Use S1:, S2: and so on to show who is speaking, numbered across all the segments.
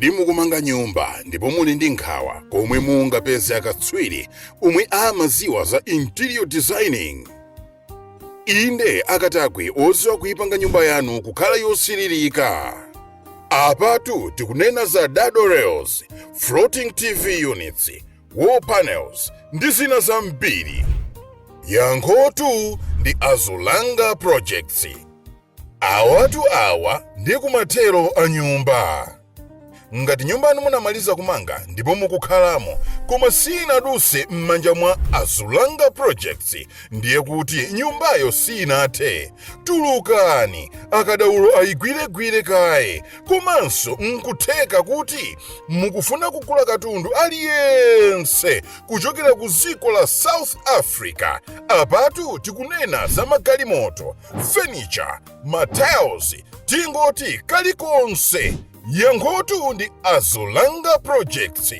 S1: Kodi mukumanga nyumba ndipo muli ndi nkhawa komwe mungapeze akatswiri omwe amaziwa za interior designing? Inde, akatakwe oziwa kuyipanga nyumba yanu kukhala yosiririka. Apatu tikunena za dado rails, floating TV units, wall panels ndi zina zambiri. Yankhotu ndi Azulanga Projects. Awatu awa ndi kumathero a nyumba. Ngati nyumba yanu munamaliza kumanga ndipo mukukhalamo, koma sinaduse m'manja mwa Azulanga Projects, ndiye kuti nyumbayo sinathe. Tulukani, akadaulo ayigwiregwire kaye. Komanso nkutheka kuti mukufuna kugula katundu aliyense kuchokera ku dziko la South Africa. Apatu tikunena za magalimoto, furniture, matiles, tingoti kalikonse. Yankhotu ndi Azulanga Projects.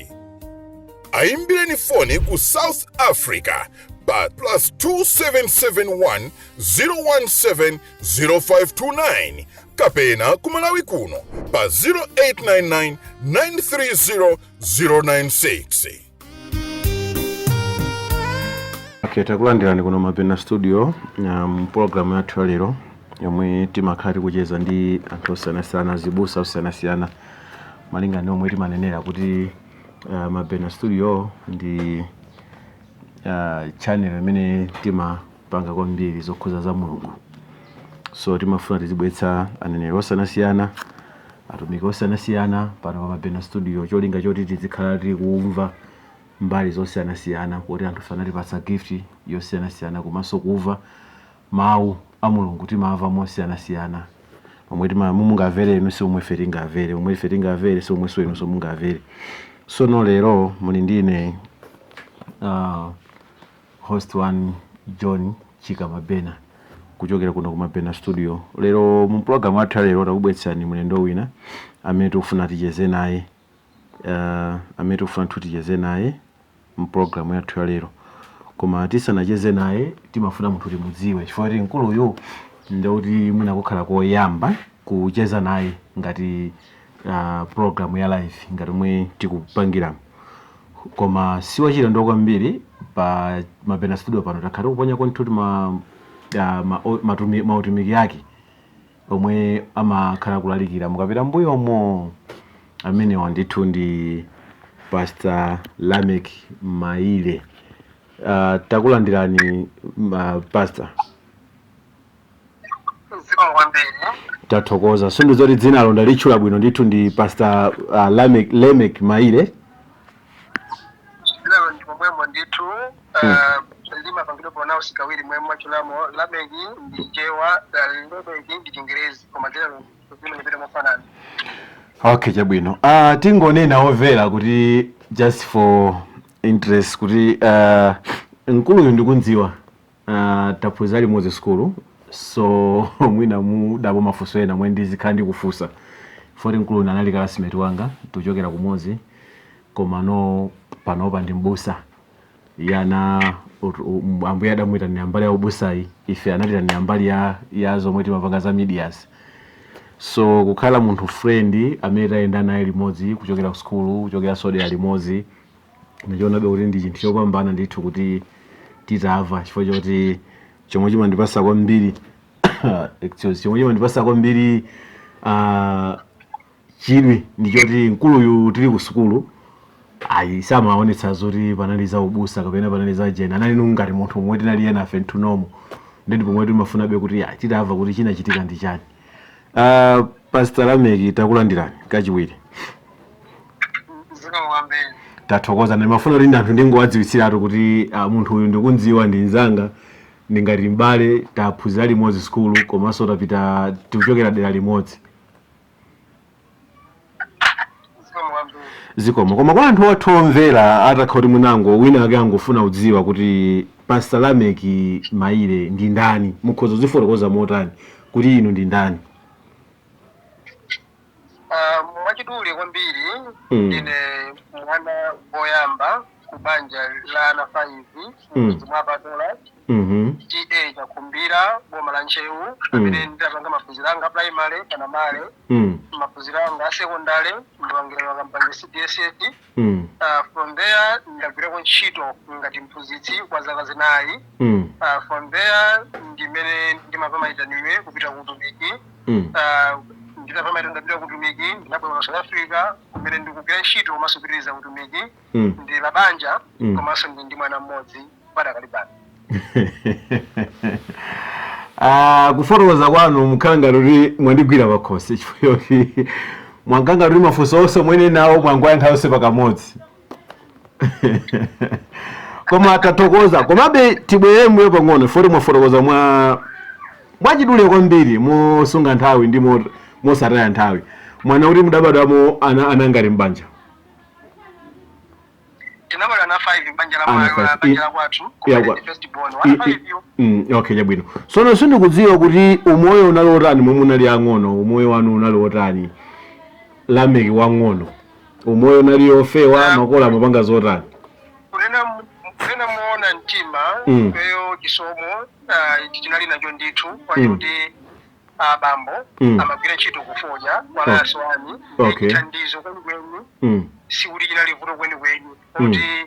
S1: Ayimbireni foni ku South Africa pa +2771 017 0529 kapena ku Malawi kuno pa 0899 930 096.
S2: Okay, takulandirani kuno Mapena Studio, program yathu ya lero yomwe timakhala tikucheza ndi anthu osiyanasiyana, azibusa osiyanasiyana, malinga ndi omwe timanenera kuti Mapena Studio ndi channel imene timapanga kwambiri zokhuza za Mulungu. So timafuna tizibweretsa aneneri osiyanasiyana, atumiki osiyanasiyana pano pa Mapena Studio, cholinga choti tizikhala tikumva mbali zosiyanasiyana, kuti anthu sanatipatsa gift yosiyanasiyana, komanso kumva mawu a Mulungu timamva mosiyanasiyana. Omwe mungamvere inu si omwe ife tingamvere, omwe ife tingamvere si omwenso inunso mungamvere. Sono lero muli ndine host one John Chika Mabena kuchokera kuno ku Mabena Studio. Lero mu program athu ya lero takubweretsani mlendo wina amene tikufuna ticheze naye, amene tikufuna ticheze naye mu program yathu ya lero. Koma tisanacheze naye, timafuna munthu timudziwe, chifukwa kuti mkuluyu ndikuti mwina kukhala koyamba kucheza naye ngati program ya live ngati omwe tikupangira, koma siwachilendo kwambiri pa Mapena Studio pano. Takhala tikuponya kwanthuti mautumiki ake omwe amakhala kulalikira mukapita mbuyomo. Amenewa ndithu ndi Pastor Lamek Maile. Takulandirani, Pastor.
S3: Zikomo kwambiri.
S2: Tathokoza. Sindu zoti dzinalo ndalitchula bwino ndithu, ndi Pastor Lamek Maile?
S3: Dzinalo ndi momwemo ndithu. Limapangidwa pronounce kawiri mwemwe mwachulamo. Lameki ndi Chewa, Lemeki ndi Chingerezi, koma dzinalo limapita mofanana.
S2: Okay, chabwino. Tingonena omvera kuti just for interest kuti mkuluyu ndikundziwa, taphunzira limodzi sukulu, so mwina mudapo mafunso ena mwe ndizikhala ndikufunsa foti mkuluyu anali classmate wanga, tikuchokera kumodzi, koma no panopa ndi mbusa yana. Ambuye adamuyitanira mbali ya ubusayi, ife anatitanira mbali ya zomwe timapanga za medias. So kukhala munthu friend amene tayenda naye limodzi kuchokera ku sukulu, kuchokera sodera limodzi, ndichionabe kuti ndi chinthu chopambana ndithu kuti titamva, chifukwa choti chomwe chimandipasa kwambiri, excuse, chomwe chimandipasa kwambiri chidwi ndichoti mkuluyu tili ku sukulu ayi samaonetsa zoti panali za ubusa kapena panali za jena, anali ngati munthu omwe tinali ena afe nthunomo. Ndi pomwe timafunabe kuti ya titamva kuti chinachitika ndi chani. Pastor Lameki, takulandirani kachiwiri.
S3: Zikomo kwambiri.
S2: Tathokoza. Ndimafuna kuti anthu ndingowadziwitsiratu kuti munthu uyu ndikundziwa, ndi mnzanga, ndingati m'bale, taphunzira limodzi sukulu, komanso tapita tikuchokera dera limodzi.
S3: Zikomo kwambiri.
S2: Zikomo. Koma kwa anthu athu omvera, atakha kuti mwinango wina ake angofuna kudziwa kuti Pastor Lameki Maile ndi ndani, mukhoza kuzifotokoza motani kuti inu ndi ndani?
S3: Mwachidule kwambiri, ndine mwana woyamba ku banja la ana 5 mudzi mwa Patola. TA Chakumbira, boma la Ntcheu, amene ndidapanga maphunziro anga primary Panamale, maphunziro anga a secondary ndapangira pakampani CDSS. From there ndagwirako ntchito ngati mphunzitsi kwa zaka 4. From there ndimene ndimapa maitanidwe kupita ku utumiki. Nditapa maitanidwe kupita ku utumiki, ndinabwera ku South Africa kumene ndikugwira ntchito komanso kupitiriza utumiki. Ndi la banja, komanso ndi mwana mmodzi padakali pano.
S2: Ah, kufotokoza kwanu mukhala ngati kuti mwandigwira pakhosi, chifukwa choti mwanganga kuti mafunso onse mwene nawo mwangoyankha onse pakamodzi. Koma tathokoza. Komabe tibwerere mbuyo pang'ono, foti mwafotokoza mwa mwachidule kwambiri, mosunga nthawi ndi mosataya nthawi. Mwana kuti mudabadwamo ana ngati mbanja?
S3: Tinabadwa na 5 banja la
S2: Ana
S3: mwa
S2: 5.
S3: Banja la kwathu,
S2: Ya
S3: kumene ndi first born wana 5 yo.
S2: Okay, chabwino. Sono sindikudziwa kuti umoyo unali otani momwe munali ang'ono. Umoyo wanu unali otani, Lameki wang'ono? Umoyo unali ofewa? Makolo amapanga zotani?
S3: Kunena muona mtima, peyo chisomo tinali nacho ndithu, kwakuti abambo amagwira ntchito kufodya kwa aswani. Chithandizo kwenikweni sikuti chinali vuto kwenikweni, kuti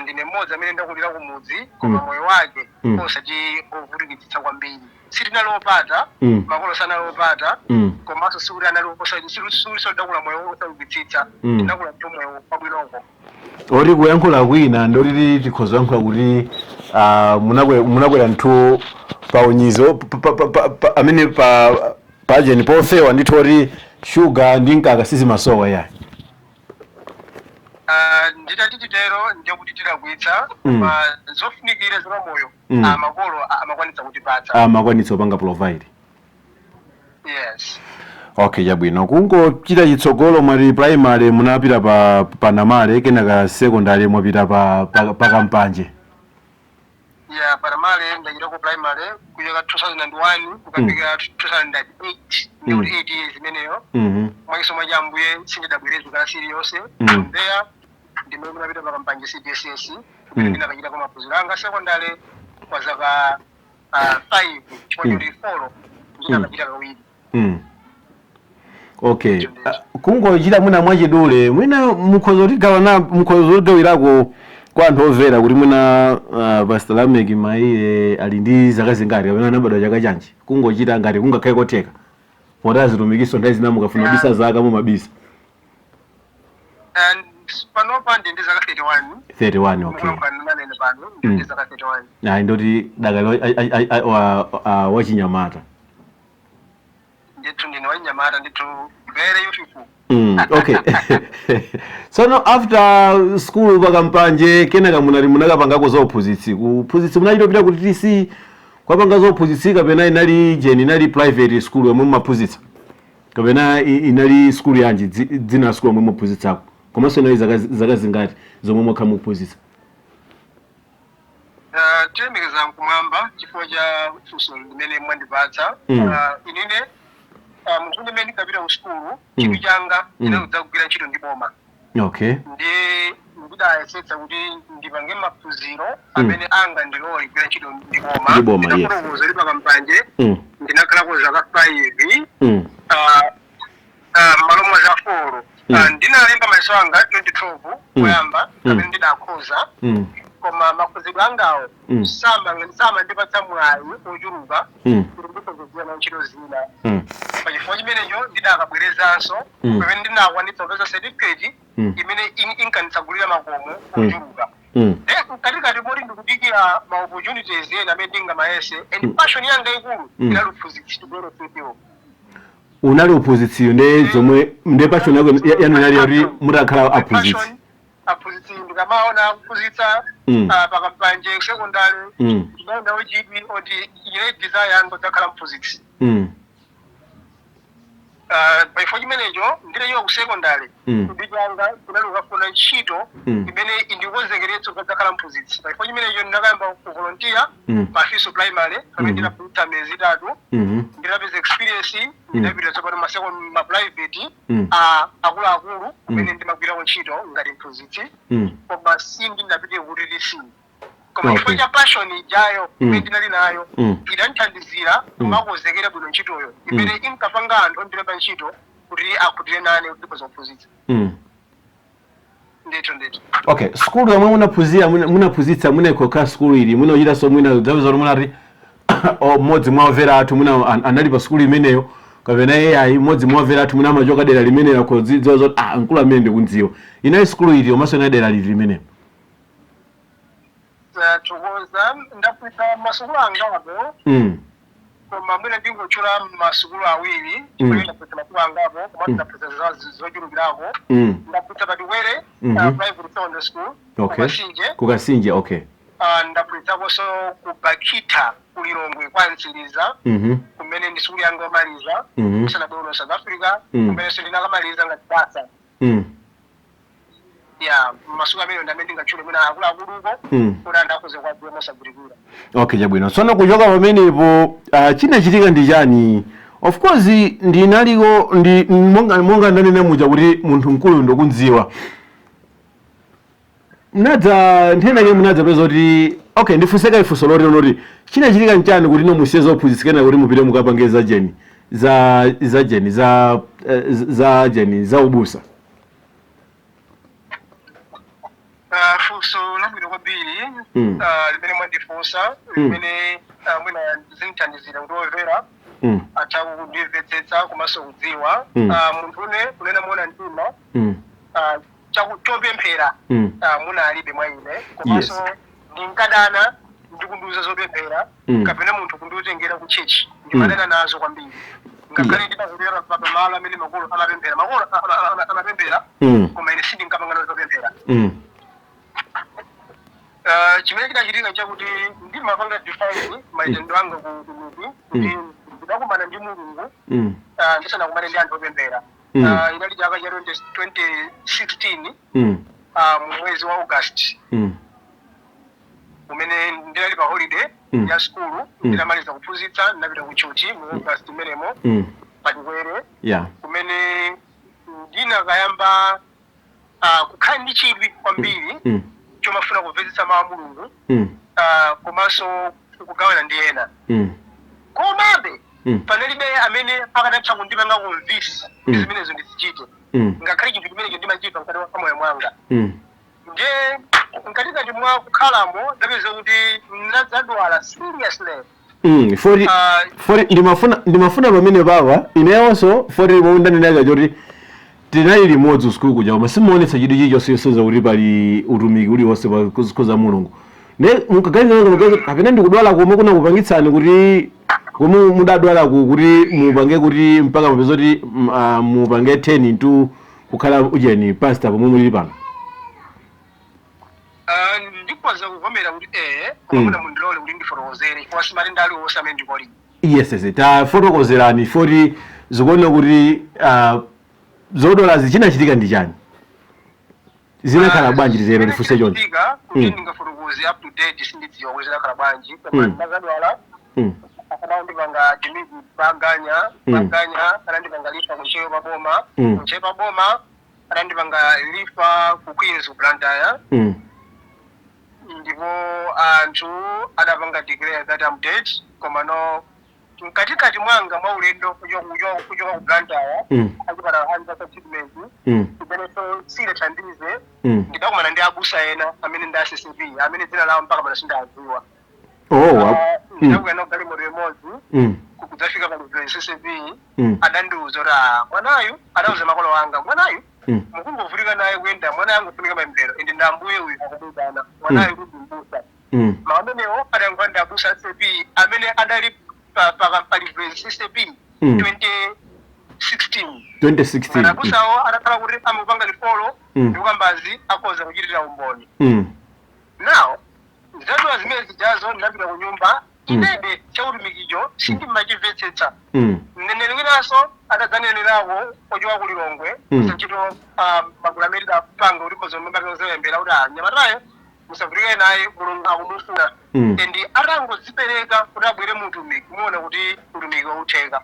S3: ndine mmodzi amene ndakulira kumudzi, koma moyo wake osati ovutikitsitsa kwambiri. Sitinali opata, makolo sanali opata, komanso sikuti anali sikuti ndakula moyo osaukitsitsa. Ndinakula ndi moyo wabwinoko.
S2: Oti kuyankhula kwina ndoti tikhoza kuyankhula kuti munakwera nthu pa unyizo amene pa pajeni pofewa ndithu, oti shuga ndi mkaka sizimasowa yayi.
S3: Nditati titero ndiye kuti tilakwitsa. Koma zofunikira za moyo, makolo amakwanitsa kutipatsa.
S2: Amakwanitsa kupanga provide.
S3: Yes.
S2: Okay, chabwino. Kungochita chitsogolo, mwati primary munapita pa Panamale, kenaka secondary mwapita pa Kampanje.
S3: Ya, Panamale ndachita ku primary kuchoka 2001 kukafika 2008, ndikuti 8 years imeneyo. Mwachisomo cha Ambuye sindidabwereze kalasi iliyonse. From there ndimene ndinapita pa Kampanje CDSS, kumene ndinakachitako maphunziro anga secondary kwa zaka 5, chifukwa choti four ndinakachita kawiri.
S2: Okay. Kungochita mwina mwachidule, mwina mukhoza kutigawana, mukhoza kutigawirako kwa anthu omvera kuti mwina Pastor Lameck Maile ali ndi zaka zingati kapena anabadwa chaka chanji, kungochita ngati kungakhale kotheka, poti azitumikiso nthawi zina mukafuna kubisa zaka mumabisa.
S3: And panopa ndi zaka 31.
S2: 31, okay.
S3: Manene pano ndi zaka 31.
S2: Ayi, ndoti dakali wachinyamata.
S3: Ndithu, ndine wachinyamata ndithu, very youthful.
S2: Okay, sono after school pakampanje, kenaka munali munakapangako za uphunzitsi. Kuphunzitsi munachitopita kuti TC kwapanga za uphunzitsi, kapena inali jeni, inali private school yomwe mumaphunzitsa, kapena inali school yanji, dzina la school yomwe mumaphunzitsako, komanso inali zaka zingati zomwe mwakhala mukuphunzitsa?
S3: Tilemekeza kumwamba chifukwa cha funso limene mwandipatsa. Inine munthu ndimene ndikapita ku sukulu, chidwi changa chinakudza kugwira ntchito ndi boma. Ndi ndidayesetsa kuti ndipange maphunziro amene anga ndilole kugwira ntchito ndi boma.
S2: Ndi boma, yes.
S3: Ndinafotokoza kuti pakampanje ndinakhalako zaka 5, m'malo mwa za 4. Ndinalemba mayeso anga 2012 koyamba, amene ndidakhoza, koma makhozedwe angawo samandipatsa mwayi ochuluka kuti ndikhoze na ntchito zina. Pachifukwa chimenecho ndidakabwerezanso, pamene ndinakwanitsa kupeza certificate imene inkanditsagulira makomo ochuluka. Then mkatikati poti ndikudikira ma opportunities ena amene ndingamayese, and passion yanga ikulu inali uphunzitsi tibwero CPO.
S2: Unali uphunzitsiyo, nde zomwe nde passion yako yanu inali yoti mutakhala aphunzitsi.
S3: Passion, aphunzitsi. Ndikamaona akuphunzitsa pakampanje secondary, ndinaenda uchidwi oti ine desire yanga kudzakhala mphunzitsi. Pachifukwa chimenecho nditachoka ku secondary, chidwi changa kunali kukafuna ntchito imene indikonzekeretsa kudzakhala mphunzitsi. Pachifukwa chimenecho ndinakayamba ku volunteer pa Fiso Primary, pamene ndinaphunzitsa miyezi 3. Ndinapeza experience, ndinapita tsopano ma private a akuluakulu kumene ndimagwirako ntchito ngati mphunzitsi, koma sindinapite ku TTC. Koma chifukwa cha passion ijayo imene ndinali nayo, idandithandizira kumakonzekera bwino ntchitoyo, imene inkapanga anthu ondilemba ntchito kuti akhutire nane kuti ndikhoza kuphunzitsa. Ndithu, ndithu.
S2: Okay, sukulu yomwe munaphunzira, munaphunzitsa munekhoka sukulu ili munochitanso mwina zapeza kuti munati mmodzi mwa omvera athu mwina anali pa sukulu imeneyo, kapena iyayi, mmodzi mwa omvera athu mwina amachoka dera limeneyo, akhodziwa zoti mkulu amene ndikundziwa. Inali sukulu ili komanso inali dera liti limeneyo?
S3: Thokoza. Ndaphunzitsa masukulu angapo, koma mwina ndingotchula masukulu awiri. Chifukwa ndaphunzitsa masukulu angapo, koma ndaphunzitsa zochulukirako. Ndaphunzitsa Padikwere Private Secondary School, kuKasinje.
S2: KuKasinje, okay.
S3: Ndaphunzitsakonso ku Bakita ku Lilongwe kwa Mtsiliza, kumene ndi sukulu yanga yomaliza kusanabwere kuno South Africa, kumenenso ndinakamaliza ngati basa. Ya, masukulu amene ndi amene ndingatchule mwina akuluakuluko kuti anthu akhoze kuwadziwa mosavutikira.
S2: Okay, chabwino. Tsono kuchoka pamenepo, chinachitika ndi chani? Of course ndinaliko ndi monga ndanena muja kuti munthu mkulu ndikundziwa, mnadza nthena ke munadza peza kuti, okay, ndifunseka ifunso loti loti chinachitika nchani kuti musiye zophunzitsikana kuti mupite mukapange za jeni za jeni za za jeni za ubusa?
S3: Funso labwino kwambiri limene mwandifunsa, limene mwina zindithandizira kuti omvera atha kundimvetsetsa komanso kudziwa. Munthu une kunena moona mtima, chopemphera munalibe mwa ine, komanso ndinkadana ndikundiuza zopemphera kapena munthu kundiutengera ku church. Ndimadana nazo kwambiri, ngakhale ndimazolera pamalo amene makolo amapemphera, makolo amapemphera, koma ine sindinkapangana zopemphera. Chimene chinachitika chakuti ndimapanga define maitendero anga ku utumiki kuti ndidakumana ndi Mulungu ndisanakumane ndi anthu opemphera. Inali chaka cha 20 2016, mu mwezi wa August, umene ndinali pa holiday ya skulu. Ndinamaliza kuphunzitsa, ndinapita ku chuchi mu August imenemo Padikwere, kumene ndinakayamba kukhala ndi chidwi kwambiri chomafuna kumvetsetsa mawu a Mulungu komanso kugawana ndi ena. Komabe panalibe amene akanatha kundipanga convince kuti zimenezo ndizichite, ngakhale chinthu chimenecho ndimachita mkati mwa moyo mwanga. Nje mkatikati mwa kukhalamo ndapeza kuti ndinadzadwala seriously.
S2: Foti foti ndimafuna pamene papa ineyonso foti momwe ndanenaka choti tinali limodzi usiku kuja, koma simuonetsa chidwi chilichonse chonse kuti pali utumiki uliwonse pa zikho za Mulungu. Ne mukaganiza kapena ndikudwala komwe kunakupangitsani kuti komwe mudadwalaku kuti mupange kuti mpaka mupeze kuti mupange 10 into kukhala ujeni pastor pomwe mulili pano?
S3: Ndikhoza kuvomera kuti koma mwina mundilole kuti ndifotokozere, chifukwa si matenda aliwonse amene ndikoli.
S2: Yes, tafotokozerani, foti zikuona kuti zodwalazi chinachitika ndi chani, zinakhala bwanji, titero tifunse choncho.
S3: Chitika kuti ndingafotokoze up to date sindidziwa kuti zinakhala bwanji, koma ndinazadwala, anandipanga admit Paganya. Paganya anandipanga refer ku Ntcheu paboma. Ku Ntcheu paboma anandipanga refer ku Queens ku Blantyre, ndipo anthu adapanga declare that I'm dead. Koma no, mkatikati mwanga mwa ulendo kuchoka ku Blantyre, achipatala andipasa treatment imenenso sinathandize. Ndidakumana ndi abusa ena amene ndi a CCAP, amene dzina lawo mpaka pano sindadziwa. Ndidakwera nawo galimoto imodzi kudzafika pa CCAP. Adandiuza kuti, "Ah, mwanayu," adauza makolo anga, "mwanayu mukungovutika naye kuyenda, mwanayu angofunika mapemphero, ende ndi Ambuye uyu akumuitana mwanayu kuti mbusa." Mawu amenewo adayankhula ndi abusa a CCAP amene adali pa Livezi CCAP 2016.
S2: 2016.
S3: Ngati abusawo adakhala kuti amapanga follow ndikukambazi, akhoza kuchitira umboni. Now zadwa zimene zijazo, ndinapita ku nyumba. Inebe chautumikicho sindimachimvetsetsa. Mneneri winanso atadzanenerako ochoka ku Lilongwe, ntchito magulu amene tidapanga kuti kozomembakozayembera kuti, "Ah, nyamatayo musavutike naye, Mulungu akumufuna, and atangodzipereka kuti abwere mu utumiki, muona kuti utumiki wautheka."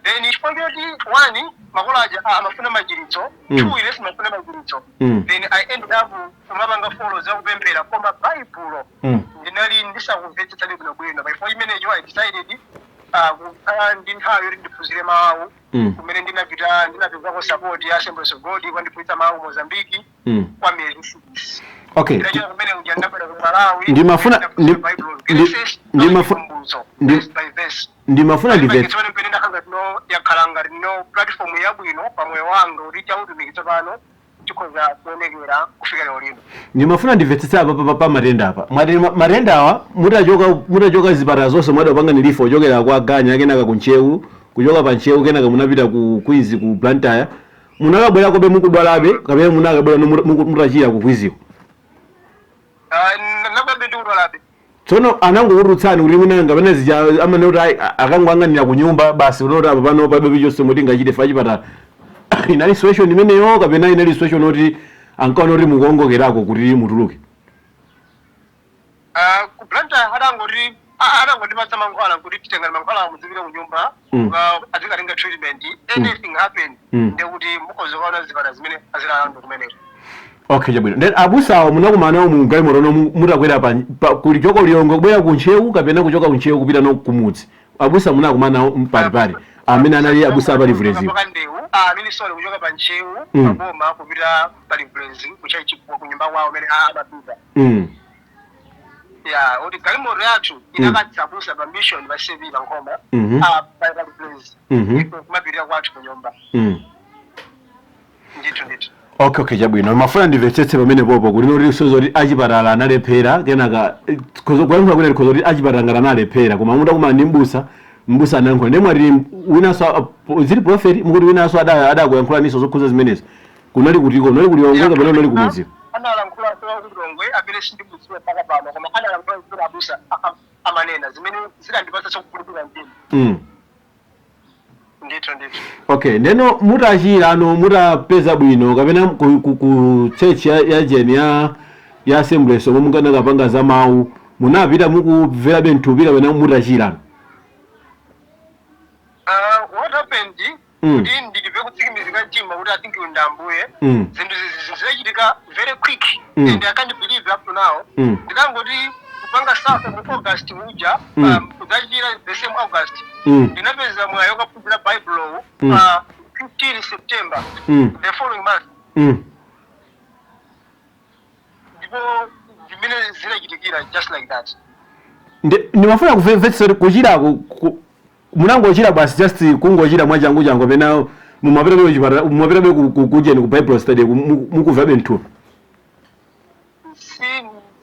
S3: Then chifukwa choti one, makolo aja amafuna machiritso, two, ine simafuna machiritso. Then I ended up kumapanga follow zakupemphera, koma Baibulo ndinali ndisakumvetsetsabe bwinobwino. Pachifukwa chimenecho I decided kukhala ndi nthawi yoti ndiphunzire mawu, kumene ndinapita, ndinapezako support ya Assemblies of God kwandiphunzitsa mawu Mozambiki kwa miyezi 6. Ndinachoka kumene kuja, ndabwera ku Malawi. Ndinaphunzira Bible, Genesis Chivumbulutso, verse by verse.
S2: Ndimafuna ndimvetse.
S3: Tsopano pene ndakhala ngati no yakhala ngati no platform yabwino pamoyo wanga kuti chautumiki tsopano chikhoza kuonekera kufika lero lino.
S2: Ndimafuna ndimvetsetse apa pa matenda apa. Mwati matenda awa mutachoka zipatala zonse mwadapanga ni refer kuchokera kwa Ganya, kenaka ku Ntcheu, kuchoka pa Ntcheu kenaka munapita ku Queens, ku Blantyre, munakabwera kobe mukudwalabe kapena munakabwera mutachira ku Queensiko?
S3: Nabwerabe ndikudwalabe.
S2: Tsono anangokutulutsani kuti mwina kapena zija amene kuti ayi, akangoang'anira ku nyumba basi, unoti apa pano palibe chonse moti ngachite fa chipatala inali situation imeneyo, kapena inali situation oti ankaona kuti mukuongokerako kuti mutuluke?
S3: Ku Blantyre adangoti adangondipatsa mankhwala kuti titengani mankhwala, muzipita ku nyumba, azikatenga treatment, anything happen, ndekuti mukhoza kuona zipatala zimene azilalando kumeneko.
S2: Okay, chabwino. Then abusawo munakumana nawo mu galimoto no mutakwera pa kulichoka Lilongwe kubwera ku Ntcheu kapena kuchoka ku Ntcheu kupita no kumudzi? Abusa munakumana nawo mpalipali amene anali abusa apa Livuleziwo?
S3: Pa Ndewu, amene sorry, kuchoka pa Ntcheu, paboma kupita pa Livulezi kuchaichi, ku nyumba kwawo amene amapita. Ya, kuti galimoto yathu inakatsabusa pa mission pa CV pa Nkhoma, pa Livulezi, ife kumapitira kwathu ku nyumba. Ndithu, ndithu.
S2: Okay, chabwino. Mafuna ndimvetsetse pamene popo kuti noti sozoti achipatala analephera, kenaka kuyankhula kwene khozo kuti achipatala ngati analephera, koma mutakumana ndi mbusa, mbusa anayankhula, ndiye mwati winanso zili prophet, mukuti winanso adakuyankhulaniso zokhuza zimenezo. Kunali kutiko? Kunali kulilongwe kapena kunali kumudziko?
S3: Analankhula kulilongwe amene sindikudziwa mpaka pano, koma analankhula zimene abusa amanena zimene zidandipatsa kukhulupirira mtima. Ndithu, ndithu.
S2: Okay, ndeno mutachira ano, mutapeza bwino, kapena ku church ya jeni ya Assemblies omwe munkanakapanga za mawu, munapita mukumverabe mthupi kapena mutachira?
S3: What happened, kuti ndilibe kutsimikizika mtima kuti I think uyu ndi Ambuye, zinthu zinachitika very quick, and I can't believe up to now. Ndikangoti kupanga suffer mu August uja, kudzachira the same August, ndinapeza mwayi wokaphunzira Bible pa 15 September, the following month. Ndipo zimene zinachitikira just like that.
S2: Ndimafuna kumvetsetsa kuti kuchirako munangochira basi, just kungochira mwachangu changu, kapena mumapitabe kuchipatala, mumapitabe kujeni ku Bible study mukumvabe mthupi?
S3: Si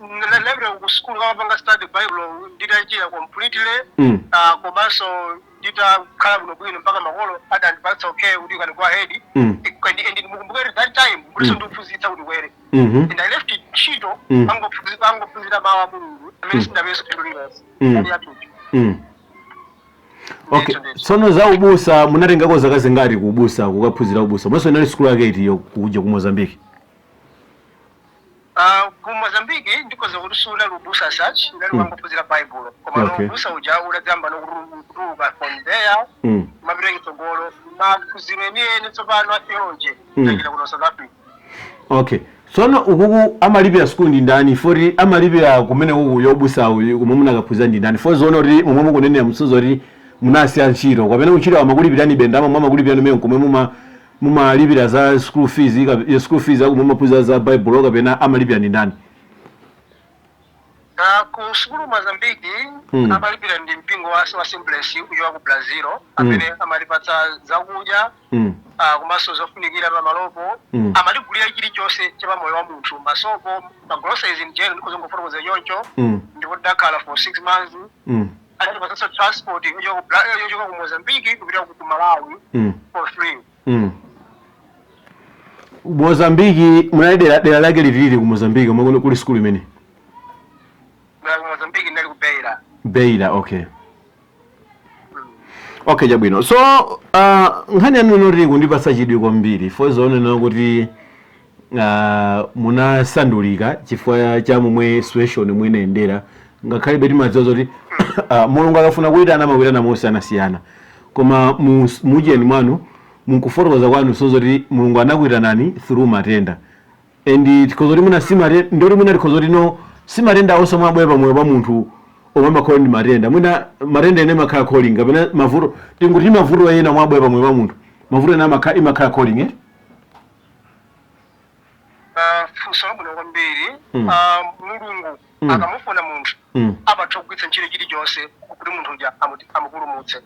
S3: ndinapita ku school kamapanga study Bible nditachira completely, komanso nditakhala bwinobwino mpaka makolo adandipatsa okay kuti you can go ahead. And mukumbukire that time kuliso ndikuphunzitsa kuti kwere, and I left ntchito, angophunzira mawu a Mulungu amene sindapeza phindu lilonse. Ali yathupi.
S2: Okay, tsono za ubusa munatengako zaka zingati ku ubusa, kukaphunzira ubusa? Mwenso inali sukulu yake itiyo kuja ku Mozambique?
S3: Ku Mozambique ndikoza kuti sunali ubusa such, inali wangophunzira Bible, koma no ubusa uja udadzamba nokutuluka from there, kumapita chitsogolo, maphunziro enieni tsopano a theology ndachita kuno South Africa.
S2: Okay, tsono ukuku amalipira sukulu ndi ndani? Foti amalipira kumene kuku yobusawu kumwe munakaphunzira ndi ndani? Foti zoona kuti momwe mukunenera msuzo kuti munasiya ntchito, kapena kuntchito amakulipirani bendama mwe amakulipirani mene kumwe mumalipira za school fees, ya school fees akumwe mumaphunzira za Bible, kapena amalipira ndi ndani?
S3: Ku sukulu Mozambique, amalipira ndi mpingo wa Assemblies kuchoka ku Brazil, amene amalipatsa zakudya, komanso zofunikira pamalopo. Amatigulira chilichonse cha pamoyo wa munthu, masopo, magroceries in general, ndikuzongofotokoza choncho. Ndipo tidakhala for 6 months. Anatipatsanso transport yochoka ku Mozambique kupita ku Malawi for free.
S2: Mozambiki munali dera lake litilili ku Mozambiki omwe kuli sukulu imene?
S3: Na ku Mozambique ndali ku Beira.
S2: Beira, okay. Okay, chabwino. So nkhani yanu inoti kundipatsa chidwi kwambiri fo zoonena kuti munasandulika chifukwa cha momwe situation mwinayendera, ngakhale timadziwa zoti Mulungu akafuna kuyitana amakuyitana mosiyanasiyana. Koma mucheni mwanu, munkufotokoza kwanu, sozoti Mulungu anakuyitanani through matenda, and tikhoza kuti mwina si matenda, ndoti mwina tikhoza kuti no, si matenda onse omwe abwera pamoyo pa munthu omwe amakhala ndi matenda. Mwina matenda ene amakhala calling, kapena mavuto, tinguti mavuto ena omwe abwera pamoyo pa munthu, mavuto ena imakhala calling, eh?
S3: Funso labwino kwambiri. Mulungu akamufuna munthu, amatha kugwiritsa ntchito chilichonse kuti munthu uja amupulumutse.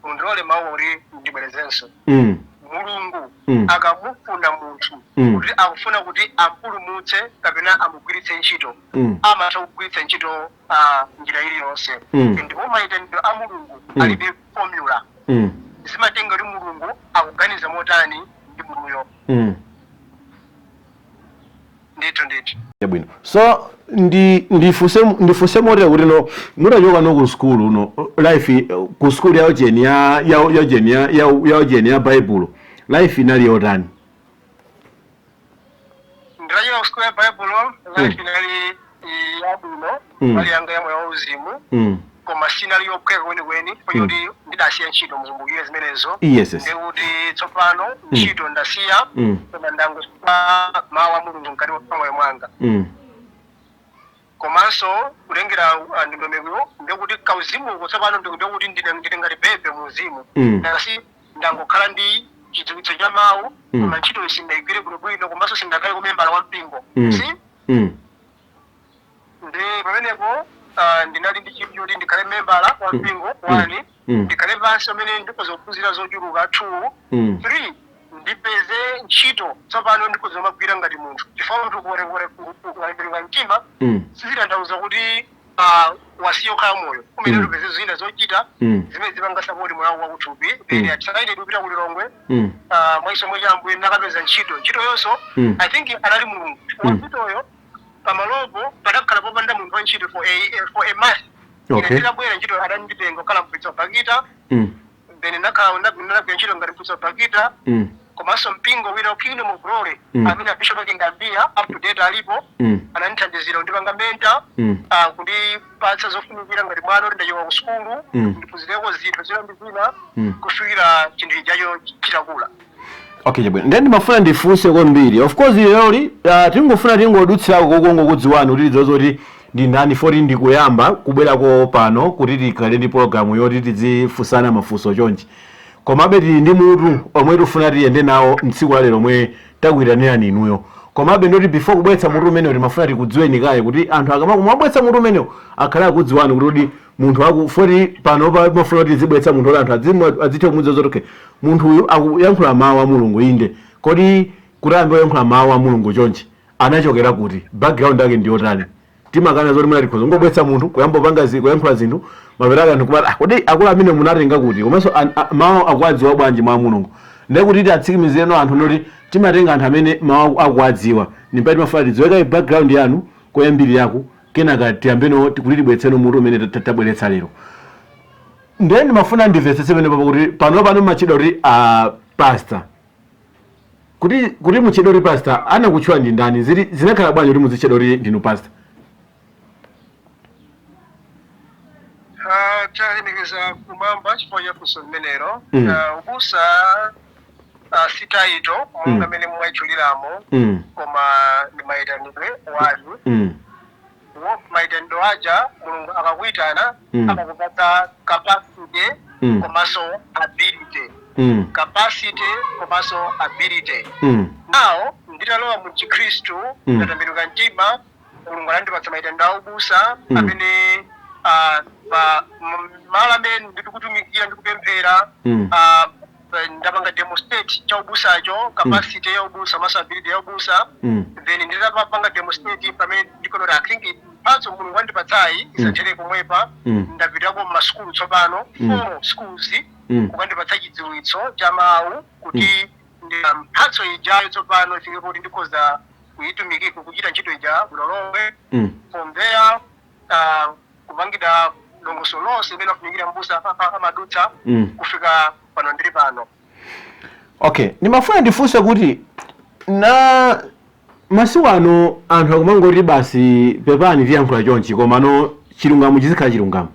S3: Mundilole mawu oti ndibwerezenso. Mulungu akamufuna munthu, kuti akufuna kuti ampulumutse kapena amugwiritse ntchito, amatha kugwiritsa ntchito njira iliyonse. Ndipo mayitanidwe a Mulungu alibe formula. Zimatenga kuti Mulungu akuganiza motani ndi munthuyo. Ndithu, ndithu.
S2: Yabwino. So ndifuse motera kuti no, mutachoka no ku skulu, no life ku skulu ya ujeni ya ujeni ya ujeni ya Baibulo, life inali yotani?
S3: Nditachoka ku skulu ya Baibulo, life inali yabwino. Mbali yanga ya moyo wauzimu, koma sinali yophweka kwenikweni pakuti ndidasiya ntchito, mukumbukire zimenezo.
S2: Yes.
S3: Ndikuti tsopano ntchito ndasiya, koma ndangopa mawu a Mulungu mkati mwa moyo mwanga. Komanso kulengera ndondomeko, ndikuti kauzimuko tsopano ndikuti ndine ngati bebe muuzimu. Ndasi ndangokhala ndi chidziwitso cha mawu, koma ntchito sindayigwire bwinobwino, komanso sindakhale kumembala wa mpingo. Si ndi pamenepo ndinali ndi chidwi choti ndikhale membala wa mpingo, one, ndikhale pansi pamene ndikhoza kuphunzira zochuluka, two, three, ndipeze ntchito tsopano ndikhoza kumagwira ngati munthu, chifukwa munthu kukatembenuka mtima sizitanthauza kuti wasiya kukhala moyo kumene upeze zina zochita zimene zipanga support moyo wako wakuthupi. Then I decided kupita ku Lilongwe. Mwachisomo cha Ambuye ndakapeza ntchito. Ntchito yonso, I think anali Mulungu. Ntchitoyo pamalopo padakhala popanda munthu wa ntchito for a month. Ine ndinabwera ntchito, adanditenga kukhala mphunzitsi wa Bakita. Then ndakhala ndagwira ntchito ngati mphunzitsi wa Bakita. Komanso mpingo wina, Kingdom of Glory, amene a bishop ake Ndambiya, up to date alipo, anandithandizira kundipanga mentor, kundipatsa zofunikira ngati mwana kuti ndachoka ku sukulu, ndiphunzireko zinthu zina ndi zina, kufikira chinthu ichacho chitakula.
S2: Okay, chabwino. Ndiye ndimafuna ndifunse kwambiri. Of course leroli tingofuna tingodutsirako kokongokudziwani kuti tidziwe zoti ndi ndani, foti ndikuyamba kubwerako pano kuti tikhale ndi pologalamu yoti tidzifunsana mafunso chonchi. Komabe tili ndi mutu omwe tifuna tiyende nawo mtsiku la lero omwe takuyitanirani inuyo. Komabe ndoti before kubweretsa mutu umenewo, timafuna tikudziweni kaye kuti anthu akamakumabweretsa mutu umenewo akhale akudziwani kuti kodi munthu aku foti pano pamafuna kuti tizibweretsa munthu oti anthu adzithe kumudziwa zoti okay, munthu uyu akuyankhula mawu a Mulungu inde, kodi kuti ayambe kuyankhula mawu a Mulungu chonchi anachokera kuti, background yake ndi yotani? Timakana zoti mwina tikhoza ngobweretsa munthu kuyamba kupanga kuyankhula zinthu, mapeto anthu kumati, "Ah, kodi akulu amene munatenga kuti?" Komanso mawu akuwadziwa bwanji mawu a Mulungu? Ndiye kuti tiatsimikizireno anthu ndoti timatenga anthu amene mawu akuwadziwa. Nimpa timafuna tidziwe kaye background yanu koyambirirako, kenaka tiyambeno kuti tibweretseno mutu umene tabweretsa lero. Ndiye ndimafuna ndimvetsetse pamenepo kuti pano pano machidwa kuti pastor, kuti mutchedwe kuti pastor, anakutchula ndi ndani? Zili zinakhala bwanji kuti muzitchedwa kuti ndinu pastor?
S3: Talemekeza kumwamba chifukwa cha funso limenelo. Ubusa si title monga mmene mwayitchuliramo, koma ndi mayitanidwe wanu. Mayitanidwe aja, Mulungu akakuyitana, amakupatsa capacity komanso ability. Capacity komanso ability. Now nditalowa mu Chikhristu, ndatembenuka mtima, Mulungu anandipatsa mayitanidwe a ubusa, amene pa malo amene ndikutumikira, ndikupemphera, ndapanga demonstrate cha ubusacho, capacity ya ubusa komanso ability ya ubusa. Then nditapanga demonstrate, pamene ndikonora, I think mphatso Mulungu wandipatsayi isathere pomwepa. Ndapitako mmasukulu tsopano, formal schools, kukandipatsa chidziwitso cha mawu kuti mphatso ijayo tsopano ifike kuti ndikhoza kuyitumikira, kuchita ntchito ija bwino. From there kupangidwa dongosolo lonse imene afunikira mbusa amadutsa, kufika pano ndili pano.
S2: Okay, ndimafuna ndifunse kuti na masiku ano anthu akumangoti basi, pepani tiyankhula chonchi, komano chilungamo chizikhala chilungamo.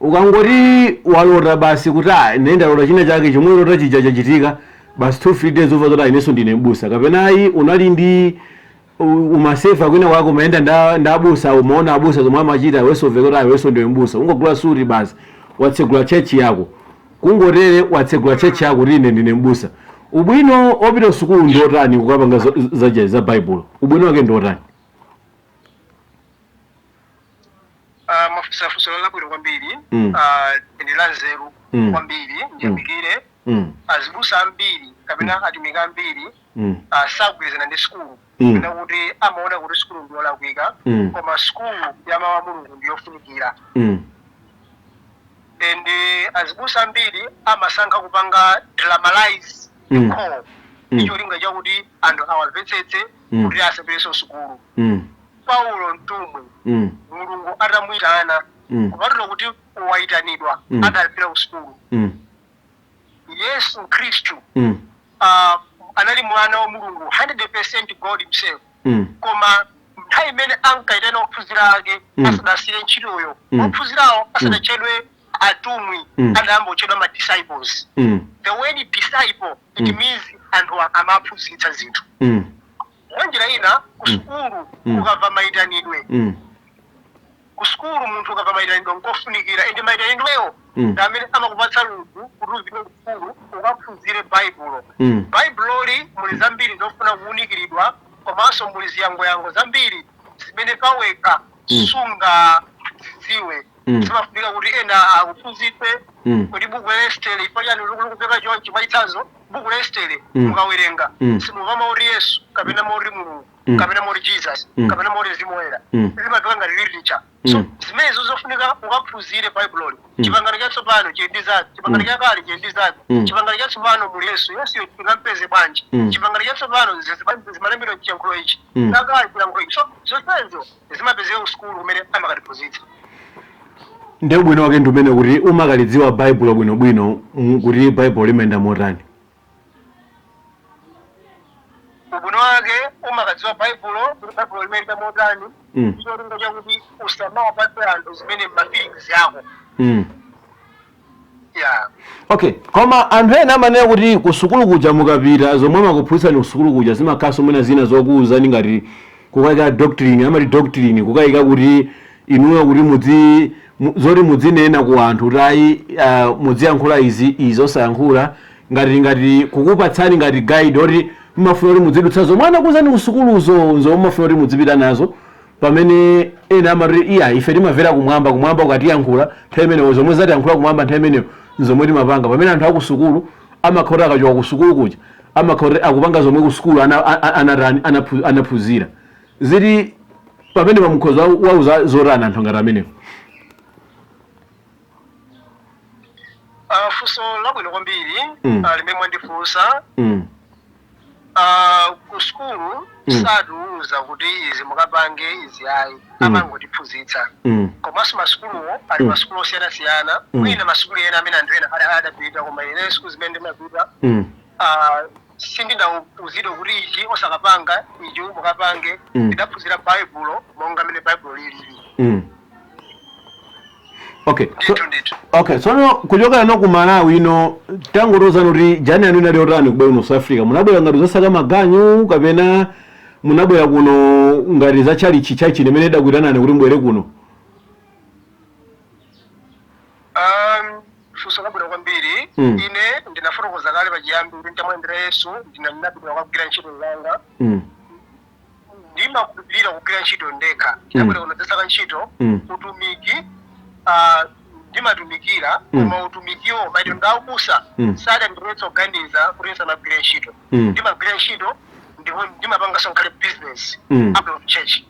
S2: Ukangoti walota basi kuti ah, ine ndalota china chake, chomwe lota chija chachitika, basi 2 3 days over zoti inenso ndine mbusa. Kapena ayi, unali ndi umasefa kwina kwako, umayenda nda abusa, umaona abusa zomwe amachita, iwenso umve kuti iwenso ndiwe mbusa, ungogula suti basi, watsegula church yako. Kungotere watsegula church yako kuti ine ndine mbusa. Ubwino opita sukulu ndi otani kukapanga za Baibulo? Ubwino wake ndi otani?
S3: Mafunso, funso labwino kwambiri. Ndi la nzeru kwambiri, ndiyamikire. Azibusa ambiri kapena atumiki ambiri sagwirizana ndi sukulu kapena kuti amaona kuti sukulu ndiyolakwika, koma sukulu ya mawu a Mulungu ndiyofunikira. And azibusa ambiri amasankha kupanga dramatize call icholinga chakuti anthu awamvetsetse kuti asapirenso sukulu. Paulo mtumwi, Mulungu atamuyitana, kupatula kuti wayitanidwa, adalipira ku sukulu. Yesu Khristu anali mwana wa Mulungu, 100% God himself, koma nthawi imene ankayitana ophunzira ake, asadasiye ntchitoyo, ophunzirawo asadatchedwe atumwi, adayamba kutchedwa ma disciples. The word disciple, it means anthu amaphunzitsa zinthu. Mwanjira ina, ku sukulu ukamva mayitanidwe, ku sukulu munthu ukamva mayitanidwe nkofunikira, ende mayitanidwewo ndi amene amakupatsa ludzu kuti upite ku sukulu ukaphunzire Baibulo. Baibuloli muli zambiri zofuna kuwunikiridwa, komanso muli ziyangoyango zambiri zimene pawekha sungazidziwe. Zimafunika kuti ena akuphunzitse kuti buku la Estere ifo chani likupeka chonchi. Mwachitsanzo, buku la Estere, mukawerenga, simumva mauri Yesu kapena mauri Mulungu kapena mauri Jesus kapena mauri Mzimu Woyera. Zimapeka ngati literature. So zimenezo zofunika ukaphunzire Baibuloli. Chipangano Chatsopano chili ndi zake, Chipangano Chakale chili ndi zake. Chipangano Chatsopano muli Yesu, Yesuyo tingampeze bwanji? Chipangano Chatsopano zimalembedwa chiyankhulo ichi, Chakale chiyankhulo ichi. So zonsezo zimapezeka ku sukulu kumene amakatiphunzitsa.
S2: Ndiye ubwino wake ndi umene kuti umakalidziwa Baibulo bwinobwino, kuti Baibulo limayenda motani.
S3: Ubwino wake umakadziwa Baibulo kuti Baibulo limayenda motani, cholinga chakuti usamawapatse anthu zimene ma feelings yako. Yeah.
S2: Okay, koma anthu ena amanena kuti kusukulu kuja mukapita, zomwe amakuphunzitsani kusukulu kuja zimakhalanso mwina zina zokuwuzani ngati kukayika doctrine, amati doctrine, kukayika kuti inuyo kuti mudzi zoti mudzinena ku anthu kuti ayi, mudziyankhula izi, izi osayankhula, ngati kukupatsani ngati guide oti mumafuna kuti mudzidutsa zomwe anakuwuzani kusukuluzo, zomwe mumafuna kuti mudzipita nazo, pamene ena amati iya, ife timamvera kumwamba, kumwamba ukatiyankhula nthawi imeneyo, zomwe zatiyankhula kumwamba nthawi imeneyo nzomwe timapanga, pamene anthu akusukulu amakhala kuti akachoka kusukulu kuja amakhala kuti akupanga zomwe kusukulu anatani, anaphunzira. Ziti pamene pamukhoza wauza zotani anthu ngati amenewo?
S3: Funso labwino kwambiri limene mwandifunsa. Ku sukulu satiuza kuti izi mukapange, izi ayi, amangotiphunzitsa. Komanso masukuluwo ali masukulu osiyanasiyana. Mwina masukulu ena amene anthu ena adapita, koma ine sukulu zimene ndimapita, sindinauzidwe kuti ichi osakapanga, ichi mukapange. Ndidaphunzira Baibulo monga mmene Baibulo lilili.
S2: Okay, so,
S3: Ndithu, ndithu.
S2: Okay, tsono kuchokera no ku Malawi ino, tangotiuzani kuti journey yanu inali yotani kubwera kuno South Africa. Munabwera ngati zasaka maganyu kapena munabwera kuno ngati za chalichi, chachi imene idakuitanani kuti mubwere kuno?
S3: Funso labwino kwambiri. Ine ndinafotokoza kale pachiyambi kuti nditamuyendera Yesu ndinapita kukagwira ntchito zanga. Ndimakhulupirira kugwira ntchito ndekha. Ndinabwera kuno dzasaka ntchito. Utumiki, ndimatumikira, koma utumikiwo, maitendo aubusa, sadandiletsa kuganiza kuti ndisamagwire ntchito. Ndimagwira ntchito ndipo ndimapanganso nkhale business out of church.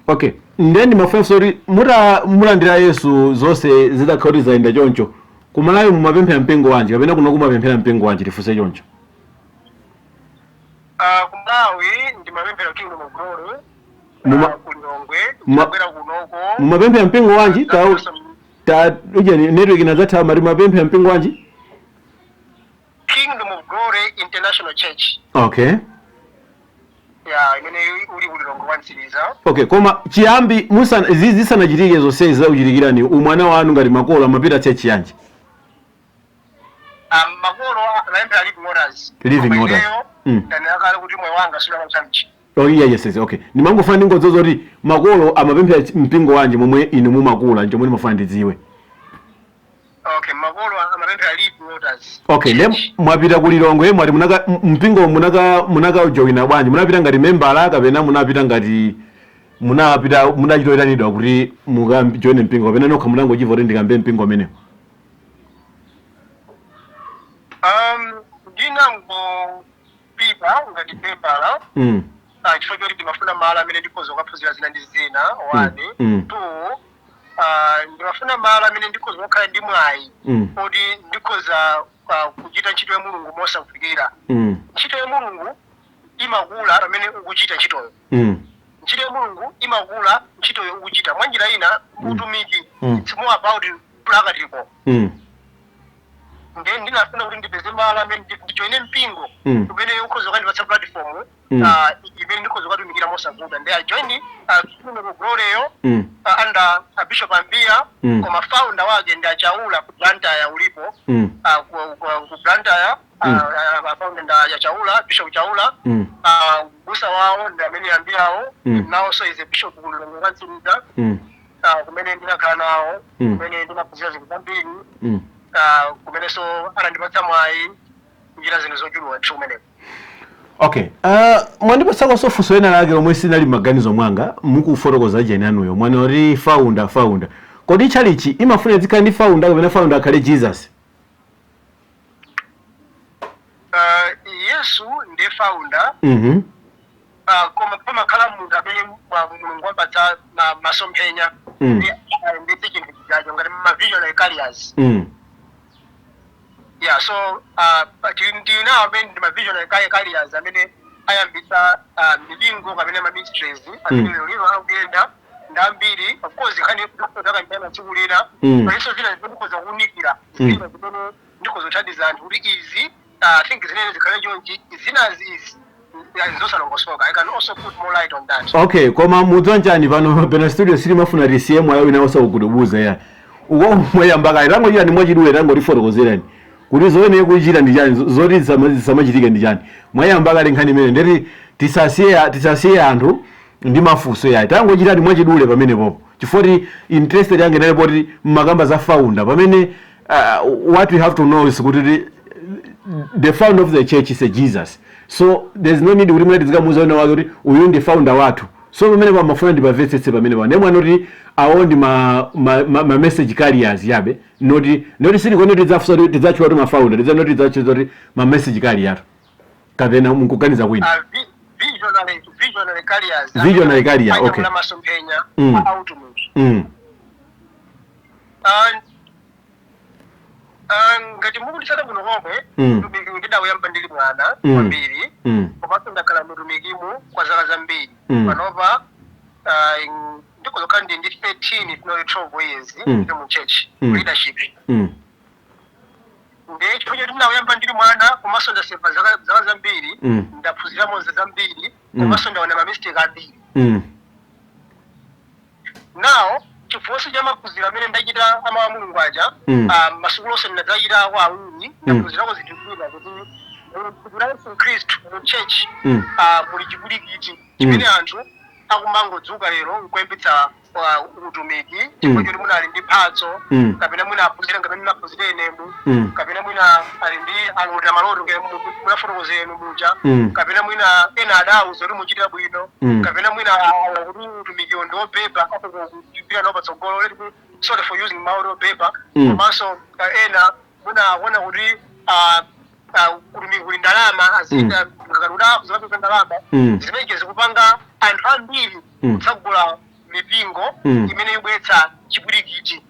S2: Okay, ndiye ndimafunsa kuti mutamulandira Yesu, zonse zitakhala kuti zayenda choncho, kumalawi mumapemphera mpingo wanji, kapena kuno kumapemphera mpingo wanji? Tifunse choncho.
S3: Kumalawi ndimapemphera Kingdom of Glory kulilongwe. Ndinabwera kunoko.
S2: Mumapemphera mpingo wanji? Ta uje network inadzathawa, mati mumapemphera mpingo wanji?
S3: Kingdom of Glory International Church.
S2: Okay.
S3: Ya, imene uli ku Lilongwe kwa Mtsiriza.
S2: Okay, koma chiyambi musana zisanachitike zonsezi zakuchitikirani, umwana wanu ngati makolo amapita church yanji?
S3: Makolo anayembera Living Waters.
S2: Living
S3: Koma
S2: Waters.
S3: ineyo ndanena kale kuti moyo wanga sudala church.
S2: Oh, yeah, yes, okay. Ndimangofuna ndingodziwa kuti makolo amapemphera mpingo wanji momwe inu mumakula, nchomwe ndimafuna ndidziwe.
S3: Okay, makolo amapemphera Living Waters.
S2: Okay, ne mwapita ku Lilongwe, mwati munaka mpingo munaka joina bwanji? Munapita ngati membala kapena munapita ngati munapita munachitoyitanidwa kuti mukajoine mpingo, kapena nokha munangochiva kuti ndikambe mpingo amenewo?
S3: Ndinangopita ngati membala chifukwa choti ndimafuna malo amene ndikhoza kukaphunzira zina ndi zina, one. Two, ndimafuna malo amene ndikhoza kukhala ndi mwayi kuti ndikhoza kuchita ntchito ya Mulungu mosavutikira. Ntchito ya Mulungu imakula pamene ukuchita ntchitoyo. Ntchito ya Mulungu imakula ntchitoyo ukuchita. Mwanjira ina, utumiki, it's more about practical. Then ndinafuna kuti ndipeze malo amene ndijoine mpingo umene ukhoza kukandipatsa platform imene ndikhoza kukatumikira mosavuta. Ndi I joined ku Glory under Bishop Ambia, koma founder wake ndi Achaula ku Blantyre ulipo. Ku Blantyre, founder ndi Achaula, Bishop Chaula. Busa wawo ndi amene Ambiyawo. Now also is a bishop ku Lilongwe kwa Mtsiriza, kumene ndinakhala nawo, kumene ndinaphunzira zinthu zambiri, kumenenso anandipatsa mwayi kuchita zinthu zochuluka ntchito kumeneko.
S2: Okay, mwandipatsakonso funso ena lake lomwe sinali m'maganizo mwanga mukufotokoza jeni anuyo. Mwana oti founder, kodi chalichi imafuna zikhale ndi founder kapena founder akhale Jesus?
S3: Yesu ndiye founder, koma pamakhala munthu amene Mulungu wapatsa masomphenya ndi chinthu chijacho ngati ma visionary carriers. Yeah, so tili nawo amene ndi ma visionary carriers amene ayambitsa mipingo kapena ma ministries amene lero lino akuyenda ndi ambiri. Of course, nkhani zakambirana tsiku lina. Palinso zina zimene ndikhoza kuwunikira, zina zimene ndikhoza kuthandiza anthu kuti izi, I think zimene zikhale chonchi, zinazi izi zosalongosoka. I can also put more light on that.
S2: Okay, koma mudziwa nchani, pano pena studio silimafuna tisiye mwayi wina osakugudubuza ya uko mwayamba kale. Tangochita ndi mwachidule, tangotifotokozerani kuti zoyenera kuchita ndi chani, zoti zisamachitike ndi chani. Mwayamba kale nkhani imene ndeti tisasiye anthu ndi mafunso yayi. Tangochitani mwachidule pamenepopo, chifukwa interested yange inali poti mmakamba za founder, pamene what we have to know is kuti the founder of the church is a Jesus, so there's no need kuti mwina tizikamuuza wina wake kuti uyu ndi founder wathu. So pamene pamafuna ndipamvetsetse pamene pa nemwe anoti awo ndi ma message carriers yabe, noti silikone tidzafusa kuti tidzatchula kuti ma founder, noti tidzatchula kuti ma message carrier, kapena mukuganiza kwina?
S3: Visionary carriers.
S2: Visionary carrier, okay.
S3: Anyamula masomphenya autumiki. Ngati mukunditsata bwino komwe, utumiki ndidawuyamba ndili mwana kwambiri, komanso ndakhala mutumikimu kwa zaka zambiri. Panopa ndikozokhala ndi 13 if not 12 years ndili mu church leadership. Ndiye chifukwa choti ndinawuyamba ndili mwana, komanso ndaserva zaka zambiri, ndaphunziramo zambiri, komanso ndaona ma mistake ambiri. Now, chifukwa cha maphunziro amene ndachita amawa Mulungu aja, masukulu onse ndinadzachita kwa awiri, ndaphunzirako zinthu zina kuti mu Yesu Khristu, mu church, muli chipwirikiti chimene anthu akumangodzuka lero nkuyambitsa utumiki chifukwa choti mwina ali ndi mphatso, kapena mwina aphunzira kapena mwina aphunzire enemu, kapena mwina ali ndi alota maloto ngati munafotokozera enu muja, kapena mwina ena adauza kuti muchitira bwino, kapena mwina awa kuti utumikiwo ndi opepa akupita nawo patsogolo. Let me, sorry for using mawu opepa. Komanso ena mwina akuona kuti utumiki kuli ndalama, azita ngati udakuzapeza ndalama. Zimenezi zikupanga anthu ambiri kutsagula mipingo imene ibweretsa chipwirikiti.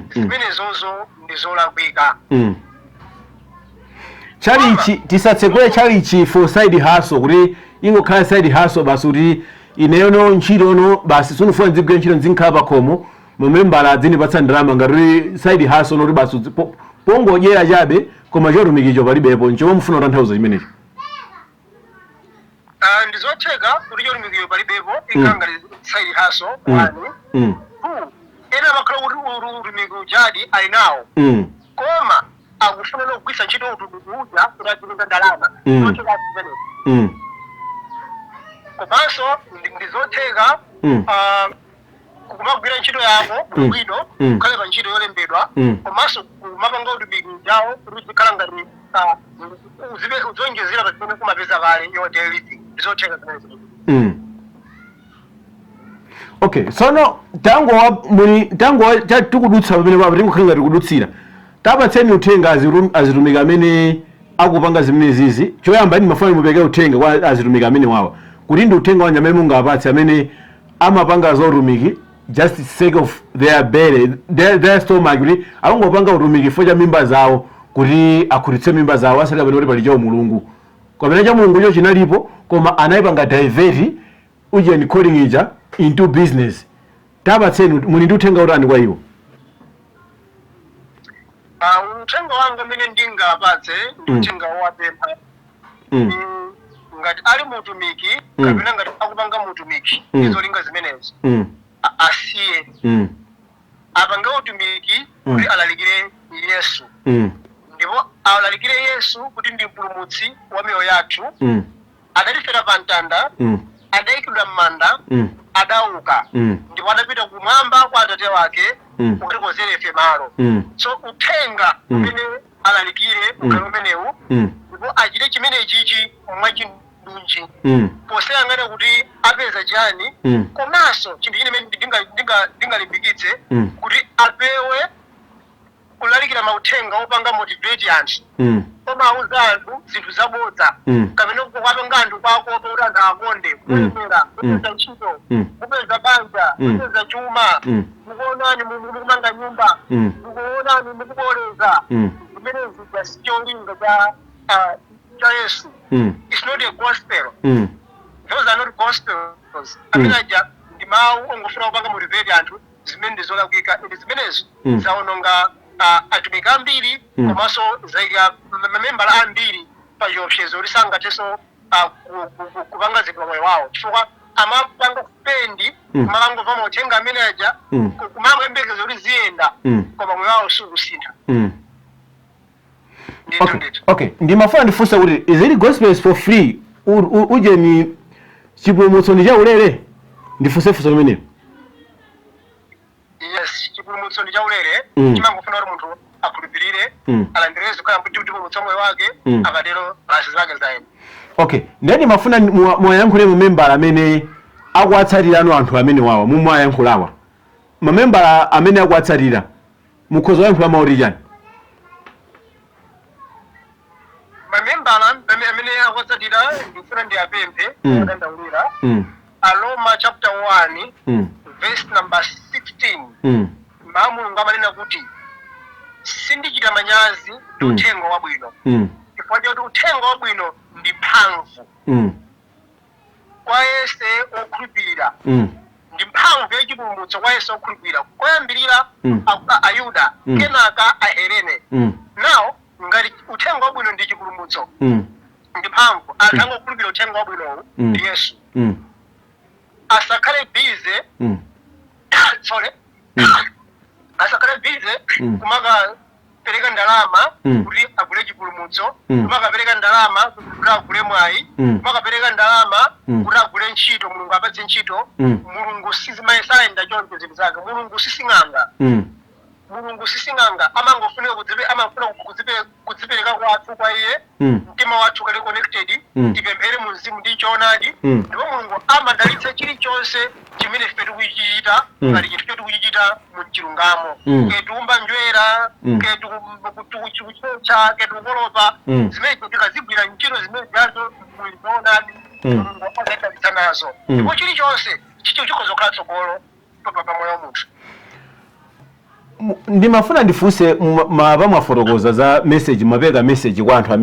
S3: Zimenezozo ndi zolakwika.
S2: Chalichi tisatsekule chalichi for side hustle, kuti ingokhala side hustle basi, kuti ineyo no ntchito no basi sunufuna nzigwira ntchito, nzinkhala pakhomo, mamembala adzinipatsa ndalama ngati side hustle, noti basi pongodyera chabe, koma chotumikicho palibepo. Nchomwe mufuna kutanthauza chimenecho?
S3: Ndizotheka kuti chautumikiyo palibepo, ikhala ngati side hustle. One, two, ena amakhala kuti utumiki ujadi ali nawo, koma akufuna kugwiritsa ntchito utumiki uja kuti azipeza ndalama. Zotheka zimenezi. Komanso ndizotheka kumagwira ntchito yako bwino, kukhale pa ntchito yolembedwa, komanso kumapanga utumiki ujawo kuti uzikhala ngati uzonjezera pa zimene kumapeza kale, your daily living. Ndizotheka zimenezi.
S2: Okay, sono tango muli tango tikudutsa pamene papo, tingokhala ngati tikudutsira, tapatseni uthenga azitumiki amene akupanga zimene zizi. Choyamba ndi mafuna mupeke uthenga kwa azitumiki amene wawa, kuti ndi uthenga wanji amene mungapatse amene amapanga za utumiki just sake of their belly, their stomach, kuti akungopanga utumiki chifukwa cha mimba zawo, kuti akhutitse mimba zawo, asati kapena kuti pali cha Mulungu, kapena cha Mulungucho chinalipo koma anayipanga divert ujeni calling ija into business. Tapatseni, muli ndi uthenga utani kwa iwo?
S3: Uthenga wanga umene ndingapatse ndi uthenga wowapempha ngati ali mutumiki kapena ngati akupanga mutumiki izolinga zimenezo, asiye, apange utumiki kuti alalikire Yesu, ndipo alalikire Yesu kuti ndi mpulumutsi wa miyoyo yathu. Adatifera pa mtanda, adayikidwa m'manda, adauka, ndipo adapita kumwamba kwa Atate wake kutikonzera ife malo. So uthenga umene alalikire ukhale umenewu, ndipo achite chimene chichi mwachindunji, posayang'ana kuti apeza chani. Komanso chinthu chine chimene ndingalimbikitse kuti apewe kulalikira mauthenga opanga motivate anthu, omauza anthu zinthu zabodza, kapena kukapanga anthu kwakopa kuti anthu akonde kulemera, kupeza ntchito, kupeza banja, kupeza chuma, mukuonani mukumanga nyumba, mukuonani mukuboleza. Zimene zija si cholinga cha Yesu. It's not a gospel. Those are not gospels. Amene aja ndi mawu ongofuna kupanga motivate anthu, zimene ndi zolakwika, ende zimenezo zawononga atumiki ambiri, komanso zayika mamembala ambiri pa chiopsezo kuti sangathenso kupanga zinthu pamoyo wawo, chifukwa amapanga spend kumangomva mauthenga amene aja, kumangoyembekeza kuti ziyenda, koma moyo wawo sukusintha. Ndithu.
S2: Okay.
S3: Ndithu.
S2: Okay, ndimafuna ndifunse kuti is it gospel is for free? Ujeni chipulumutso ndi chaulere? Ndifunse funso limenelo.
S3: Yes, chipulumutso ndi chaulere. Chimangofuna kuti munthu akhulupirire, alandire Yesu khala kuti chipulumutso moyo wake. Akatero basi, zake zayenda.
S2: Okay, ndiye ndimafuna muwayankhule mamembala amene akuwatsatira anthu amene wawa mumwayankhulawa, mamembala amene akuwatsatira, mukhoza kuyankhula mawu chani?
S3: Mamembala amene akuwatsatira, ndikufuna ndiyapemphe, kudandaulira. Aroma chapter 1 verse number 16, mawu Mulungu amanena kuti sindichita manyazi ndi uthenga wabwino, chifukwa chakuti uthenga wabwino ndi mphamvu kwa yense okhulupirira, ndi mphamvu yachipulumutso kwa yense okhulupirira, koyambirira Ayuda, kenaka Ahelene. Now ngati uthenga wabwino ndi chipulumutso, ndi mphamvu, anthu angokhulupirira uthenga wabwinowu ndi Yesu, asakhale busy, sorry, asakhale busy kumakapereka ndalama kuti agule chipulumutso, kumakapereka ndalama kuti agule mwayi, kumakapereka ndalama kuti agule ntchito, Mulungu apatse ntchito. Mulungu sizimayesayenda choncho zinthu zake. Mulungu sising'anga. Mulungu sising'anga. Amangofunika amafuna kudzipereka kwathu kwa iye, mtima wathu kali connected, tipemphere mu mzimu ndi choonadi, ndipo Mulungu amadalitsa chilichonse chimene ife tikuchichita, ngati chinthu tikuchichita mu chilungamo, ketumba njwera, ketukuchecha, ketukolopa, zimene tikazigwira ntchito zimene zazo mu choonadi, Mulungu azadalitsa nazo, ndipo chilichonse chicho chikhoza kukhala tsogolo pa moyo wa munthu.
S2: Ndimafuna ndifunse, pamwafotokoza za message, mapeka message kwa anthu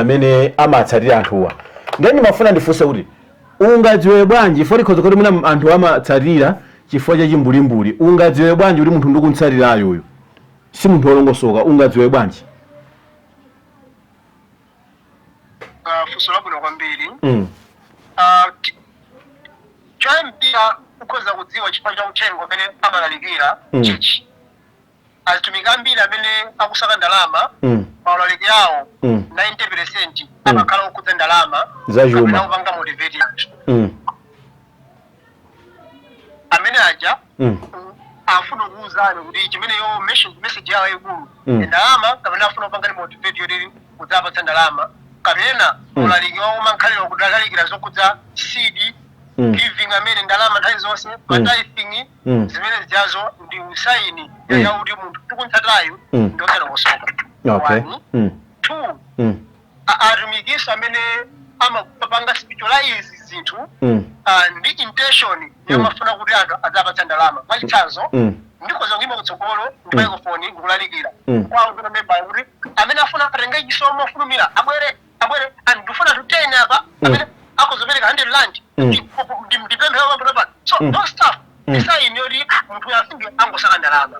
S2: amene amatsatira anthuwa, ndiye ndimafuna ndifunse kuti ungadziwe bwanji, fo likhoza kuti mwina anthu amatsatira chifukwa cha chimbulimbuli, ungadziwe bwanji kuti munthu ndikuntsatirayo uyu si munthu wolongosoka? Ungadziwe bwanji?
S3: Funso labwino kwambiri. Choyambira, ukhoza kudziwa chifukwa cha uthenga umene amalalikira. Chichi azitumiki ambiri amene akusaka ndalama, maulaliki awo 90% amakhala okhudza ndalama
S2: Zachuma.
S3: kapena kupanga motivate anthu. Amene aja afuna kuwuzani kuti chimene yo message yawo ikulu ndalama, kapena afuna kupanga ni motivate yoti kudzapatsa ndalama, kapena ulaliki wawo umankhalira kudalalikira zokhudza seed giving, amene ndalama nthawi zonse, ma tithing. Zimene zijazo ndi sign yakuti munthu tikuntsatayo ndi osalongosoka. One. Two, atumikiso amene amapanga spiritualize zinthu ndi intention yomafuna kuti anthu adzapatsa ndalama. Mwachitsanzo, ndikhoza kuyima kutsogolo ndi microphone ndikulalikira kwawo memba kuti amene afuna atenge chisomo ofulumira abwere, abwere, and ndifuna 10 apa amene akhozopereka 100 rand, ndipemphera pambuyo. So those stuff ndi sign yoti munthu asinge angosaka ndalama.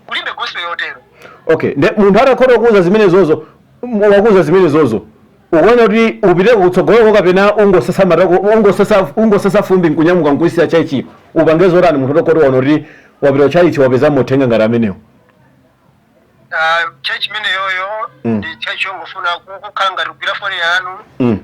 S3: Kulibe gospel yotero.
S2: Okay, nde munthu atakhoza kuuza zimene zozo, wakuuza zimene zozo, ukuona kuti upite kutsogoloko kapena ungosesa matako, ungosesa fumbi nkunyamuka nkuisiya chaichi, upange zotani munthu atakhoza kuona kuti wapita chaichi, wapeza mothenga ngati amenewo?
S3: Church imeneyoyo ndi church yongofuna kukhala ngati kugwira foni yanu,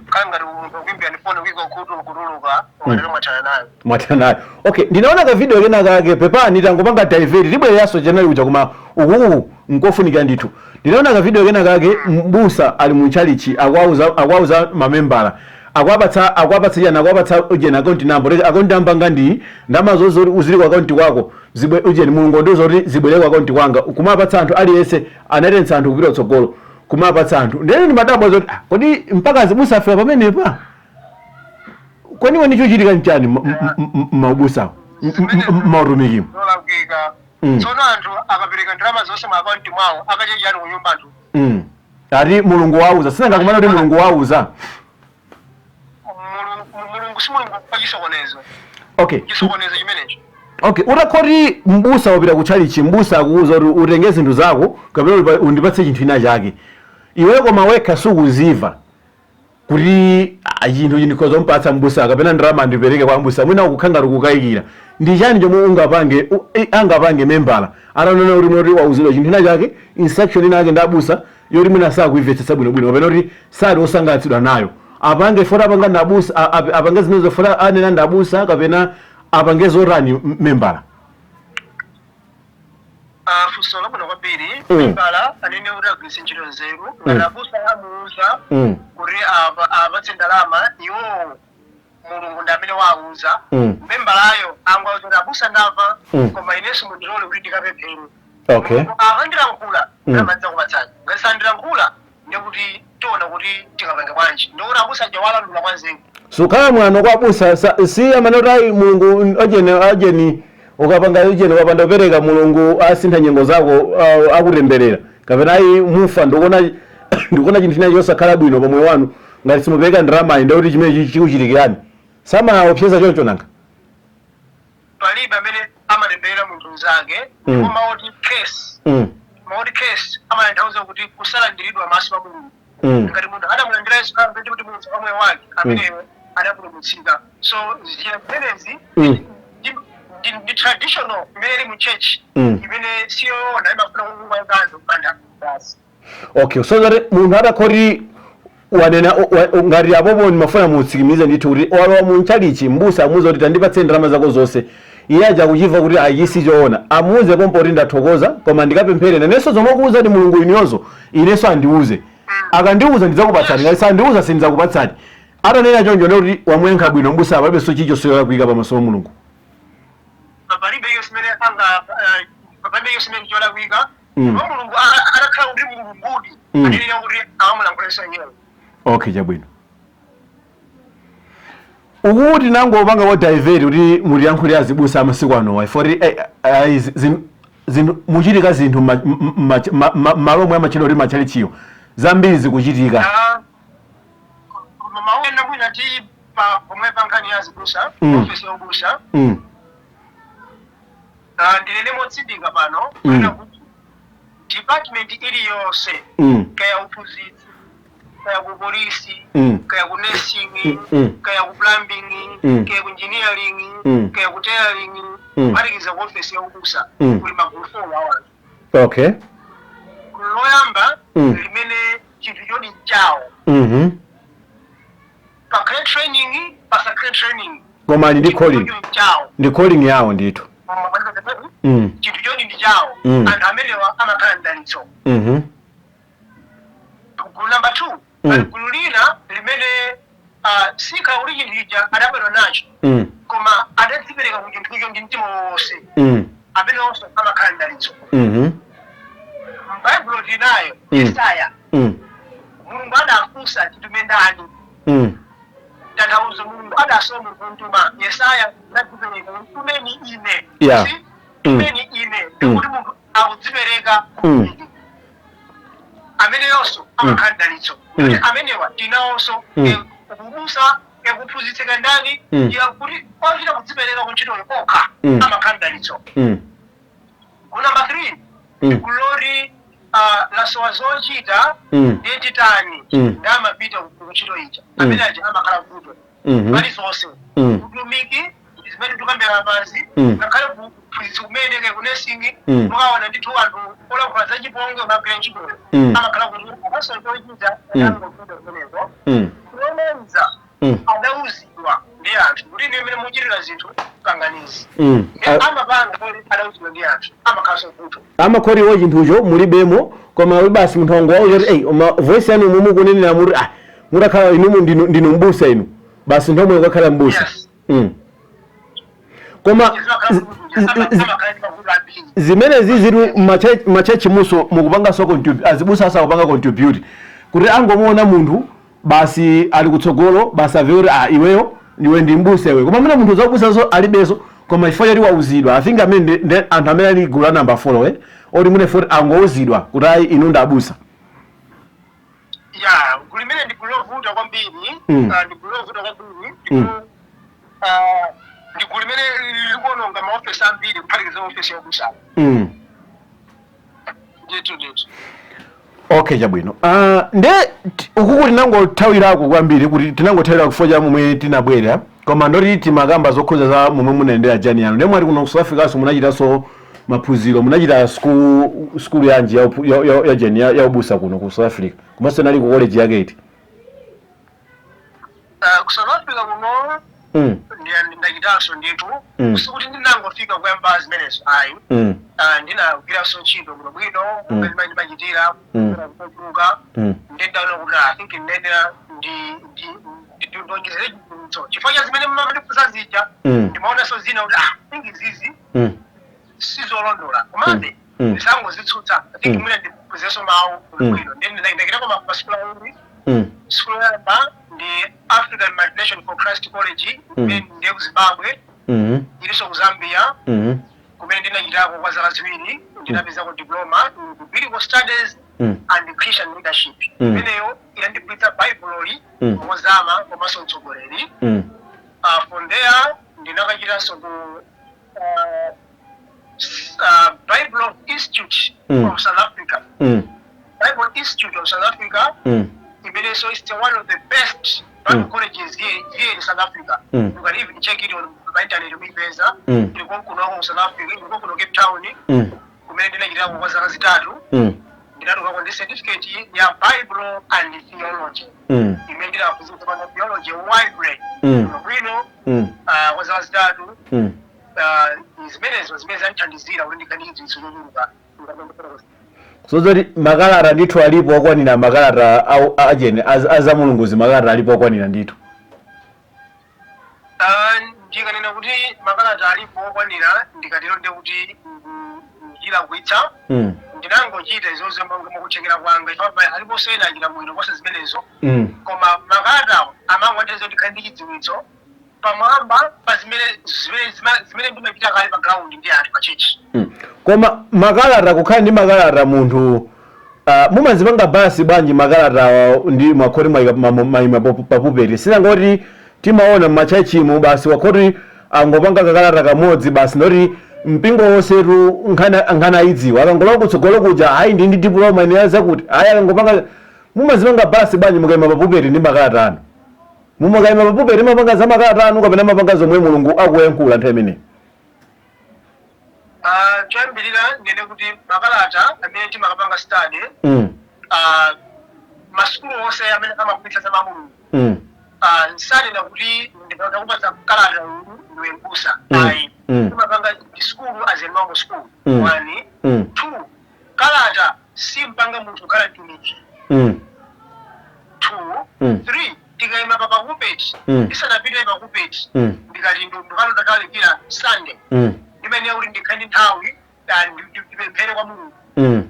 S3: kukhala ngati munthu akuimbira ndi foni, kuika khutu nkutuluka, ukatero mwathana nayo.
S2: Mwathana nayo. Okay, ndinaona ka video kena kake. Pepani, tangopanga divert, tibwereranso chenali kuja, koma ukuku nkofunika ndithu. Ndinaona ka video kena kake, mbusa ali mu chalichi, akuwauza mamembala, akuwapatsa jana, akuwapatsa ujeni account number, kuti account number ngandi ndalama zonse kuti uzili ku account kwako zibwe, ujeni Mulungu ndizo kuti zibwere ku account kwanga. Kumapatsa anthu, aliyense anatensa anthu kupita kutsogolo, kumapatsa anthu. Ndene ndimadabwa zoti, ah, kodi mpaka azibusa afika pamenepa? Kwenikweni chochitika nchani maubusawo, mautumikimu?
S3: Zolakwika. Tsono anthu akapereka ndalama zonse mu akaunti mwawo, akachechani kunyumba anthu?
S2: Ati Mulungu wauza, sinangakumana kuti Mulungu wauza.
S3: Mulungu si Mulungu pa chisokonezo. Chisokonezo chimenecho.
S2: Okay, utakhoti mbusa wapita kutchalichi, mbusa akuuza kuti utenge zinthu zako kapena undipatse chinthu china chake iwe, koma wekha sukuziva kuti, ah, chinthu ndikhoza kumpatsa mbusa kapena ndalama ndipereke kwa mbusa, mwina ukukhala ngati kukayikira, ndi chani chomwe ungapange, angapange membala atanena kuti mwina kuti wauzidwa chinthu china chake, instruction ina yake ndi abusa yoti mwina sakuimvetsetsa bwinobwino kapena kuti sali osangalatsidwa nayo, apange fota apanga ndi abusa, apange zimenezo fota anena ndi abusa, kapena apange zotani membala?
S3: Funso labwino kwambiri. Membala anene kuti agwiritse ntchito nzeru. Ngati abusa amuuza kuti apatse ndalama, iwowo Mulungu ndi amene wauza, membalayo angauza kuti, "Abusa, ndamva, koma inenso mundilole kuti ndikapemphere. Akandilankhula, ndalama kupatsani. Ngati sandilankhula, ndikuti tiona kuti tikapanga bwanji." Ndikuti abusa aja walandula mwa nzeru.
S2: Sukhala mwano kwa abusa, si amene kuti ayi Mulungu ajeni ajeni, ukapanga ujeni, ukapanda kupereka Mulungu asintha nyengo zako, akutemberera, kapena ayi mufa, ndikuona chinthu china chosakhala bwino pomwe wanu ngati simupereka ndalamayi, ndikuti chimene chikuchitikirani. Samaopseza choncho nanga?
S3: Palibe amene amatemberera munthu mnzake. Ndipo maoti curse, maoti curse amatanthauza kuti kusalandiridwa maso pa Mulungu. Ngati munthu adamulandira Yesu Khristu kuti munthu wa moyo wake, ameneyo adapulumutsidwa. So njira zimenezi ndi traditional imene ili mu church imene siyoona, imafuna kukunga anthu kupanda basi.
S2: Okay, so that munthu atakhoti wanena ngati apopo ndimafuna mutsikimize ndithu kuti walowa mu mchalichi, mbusa amuuze kuti tandipatse ndalama zako zonse, iye aja akuchimva kuti ayisi choona, amuuze pompo kuti ndathokoza, koma ndikapemphere nanenso, zomwe kuuza ndi Mulungu iniyonso inenso andiuze, akandiuza ndidzakupatsani, ngati sandiuza sindidzakupatsani. Atanena choncho, ndikuti wamuyankha bwino mbusa, palibenso chichonse cholakwika pamaso pa Mulungu.
S3: Palibe iyo simene anga palibe iyo simene cholakwika. Ndipo Mulungu atakhala kuti Mulungudi, anenera kuti awamulankhulesa iyeyo.
S2: Okay, chabwino. Ukuti nangopanga kwa divert kuti mutiyankhulire azibusa amasiku anowa ifoti muchitika zinthu malo omwe amachita kuti machalichiyo, zambiri zikuchitika.
S3: Mawu ena mwina ti pa pomwe pa nkhani ya azibusa, ofesi ya ubusa, ndinene motsindika pano kunena kuti department iliyonse, kaya uphunzitsi, Kaya ku polisi, kaya ku nursing, kaya ku plumbing, kaya ku engineering, kaya ku tailoring, kuphatikiza ku ofesi yaubusa, kuli magulu 4 awanthu. Gulu loyamba limene chinthu chodi chawo, pakhale training, pasakhale training,
S2: Koma ali ndi calling.
S3: chinthu chawo.
S2: Ndi calling yawo ndithu.
S3: Chinthu chodi ndi chawo. Anthu amenewa amakhala mdalitso. Gulu number 2, pali gulu lina limene sikhala kuti chinthu chija adabadwa nacho, koma adadzipereka ku chinthucho ndi mtima wonse. Amene onso amakhala mdalitso. M'Baibulo tinayo Yesaya. Mulungu adafunsa, "Titume ndani?" Tanthauzo, Mulungu adasowa munthu wontuma. Yesaya adadzipereka, "Tumeni ine." See? "Tumeni ine." Ndikuti munthu akudzipereka. Ameneyonso amakhala mdalitso. Kuti amenewa tinawonso, kubusa, kuphunzitsika ndani, ya kuti ochita kudzipereka kuntchitoyo okha, amakhala mdalitso. Gulu number 3, gulu loti lasowa zochita, ndiye titani? Ndamapita kuntchito ija. Amene aja amakhala vuto pali zonse, utumiki, zimene tikambira pansi, ngakhale kuphunzitsi kumene, ke ku nursing, mukaona ndithu anthu olankhula zachipongwe magwira ntchitoyo, amakhala kuti akasowa chochita, adangovuta kumeneko. Kulomaliza, adauzidwa ndi anthu kuti ine imene muchitira zinthu panganizi. Amapanga kuti adauzidwa ndi anthu, amakhalanso vuto.
S2: Amakholiwo chinthucho mulibemo, koma basi munthu wangowa kuti, "Ei, ma voice yanu mumu kunenera muti, ah, mutakhala inumu ndinu mbusa inu," basi ndomwe ukakhala mbusa.
S3: Yes.
S2: Koma
S3: Amakhala ndi mavuto ambiri.
S2: Zimene zili machechi muso mukupanganso azibusa asakupanga contribute kuti angomuona munthu basi ali kutsogolo, basi ave kuti, "Ah, iweyo iwe ndi mbusa iwe." Koma amene munthu zakubusanso alibenso, koma chifukwa choti wauzidwa. I think amene ndi anthu amene ali gulu la number 4, oti mune foti angouzidwa kuti, "Ayi, inu ndi abusa."
S3: Ya, gulu limene ndi gulu lovuta kwambiri. Ndi gulu lovuta kwambiri, ndipo ndi gulu limene likuononga maofesi ambiri, kuphatikiza ofesi yabusa. Ndithu, ndithu.
S2: Okay, chabwino. Nde ukuku tinangothawirako kwambiri, kuti tinangothawira chifukwa cha momwe tinabwera, koma ndoti timakamba zokhuza za momwe munayendera journey yanu. Ndiye mwati kuno ku South Africa munachitanso maphunziro, munachita school yanji ya journey ya ubusa kuno ku South Africa, komanso nali ku college yake iti?
S3: Ku South Africa kuno ndachitanso ndithu. Sikuti ndinangofika kuyamba zimenezo, ayi. Ndinagwiranso ntchito bwino bwino, monga ndimachitira kuchuluka. Ndindaona kuti, I think ndinenera ndonjezere chidziwitso chifukwa cha zimene mmandifunsa zija. Ndimaonanso zina kuti, ah, think izizi sizolondola, komabe ndisangozitsutsa. I think mwina ndiphunzirenso mawu bwino. Ndakitako masukulu awiri. Sukulu yoyamba ndi African Matriculation for Christ College, imene ndiye ku Zimbabwe, ilinso ku Zambia, kumene ndinachitako kwa zaka 2. Ndinapezako diploma in Biblical Studies and Christian Leadership. Imeneyo inandiphunzitsa Baibulo mozama komanso mtsogoleri. From there ndinakachitanso ku Bible Institute of South Africa. Bible Institute of South Africa, imenenso is one of the best Bible colleges here in South Africa. You can even check it on the internet, muipeza. Ili konkuno ku South Africa, ili konkuno Cape Town, kumene ndinachitako kwa zaka 3. Ndinatulukako ndi certificate ya Bible and Theology, imene ndinaphunzitsa pano theology widely bwino kwa zaka 3. Zimenezo zimene zandithandizira kuti ndikhale ndi chidziwitso chochuluka.
S2: Sozoti makalata ndithu alipo okwanira, makalata ajene azamulunguzi, makalata alipo okwanira ndithu.
S3: Ndikanena kuti makalata alipo okwanira, ndikatero ndiye kuti ndilakwitsa. Ndinangochita izozo mukuthekera kwanga, chifukwa aliponso ena achita bwino kosa zimenezo. Koma makalatawo amangothandiza kuti ndikhale ndi chidziwitso pamwamba pa zimene ndimachita kale pa ground ndi anthu pa church.
S2: Koma makalata, kukhala ndi makalata munthu, mumazipanga basi bwanji makalata ndi mwakhoti mwayika mayima papupeti? Sinangoti timaona m'machachimu basi wakhoti angopanga kakalata kamodzi basi, ndoti mpingo wonsetu nkhani ayidziwa, akangolowa kutsogolo kuja, "Ayi, ndi diploma ine zakuti." Ayi, akangopanga. Mumazipanga balance bwanji mukayima papupeti ndi makalata anu? Mukayima papupeti mapanga za makalata anu kapena mapanga zomwe Mulungu akuyankhula nthawi imeneyi?
S3: Choyambirira ndine kuti makalata amene timakapanga study, masukulu onse amene amagwiritsa za Mulungu, nsanena kuti ndikakupatsa kalata ndiwe mbusa, ayi. Timapanga school as a normal school. One. Two, kalata simpanga munthu kukhala mtumiki. Two. Three, tikayima pa pulpit, tisanapite pa pulpit, ndikati ndikalotakalalikira Sunday, ndimene kuti ndikhale ndi nthawi, ndipemphere kwa Mulungu,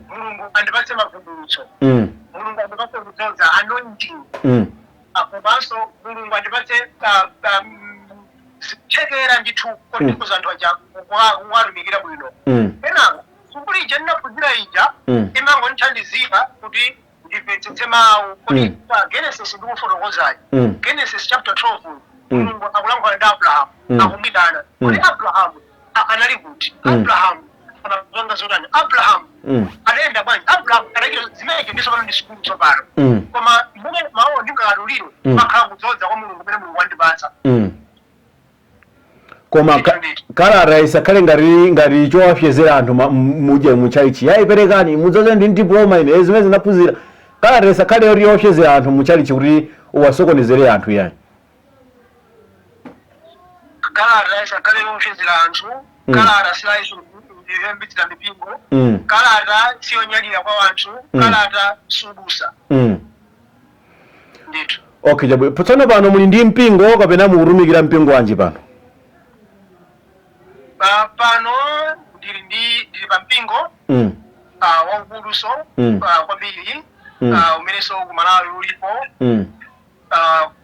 S3: Mulungu andipatse mavumbulutso, Mulungu andipatse kudzoza, anointing, komanso Mulungu andipatse zithekera ndithu kuti ndikuza anthu aja kuwatumikira bwino. Kenako sukulu ija ndinaphunzira ija imangondithandizira kuti ndimvetsetse mawu kuti pa Genesis ndikufotokozayi, Genesis chapter 12, Mulungu akulankhula ndi Abrahamu, akumuyitana kuti Abrahamu anali kuti? Abrahamu amapanga zotani? Abrahamu adayenda bwanji? Abrahamu adachita zimenezo. Ndiso pano ndi sukulu tsopano. Koma mmene mawu ndingakalulire, makhala kudzoza kwa Mulungu kumene Mulungu wandipatsa.
S2: Koma kalata isakhale ngati chowapyezera anthu mudye muchalichi, yayi, perekani mudzoze ndi diploma ine, zimene zinaphunzira. Kalata isakhale yoti yowapyezera anthu muchalichi kuti uwasokonezere anthu, yayi.
S3: Kalata isakhale yopyezera anthu. Kalata silaiso yoyambitsira mipingo. Kalata siyonyadira kwa anthu. Kalata subusa. Ndithu.
S2: Okay, chabwino. Tsono pano muli ndi mpingo kapena mukutumikira mpingo wanji pano?
S3: Pano ndili pa mpingo waukuluso kwambiri, umenenso ku Malawi ulipo,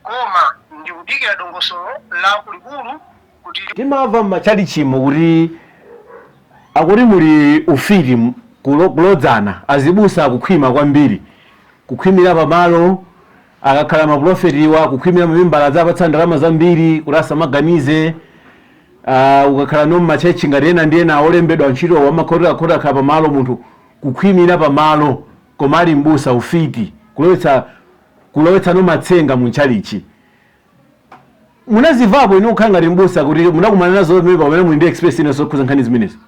S3: koma ndikudikira dongosolo la kulikulu kuti
S2: Timamva m'machalichimo kuti akuti muli ufiti, kulodzana, azibusa akukhwima kwambiri, kukhwimira pamalo, akakhala maprofetiwa kukhwimira mamimbala, adzapatsa ndalama zambiri kuti asamaganize. Ukakhala no mmachechi ngati ena ndi ena olembedwa ntchito wamakhoti akhoti akhala pamalo, munthu kukhwimira pamalo koma ali mbusa, ufiti, kulowetsa no matsenga mu ntchalichi. Munazivapo inu kukhala ngati mbusa kuti munakumana nazo pamene pamene muli ndi experience ino zokhuza nkhani zimenezi?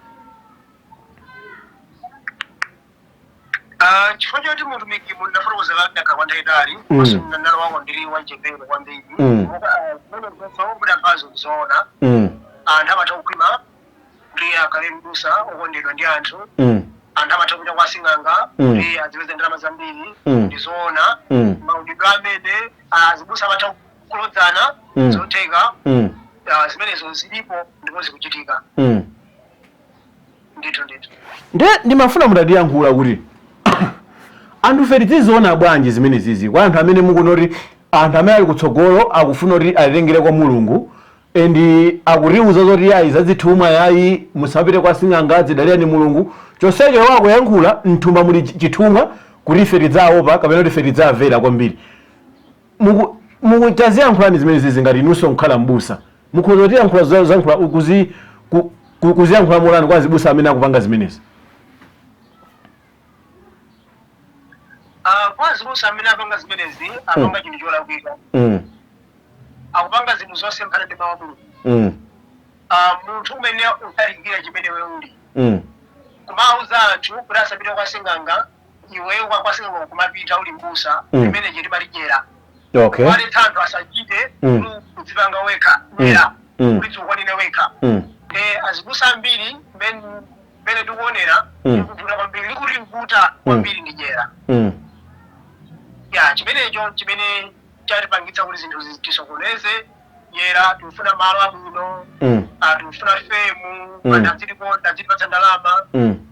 S3: Chifukwa choti mutumiki mundafotokozera ndakha kwa nthawi itali, komanso nalo wangu ndili wanjepere kwambiri. Zimene zonse mudamvazo kuzoona. Anthu amatha kukhwima kuti akhale mbusa okondedwa ndi anthu. Anthu amatha kupita kwa sing'anga kuti azipeze ndalama zambiri. Ndizoona. Maudidwe amene azibusa amatha kulodzana, zotheka. Zimenezo zilipo ndipo zikuchitika. Ndithu, ndithu.
S2: Nde ndimafuna mutatiyankhula kuti anthu fe tiziona bwanji zimene zizi kwa anthu amene mukuona kuti anthu amene ali kutsogolo akufuna kuti atengere kwa Mulungu and akutiuza zoti yayi, zazithumwa yayi, musapite kwa sing'anga, dzidalirani Mulungu, chonsecho wakuyankhula mthumba muli chithumwa kuti ife tidzaopa kapena kuti ife tidzamvera kwambiri. Muku taziyankhulani zimene zizi ngati inunso nkukhala mbusa, mukhoza kutiyankhula zankhula kuziyankhula molani kwa azibusa amene akupanga zimenezi?
S3: Kwa azibusa amene apanga zimenezi, apanga chinthu cholakwika. Akupanga zinthu zonse mphana ndi mawu a Mulungu. Munthu umene utalikira chimene iwe uli, kumauza anthu kuti asapite kwa sing'anga, iweyo kwa sing'anga kumapita uli mbusa, imene chitimalijera. Kuwaletsa anthu asachite, kuti udzipanga wekha dyera, kuti dziukwanire wekha. Azibusa ambiri mmene tikuonera, likuvuta kwambiri, likutivuta kwambiri ndi dyera. Ya, chimenecho chimene chatipangitsa kuti zinthu tisokoneze, dyera. Tikufuna malo abwino, tikufuna fame, anthu azitikonda, azitipatsa ndalama,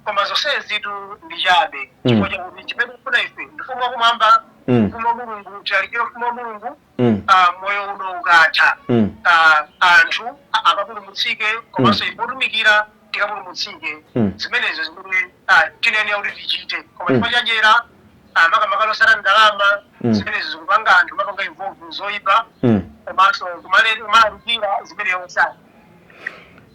S3: koma zonsezitu ndi chabe, chifukwa chakuti chimene tikufuna ife ndi ufumu wakumwamba, ufumu wa Mulungu. Tilalikire ufumu wa Mulungu. Moyo uno ukatha, anthu akapulumutsike, komanso ife otumikira tikapulumutsike. Zimenezo zimene tinenera kuti tichite, koma chifukwa chadyera, makamaka losata ndalama, zimenezo zikupanga anthu mapanga involve zoyipa, komanso kumalalikira zimene osati.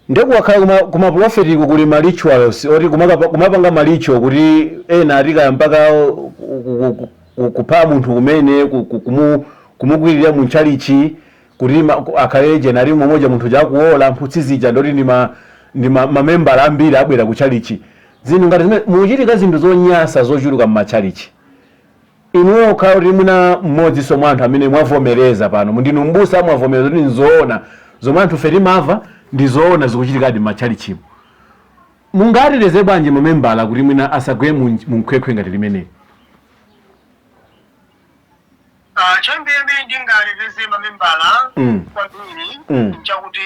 S2: Ndekuwakhala kuma profetiku kuli ma rituals oti kumapanga ma ritual kuti ena atikaya mpaka kupha munthu kumene kumukwirira mu ntchalichi kuti akhale jenali mmoja munthu chakuola mphutsi zija ndoti ndi mamembala ambiri abwera ku tchalichi. Zinthu ngati zimene muchitika, zinthu zonyasa zochuluka m'matchalichi. Inuyo okhala kuti mwina mmodzinso mwa anthu amene mwavomereza pano, ndinu mbusa, mwavomereza kuti nzoona zomwe anthu fe timamva, ndi zoona zikuchitikadi m'matchalichimo. Mungateteze bwanji mamembala kuti mwina asagwe mu nkhwekhwe ngati limeneli?
S3: Choyambirira ndingateteze mamembala kwambiri nchakuti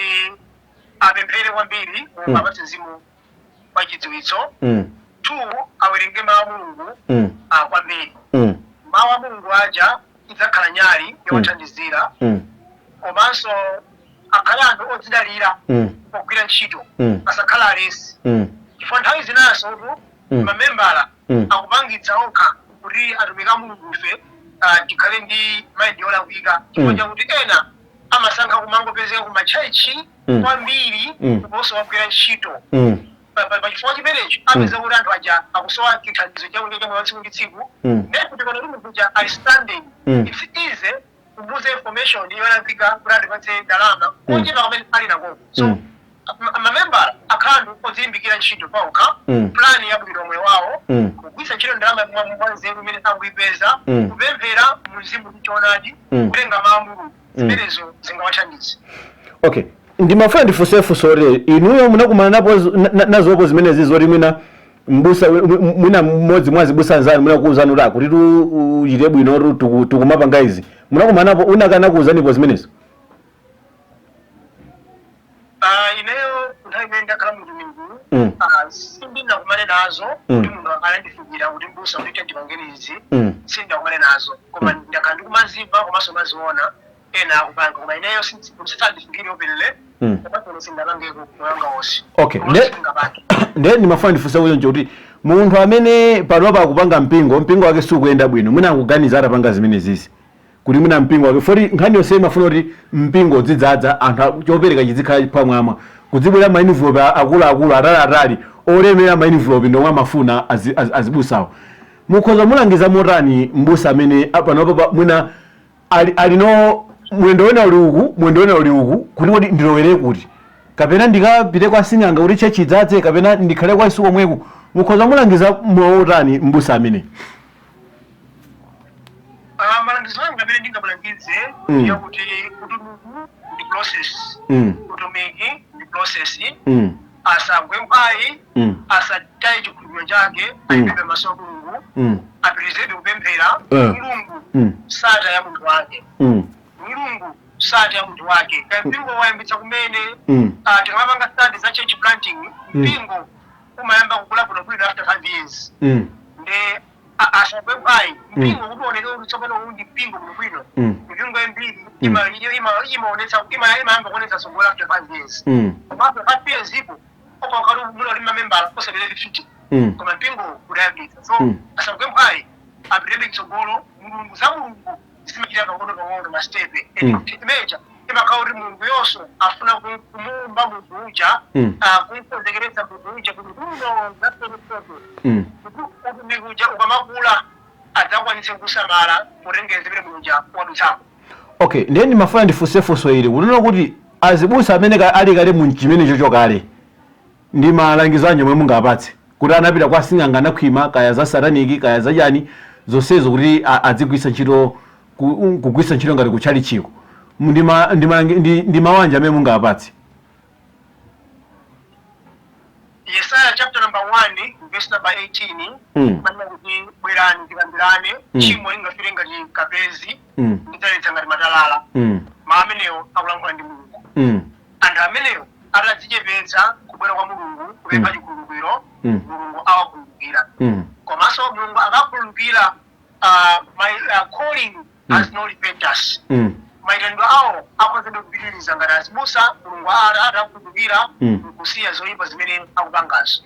S3: apemphere kwambiri, Mulungu apatse mzimu wa chidziwitso. Two, awerenge mawu a Mulungu kwambiri. Mawu a Mulungu aja idzakhala nyali yowathandizira. Komanso akhale anthu odzidalira pogwira ntchito, asakhala alesi, chifukwa nthawi zinaso tu mamembala akupangitsa okha kuti atumiki a Mulungu ife tikhale ndi mind yolakwika, chifukwa chakuti ena amasankha kumangopezeka ku matchalichi kwambiri kuposa wagwira ntchito. Pachifukwa chimenecho apeza kuti anthu aja akusowa chithandizo chakudya cha moyo wa tsiku ndi tsiku. Then kuti pano kuti munthu uja ali standing, it's easy kumuuza information yolakwika kuti atipatse ndalama kochepa kamene ali nakoko. So mamembala akhala anthu odzilimbikira ntchito paokha, plan yabwino moyo wawo, kugwiritsa ntchito ndalama mwa nzeru imene akuyipeza, kupemphera mumzimu ndi choonadi, kutenga mawu a Mulungu, zimenezo zingawathandize.
S2: Okay, ndimafuna ndifunsefunso lero: inuyo munakumana napo nazopo zimenezi zoti mwina mbusa mwina mmodzi mwa azibusa anzanu mwina kuwuzani kuti akuti tu uchite bwino, tikumapanga izi, munakumana napo unakana kuwuzanipo zimenezo?
S3: Ineyo nthawi imene ndakhala mutumiki sindinakumane nazo kuti munthu anandifikira kuti mbusa kuti ndipangeni izi. Sindinakumane nazo, koma ndakhala ndikumazimva komanso maziona ena akupanga, koma ineyo sindifikire openly. Komanso ine sindapangeko moyo wanga wonse. Komanso sindingapange.
S2: Ndiye ndimafuna ndifunse kuchoncho kuti munthu amene panopa akupanga mpingo, mpingo wake sukuyenda bwino, mwina akuganiza atapanga zimenezisi kuti mwina mpingo wake, foti nkhani yonse imafuna kuti mpingo udzidzadza anthu, chopereka chizikhala pamwamba, kudzibwera ma envelope akuluakulu, ataliatali, olemera ma envelope ndomwe amafuna azibusawo. Mukhoza mulangiza motani mbusa amene panopa mwina alino mwendo wena uli uku, mwendo wena uli uku, kuti kodi ndilowere kuti, kapena ndikapite kwa sing'anga kuti church idzadze, kapena ndikhale kwa Yesu komweko? Mukhoza mulangiza motani mbusa amene?
S3: Malangizo anga amene ndingamulangize yakuti utumiki ndi process. Utumiki ndi process. Asagwe mphwayi, asataye chikhulupiriro chake, ayipembe maso a Mulungu, apitirizebe kupemphera. Mulungu sataya munthu wake. Mulungu sataya munthu wake. Kaya mpingo wayambitsa kumene, tikamapanga study za church planting, mpingo umayamba kukula bwinobwino after 5 years. Nde asagwe mphwayi. Mpingo kuti uoneke kuti tsopano uwu ndi mpingo bwinobwino, mipingo yambiri imaonetsa, imayamba kuonetsa tsogolo after 5 years. Koma after 5 years ipo okakhala muna uli mamembala osapita 50, koma mpingo udayambitsa. So asagwe mphwayi, apitebe kutsogolo. Mulungu, za Mulungu zimachita pang'ono pang'ono, ma step. Imeja imakhala kuti Mulungu yonso afuna kumuumba munthu uja, kumkonzekeretsa munthu uja kuti uno zaperepepe, kuti utumiki uja ukamakula adzakwanitse kusamala potengera zimene munthu uja wadutsako.
S2: Okay, ndiye ndimafuna ndifunsefunso ili kunena kuti azibusa amene ali kale mu chimenecho chokale, ndi malangizo anji omwe mungapatse kuti anapita kwa sing'anga, anakhwima, kaya za satanic, kaya zachani, zonsezo kuti adzigwiritsa ntchito kugwiritsa ntchito ngati kutchalichiko, ndi mawanja amene mungapatse?
S3: Yesaya chapter number 1 verse number 18 manena kuti, "Bwerani tikambirane. Tchimo lingafire ngati kapezi, ndidzaletsa ngati matalala." Ma amenewo akulankhula ndi Mulungu. Anthu amenewo atadzichepetsa kubwera kwa Mulungu kupempha chikhululukiro, Mulungu awakhululukira. Komanso Mulungu akakhululukira, my calling has no repentance. Maitandwe awo akhozedwe kupitiriza ngati azibusa, Mulungu atakhululukira nkusiya zoyipa zimene akupangazo.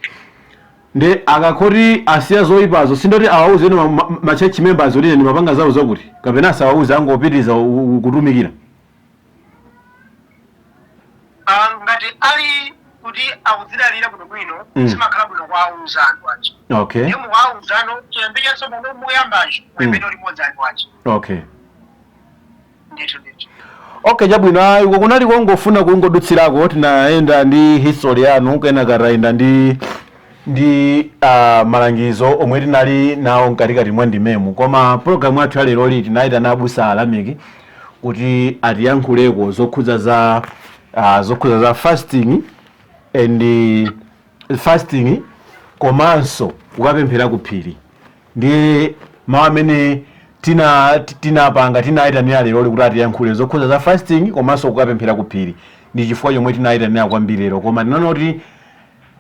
S2: Ndi akakhoti asiya zoyipazo, sindoti awauze eno ma church members kuti ine ndimapanga zawo zakuti, kapena asawauze, angopitiriza kutumikira?
S3: Ngati ali Kuti akudzidalira bwinobwino, zimakhala bwino kuwauza anthu aja. Ndiye mukuwauzano chiyambi chatsopano muyambacho, muyambire limodzi anthu aja. Ndithu, ndithu.
S2: Okay, chabwino. Ayi, uko kunali kongofuna kungodutsirako. Tinayenda ndi history yanu, kenaka tayenda ndi malangizo omwe tinali nawo mkatikati mwa ndimemu. Koma programu yathu ya leroli tinayitana abusa Alameki kuti atiyankhuleko zokhudza za fasting and fasting komanso kukapemphera ku phiri. Ndiye mawu amene tinapanga, tinayitanira leroli kuti atiyankhule zokhudza za fasting komanso kukapemphera ku phiri, ndi chifukwa chomwe tinayitanira kwambiri lero. Koma tinaona kuti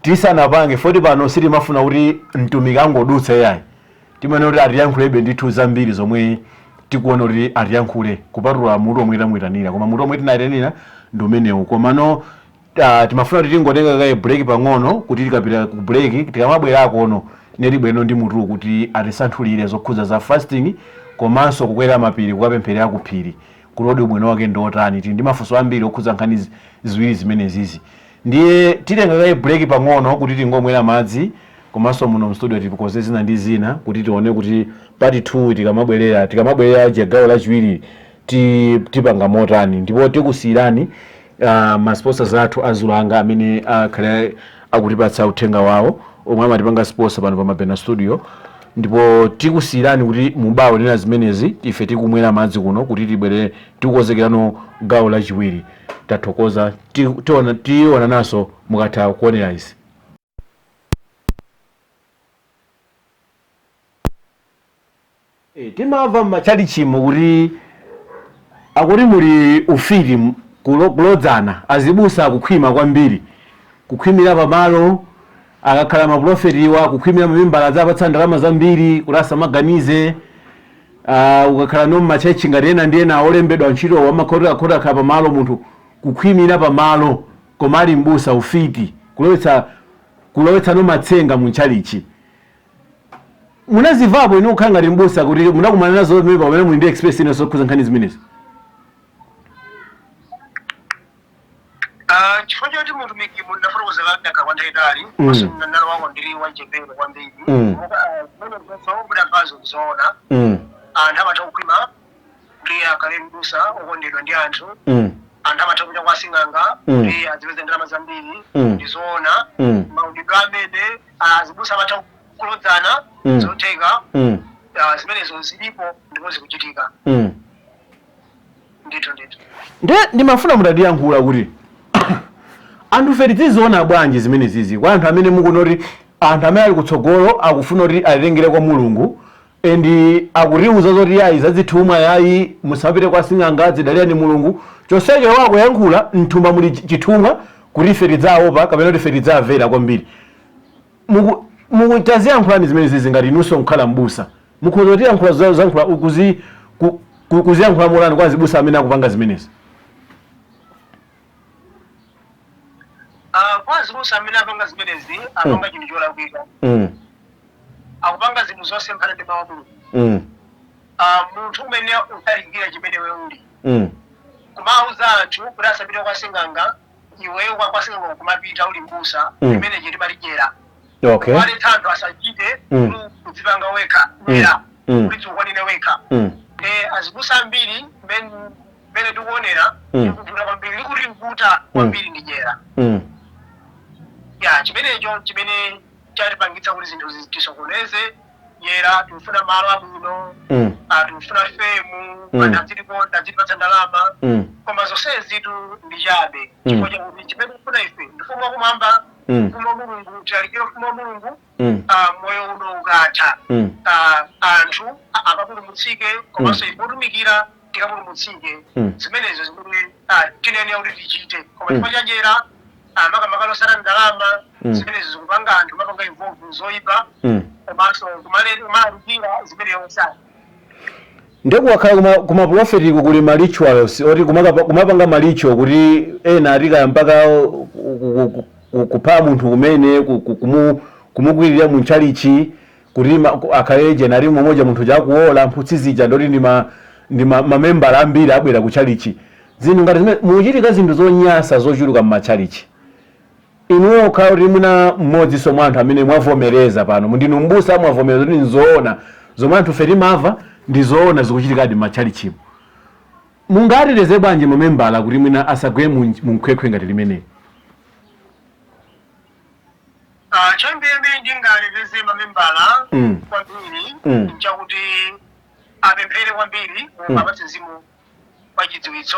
S2: tisanapange foti pano, sitimafuna kuti mtumiki angodutsa yayi, timaona kuti atiyankhulebe ndithu zambiri zomwe tikuona kuti atiyankhule kupatula mutu omwe tamuyitanira. Koma mutu omwe tinayitanira ndi umenewu. Komano timafuna kuti tingotenga kaye break pang'ono, kuti tikapita ku break, tikamabwerako ono netibweno ndi mutu kuti atisanthulire zokhudza za fasting komanso kukwera mapiri, kukapempherera ku phiri, kuti ubwino wake ndi otani. Tili ndi mafunso ambiri okhudza nkhani ziwiri zimenezizi. Ndiye titenga kaye break pang'ono kuti tingomwera madzi, komanso muno mstudio tikoze zina ndi zina, kuti tione kuti part 2 tikamabwerera gawo lachiwiri tipanga motani. Ndipo tikusiyirani ma sponsors athu azulanga amene akhale akutipatsa uthenga wawo, omwe amatipanga sponsor pano pa Mabena Studio. Ndipo tikusiyirani kuti mubawo nena zimenezi, ife tikumwera madzi kuno kuti tibwere tikukonzekerano gawo lachiwiri. Tathokoza, tionananso mukatha kuonera izi. Timamva m'matchalichimo kuti akuti muli ufiti, kulodzana, azibusa akukhwima kwambiri, kukhwimira pamalo, akakhala maprofetiwa kukhwimira mamimbala, adzapatsa ndalama zambiri kuti asamaganize. Ukakhala no mmachechi ngati ena ndi ena olembedwa ntchito wamakhoti akhoti, akhala pamalo, munthu kukhwimira pamalo koma ali mbusa, ufiti, kulowetsa no matsenga mu ntchalichi. Munazivapo inu kukhala ngati mbusa kuti munakumana nazo pamene pamene muli ndi experience ina zokhuza nkhani zimenezi?
S3: Chifukwa choti mutumiki mundafotokozera daka kwa nthawi itali, komanso nalo wako ndili wachepere kwambiri, zimene zonse mudamvazo zoona. Anthu amatha kukhwima kuti akhale mbusa okondedwa ndi anthu. Anthu amatha kupita kwa asing'anga kuti azipeze ndalama zambiri. Ndizoona. Maudidwe amene azibusa amatha kulodzana, zotheka. Zimenezo zilipo ndipo zikuchitika. Ndithu, ndithu.
S2: Nde ndimafuna mutatiyankhula kuti anthu fe tiziona bwanji zimenezizi, kwa anthu amene mukuona kuti anthu amene ali kutsogolo akufuna kuti atengere kwa Mulungu and akutiuza zoti yayi, zazithumwa yayi, musapite kwa sing'anga, dzidalirani Mulungu, chonsecho wakuyankhula mthumba muli chithumwa kuti ife tidzaopa kapena kuti ife tidzamvera kwambiri. Taziyankhulani zimenezizi ngati inunso nkhala mbusa, mukhoza kutiyankhula zankhula kuziyankhula molani kwa azibusa amene akupanga zimenezi?
S3: Kwa azibusa amene apanga zimenezi, apanga chinthu cholakwika. Akupanga zinthu zosemphana ndi mawu a Mulungu. Munthu umene utalikira chimene we uli, kumauza anthu kuti asapite kwa sing'anga, iweyo kwa sing'anga kumapita uli mbusa, limene chitimalijera, waletsa anthu asachite, kuti kudzipanga wekha dyera, kuti dziukwanire wekha. Azibusa ambiri mmene tikuonera, likuvuta kwambiri, likutivuta kwambiri ndi dyera. Ya, chimenecho chimene chatipangitsa kuti zinthu tisokoneze, dyera. Tikufuna malo abwino, tikufuna fame, anthu azitikonda, azitipatsa ndalama, koma zonsezitu ndi chabe, chifukwa chakuti chimene tikufuna ife ndi ufumu wakumwamba, ufumu wa Mulungu. Tilalikire ufumu wa Mulungu. Moyo uno ukatha, anthu akapulumutsike, komanso ife otumikira tikapulumutsike. Zimenezo zimene tinenera kuti tichite. Koma chifukwa chadyera, makamaka losata ndalama, zimenezo zikupanga anthu mapanga involve zoyipa, komanso kumalalikira zimene osati.
S2: Ndekuwakhala kuma profetiko kuli ma rituals oti kumapanga ma ritual, kuti ena atikaya mpaka kupha munthu kumene kumukwirira mu ntchalichi kuti akhale jenali momweja munthu chakuola mphutsi zija, ndoti ndi mamembala ambiri abwera ku tchalichi. Zinthu ngati zimene muchitika, zinthu zonyasa zochuluka m'matchalichi. Inuyo okhala kuti muna mmodzinso mwa anthu amene mwavomereza pano, ndinu mbusa, mwavomereza kuti nzoona zomwe anthu fe timamva, ndi zoona zikuchitikadi m'matchalichimo, mungateteze bwanji mamembala kuti mwina asagwe mu nkhwekhwe ngati limeneli?
S3: Choyambirira ndingateteze mamembala kwambiri nchakuti apemphere kwambiri, Mulungu apatse mzimu wa chidziwitso.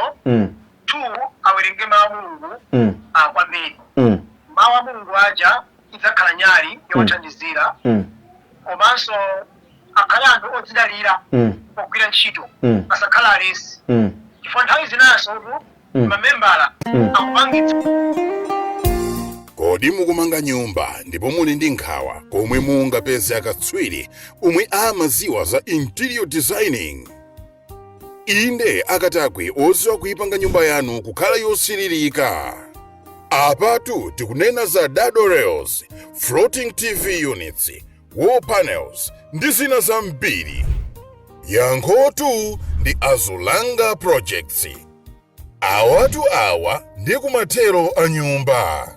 S3: Two, awerenge mawu a Mulungu kwambiri. Mawu a Mulungu aja idzakhala nyali yowathandizira. Komanso akhale anthu odzidalira pogwira ntchito, asakhale alesi, chifukwa nthawi zinaso tu mamembala akupangitsa.
S1: Kodi mukumanga nyumba ndipo muli ndi nkhawa komwe mungapeze akatswiri omwe amaziwa za interior designing? Inde, akatakwe oziwa kuipanga nyumba yanu kukhala yosiririka. Apatu tikunena za dado rails, floating TV units, wall panels ndi zina zambiri. Yankhotu ndi Azulanga Projects. Awatu awa ndi kumathero a nyumba.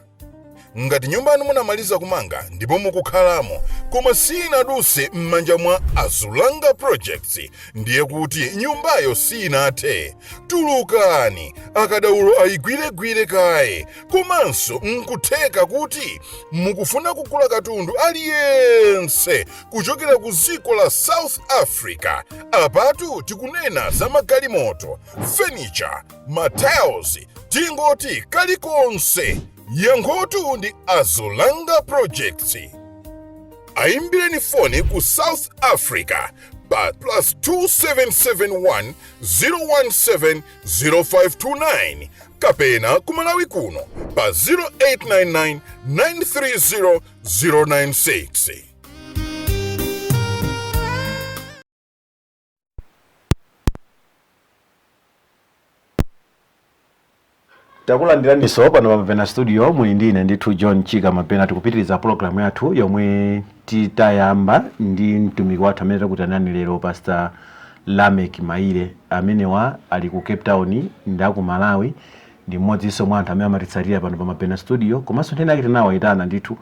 S1: Ngati nyumba yanu munamaliza kumanga ndipo mukukhalamo, koma sinaduse m'manja mwa Azulanga Projects, ndiye kuti nyumbayo sinathe. Tulukani, akadaulo ayigwiregwire kaye. Komanso nkutheka kuti mukufuna kugula katundu aliyense kuchokera ku dziko la South Africa. Apatu tikunena za magalimoto, furniture, matiles, tingoti kalikonse. Yankhotu ndi Azulanga Projects. Ayimbireni foni ku South Africa pa +2771 017 0529 kapena ku Malawi kuno pa 0899 930 096.
S2: Takulandiraniso pano pa Mapena Studio, muli ndi ine ndithu John Chika Mapena. Tikupitiriza pologalamu yathu yomwe titayamba ndi mtumiki wathu amene takutanani lero, Pastor Lamek Maile, amenewa ali ku Cape Town, ndi aku Malawi, ndi mmodzinso mwa anthu amene amatitsatira pano pa Mapena Studio. Komanso nthena yake tinawayitana ndithu,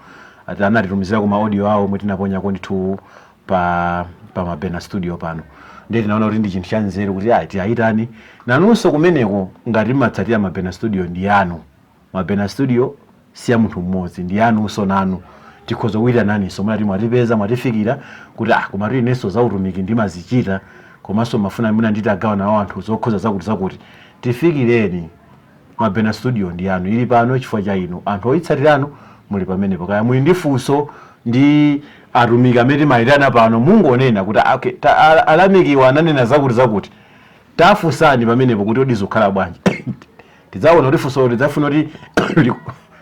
S2: anatitumizira kuma audio awo omwe tinaponyako ndithu pa Mapena Studio pano. Ndiye tinaona kuti ndi chinthu cha nzeru kuti ayi, tiyayitani nanunso kumeneko. Ngati mmatsatira Mapena Studio, ndi yanu Mapena Studio, si ya munthu mmodzi, ndi yanunso nanu. Tikhoza kuyitananinso mwati mwatipeza, mwatifikira kuti ah, koma inenso za utumiki ndimazichita, komanso mafuna mwina nditi agawa nawo anthu zokhoza zakuti zakuti, tifikireni. Mapena Studio ndi yanu, ili pano chifukwa cha inu anthu oyitsatiranu muli pamenepo. Kaya muli ndi funso ndi atumiki amene timayitana pano, mungonena kuti ah, okay, alamikiwa ananena zakuti zakuti, tafunsani pamenepo kuti odi zikukhala bwanji. Tidzaona kuti funso lidzafuna kuti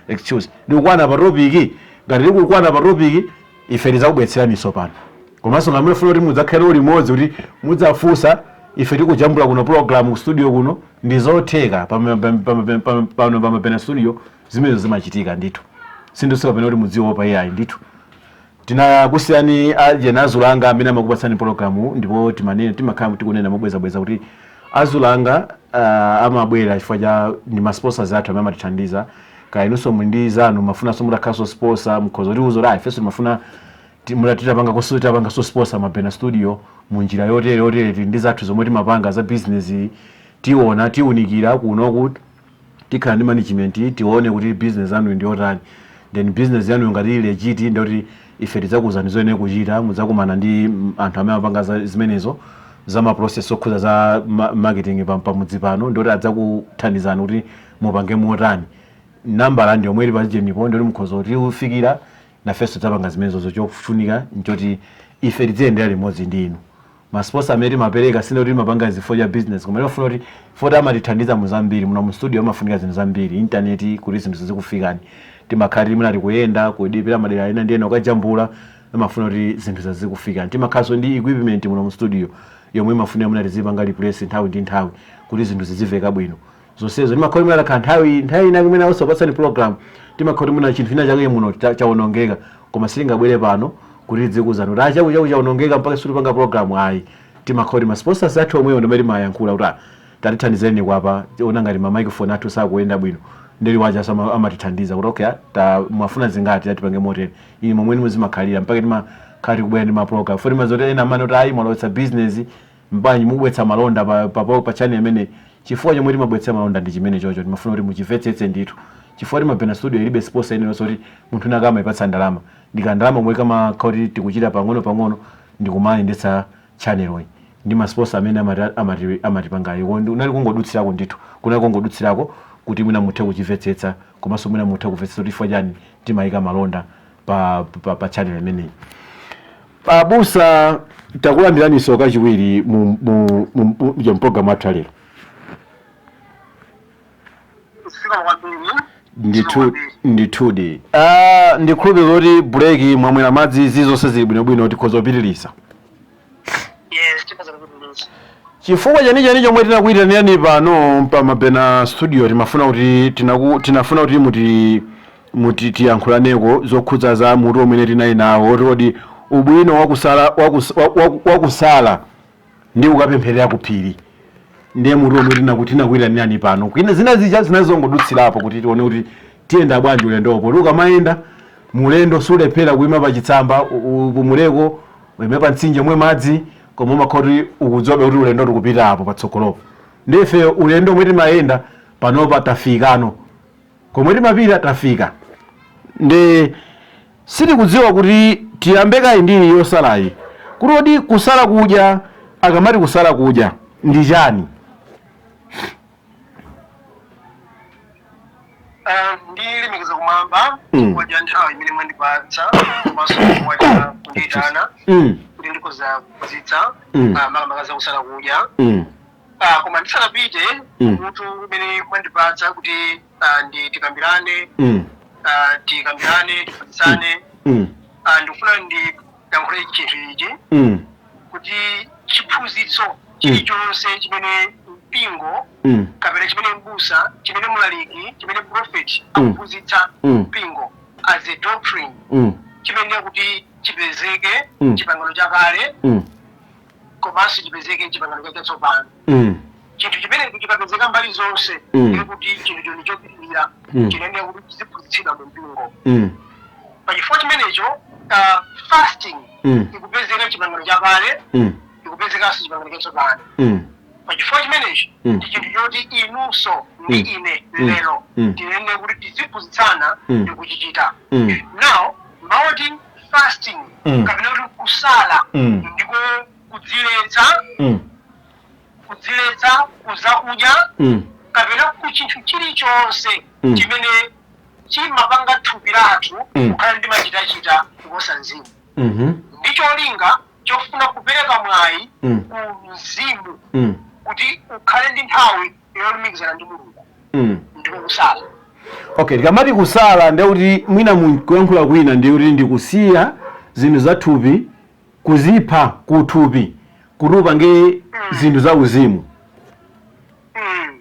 S2: excuse, likukwana pa topic. Ngati likukwana pa topic, ife tidzakubwetseraniso pano. Komanso ngati mufuna kuti mudzakhale limodzi kuti mudzafunsa ife tikujambula kuno program ku studio kuno, ndi zotheka. Pano pa Mapena Studio zimenezo zimachitika ndithu, sindisika pano kuti mudziopa iyayi ndithu. Tinakusiyani ajena Azulanga amene amakupatsani pologalamu, ndipo timanena, timakhala tikunena mobwezabweza kuti Azulanga amabwera chifukwa cha ndi ma sponsors athu amene amatithandiza. Kaya inunso muli ndi zanu, mafunanso mutakhalanso sponsor, mukhoza kutiuza kuti ifenso timafuna titapanganso sponsor Mapena Studio mu njira yotere yotere, tili ndi zathu zomwe timapanga za business. Tiona, tiunikira kunoku, tikhala ndi management, tione kuti business yanu ndi yotani. Then business yanu ngati ili legit, ndikuti ife tidzakuwuzani zoyenera kuchita. Mudzakumana ndi anthu amene amapanga zimenezo za ma process okhuza za marketing pamudzi pano, ndikuti adzakuthandizani kuti mupange motani. Nambala ndi yomwe ili pachenipo, ndikuti mukhoza kutifikira, nafenso tidzapanga zimenezozo. Chofunika nchoti ife tidziyendera limodzi ndi inu. Ma sponsor amene timapereka, sine kuti timapanga zifo cha business, koma timafuna kuti foti amatithandiza mu zambiri. Muno mu studio amafunika zinthu zambiri, intaneti kuti zinthu zizikufikani. Timakhala tili mwina tikuyenda kudipira madera ena ndi ena kukajambula, amafuna kuti zinthu zazikufikani. Timakhalanso ndi equipment muno mu studio yomwe imafunika mwina tizipanga replace nthawi ndi nthawi kuti zinthu zizimveka bwino. Zonsezo timakhala mwina takhala nthawi ina kumene osapatsani program, timakhala kuti mwina chinthu china chake muno chawonongeka, koma sitingabwere pano kuti tidzikuwuzani kuti chaku chaku chawonongeka mpaka situpanga program, ayi. Timakhala kuti ma sponsors athu omwewo ndimene timayankhula kuti ah, tatithandizeni kwapa, ona ngati ma microphone athu sakuyenda bwino. Ndeli waja amatithandiza kuti okay, ta mwafuna zingati, atipange motere. Ili momwe muzimakhalira mpaka timakhala tikubwera ndi maprogram foti mazoti ena amene kuti ayi, mwalowetsa business mpanyi, mubwetsa malonda pa channel imene. Chifukwa chomwe timabwetsa malonda ndi chimene chocho timafuna kuti muchimvetsetse ndithu, chifukwa Timapena Studio ilibe sponsor inenso kuti munthu ina akamayipatsa ndalama. Ndikandalama omwe kamakhala kuti tikuchita pang'ono pang'ono ndikumayendetsa channel iyi ndi masponsor amene amatipangayo. Unali kungodutsirako ndithu, kunali kungodutsirako kuti mwina muthe kuchimvetsetsa, komanso mwina muthe kumvetsetsa kuti chifukwa chani timayika malonda pa channel imeneyi. Abusa, takulandiraniso kachiwiri mu program athu alero.
S3: Zikomo kwambiri.
S2: Ndithu, ndithudi. Ndikhulupirira kuti break mwamwera madzi, zizonse zili bwinobwino, tikhoza kupitiriza.
S3: Yes, tikhoza kupitiriza.
S2: Chifukwa chenicheni chomwe tinakuyitanirani pano pa Mapena Studio, timafuna kuti tinafuna kuti muti tiyankhulaneko zokhudza za mutu umene tinali nawo oti kodi ubwino wakusala wakusala ndi kukapempherera ku phiri. Ndiye mutu omwe tinakuyitanirani pano. Kwina zina zija zinazongodutsirapo kuti tione kuti tiyenda bwanji ulendopo, kuti ukamayenda mulendo sulephera kuyima pachitsamba upumuleko, uyime pa mtsinje mwe madzi, koma umakhala kuti ukudziwabe kuti ulendo tikupita apo patsogolopo. Ndife ulendo omwe timayenda panopa, tafikano komwe timapita, tafika. Ndi sitikudziwa kuti tiyambe kayi ndi yosalayi, kuti kodi kusala kudya, akamati kusala kudya ndi chani?
S3: Ndilemekeza kumwamba chifukwa cha nthawi imene mwandipatsa komanso chifukwa cha kundiyitana kuti ndikhoza kuphunzitsa makamaka za kusala kudya. Koma ndisanapite mutu umene mwandipatsa kuti ndi tikambirane, tikambirane, tiphunzitsane, ndikufuna ndiyankhule chinthu ichi kuti chiphunzitso chilichonse chimene mpingo kapena chimene mbusa, chimene mulaliki, chimene prophet akuphunzitsa mpingo as a doctrine, chimene kuti chipezeke chipangano chakale komanso chipezeke chipangano chatsopano. Chinthu chimenechi chikapezeka mbali zonse, ndiye kuti chinthu ndi chopitirira, chinayenera kuti chiziphunzitsidwa mu mpingo. Pachifukwa chimenecho, fasting ikupezeka chipangano chakale, ikupezekanso chipangano chatsopano. Pachifukwa chimenechi, ndi chinthu choti inunso ndi ine lero tiyenera kuti tiziphunzitsana ndi kuchichita. Now, mawoti fasting kapena kuti kusala ndiko kudziletsa, kudziletsa kuzakudya kapena ku chinthu chilichonse chimene chimapanga thupi lathu kukhala ndi machitachita kuposa mzimu, ndi cholinga chofuna kupereka mwayi ku mzimu kuti ukhale ndi nthawi yolumikizana ndi Mulungu. Ndiko kusala.
S2: Okay, tikamati kusala ndekuti mwina mukuyankhula kwina ndikuti ndikusiya zinthu za thupi, kuzipha kuthupi kuti upange zinthu za uzimu.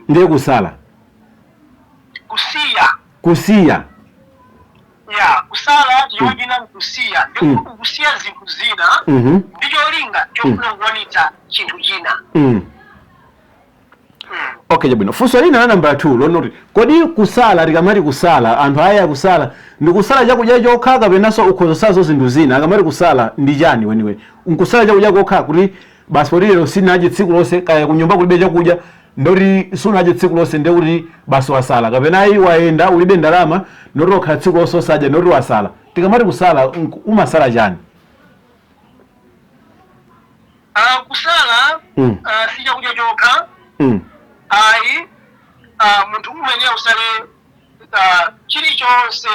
S2: Ndiye kusala.
S3: Kusiya.
S2: Kusiya.
S3: Ya, kusala chomwe china nkusiya, ndikuti ukusiya zinthu zina ndi cholinga chofuna kukwanitsa chinthu china.
S2: Okay, chabwino. Funso lina la nambala 2 lonoti kodi kusala, tikamati kusala, anthu aya kusala ndi kusala chakudya chokha kapenanso ukhoza kusala zinthu zina? Akamati kusala ndi chani weniweni? Nkusala chakudya kokha, kuti basi poti lero sinadye tsiku lonse, kaya kunyumba kulibe chakudya, ndoti sunadye tsiku lonse ndekuti basi wasala, kapena ayi, wayenda ulibe ndalama, ndoti wakhala tsiku lonse osadya, ndoti wasala? Tikamati kusala, umasala chani?
S3: Kusala si chakudya chokha ayi. Munthu umayenera usale chilichonse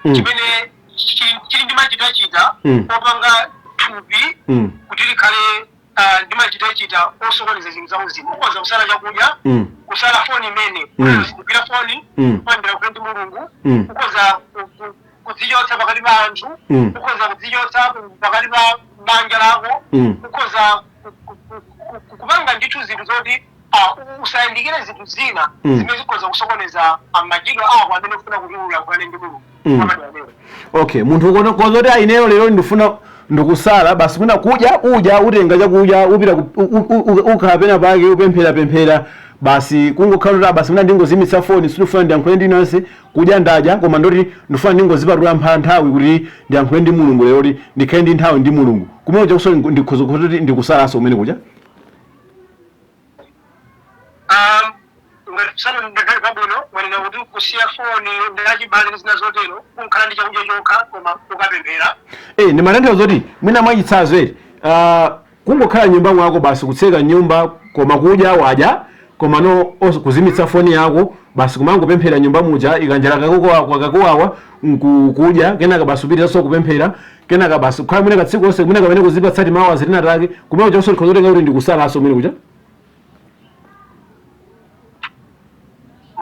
S3: chimene chili ndi machitachita opanga thupi kuti likhale ndi machitachita osokoneza zinthu za uzimu. Ukhoza kusala chakudya, kusala foni imene kugwira foni, kuyambira kukhala ndi Mulungu. Ukhoza kudzichotsa pakati pa anthu, ukhoza kudzichotsa pakati pa banja lako, ukhoza kupanga ndithu zinthu zoti usayandikire zinthu zina zimene zikhoza kusokoneza machidwe ako amene ufuna kuti ulankhulane ndi Mulungu mwapadera.
S2: Okay, munthu ukona kozoti aineyo lero ndifuna ndikusala basi, mwina kudya udya, utenga chakudya upita ukhala pena pake upemphera pemphera. Basi kungokhala kuti basi mwina ndingozimitsa foni, sindifuna ndiyankhule ndi nonse, kudya ndadya, koma ndoti ndifuna ndingozipatula nthawi kuti ndiyankhule ndi Mulungu lero, kuti ndikhale ndi nthawi ndi Mulungu. Kumene kuja kuso ndikhoza kuti ndikusalanso kumene kuja?
S3: Ngati kusala ndakali pabwino, mwanena kuti kusiya foni ndi achibale ndi zina zotero, kunkhala ndi chakudya chokha koma ukapemphera?
S2: Eh, ndimatanthauza zoti mwina mwachitsanzo eti kungokhala nyumba mwako basi, kutseka nyumba, koma kudya wadya, koma no kuzimitsa foni yako basi, kumangopemphera nyumba muja, ikanjala kakuwawa nkukudya, kenaka basi upitiranso kupemphera, kenaka basi kukhala mwina katsiku konse, mwina kamene kuzipatsati mawu azitina take, kumene kuja kuso ndikhoza kutenga kuti ndikusalanso kumene kuja?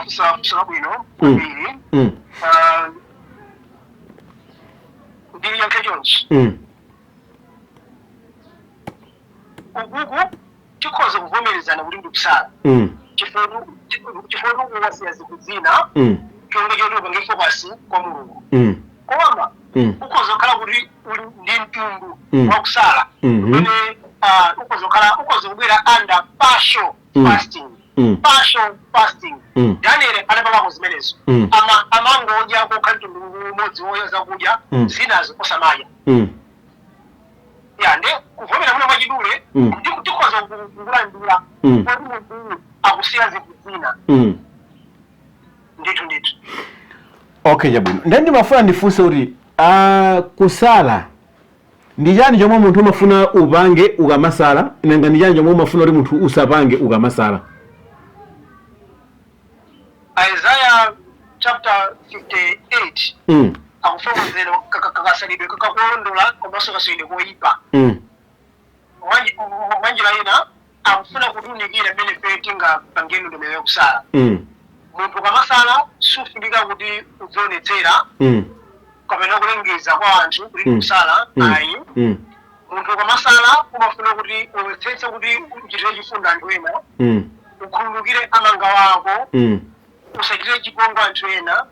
S3: Kusala bwino kwambiri. Ndiyankhe chonchi. Ukuku tikhoza kuvomerezana kuti ndikusala chifukwa kuwasiya zinthu zina chonge choti upange focus kwa Mulungu, koma ukhoza kukhala kuti uli ndi mtundu wakusala umene ukhoza kukhala, ukhoza kubwera under partial fasting. Partial fasting, Daniel anapangako zimenezo. Amangodya kokha mtundu umodzi woya zakudya, zinazo osamadya. Ya, nde kuvomera muno mwachidule, tikhoza kulandira kuti munthu akusiya zinthu zina. Ndithu ndithu.
S2: Okay, chabwino. Ndiye ndimafuna ndifunse kuti kusala ndi chani chomwe munthu umafuna upange ukamasala, nanga ndi chani chomwe umafuna kuti munthu usapange ukamasala?
S3: Isaiah chapter 58 akufotokozera kasalidwe kakulondola komanso kasalidwe koyipa. Mwanjira ina akufuna kutiunikira mmene ife tingapange ndondomeko yakusala. Munthu ukamasala sufunika kuti udzionetsera kapena kulengeza kwa anthu kuti ndikusala, ayi. Munthu ukamasala umafuna kuti uonetsetse kuti uchitire chifundo anthu ena, ukhululukire amanga wako, usachitire chipongwe anthu ena,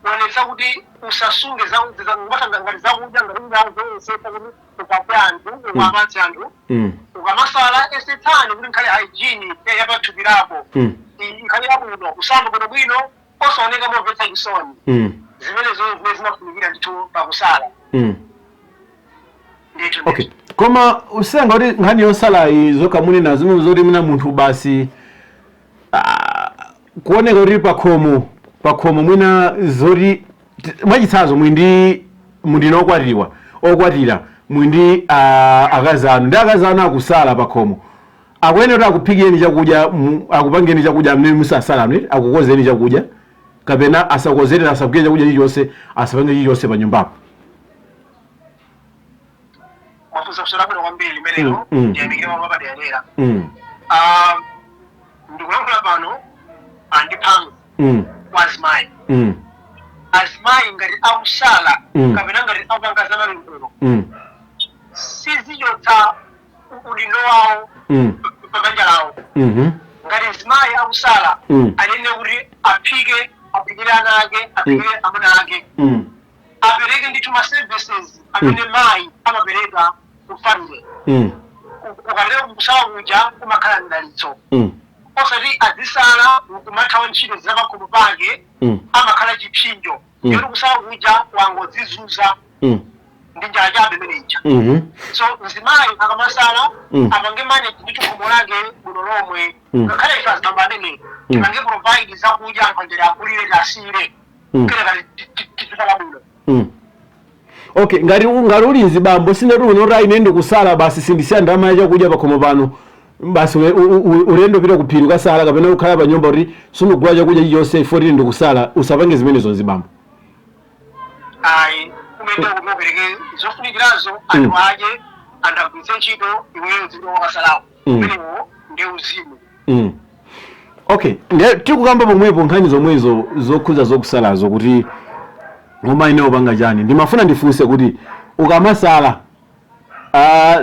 S3: kuonetsa kuti usasunge ngati zakudya, ngati unazoyesetsa kuti ukaphe anthu, ukapatse anthu. Ukamasala yesetsani kuti nkhale hygiene yapathupi lako ikhale yabwino, usamba bwinobwino, osaoneka momvetsa chisoni. Zimenezo zimene zimafunikira ndithu pakusala. Ndithu.
S2: Okay, koma usenga kuti nkhani yosalayi zokha munena zimwe zoti mina munthu basi kuoneka kuti pakhomo mwina zoti mwachitsanzo mwindi mundine okwatiwa, okwatira, mwindi akazi anu, ndi akazi anu akusala pakhomo, akuyenera kuti akuphikireni chakudya, akupangeni chakudya amene musasala anu, akukozeni chakudya kapena asakozere, asaphike chakudya chilichonse, asapange chilichonse pa nyumbapo?
S3: Mwafunsa funso labwino kwambiri limenelo. Ndiyamikire mamwe paderera. Ndikulankhula pano andiphango kwa azimayi. Azimayi ngati akusala kapena ngati akupanga zamapemphero, sizichotsa udindo wawo pabanja lawo. Ngati mzimayi akusala, anene kuti aphike, aphikire ana ake, aphikire amuna ake, apereke ndithu ma services amene mayi amapereka ku family. Ukatero kusala kuja kumakhala mdalitso. Osati azisala nkumathawa ntchito zapakhomo pake, amakhala chipsinjo. Yoti kusala kuja wangodzizuza ndi njala chabe imene ija. So mzimayi akamasala, apange manage ndi khomo lake bwino lomwe. Ngakhale ife azibambo amene tipange provide zakudya, anthu anjere akulire, tasire, kenaka tizikhala bwino.
S2: Okay, ngati uli mzibambo, sindati unoti ine ndikusala basi sindisiya ndalama ya chakudya pakhomo pano, basi ulendo pita kuphiri ukasala, kapena ukhala pa nyumba kuti sumugula chakudya chilichonse ifo tili ndikusala, usapange zimenezo mzibambo.
S3: Ayi, kumene kuti upereke zofunikirazo, anthu adye, anthu agwiritse ntchito, iweyo zikuti wakasalawo. Umenewo ndi uzimu.
S2: Okay, ndiye tikukamba pomwepo nkhani zomwezo zokhuza zokusalazo kuti umayenera upanga chani, ndimafuna ndifunse kuti ukamasala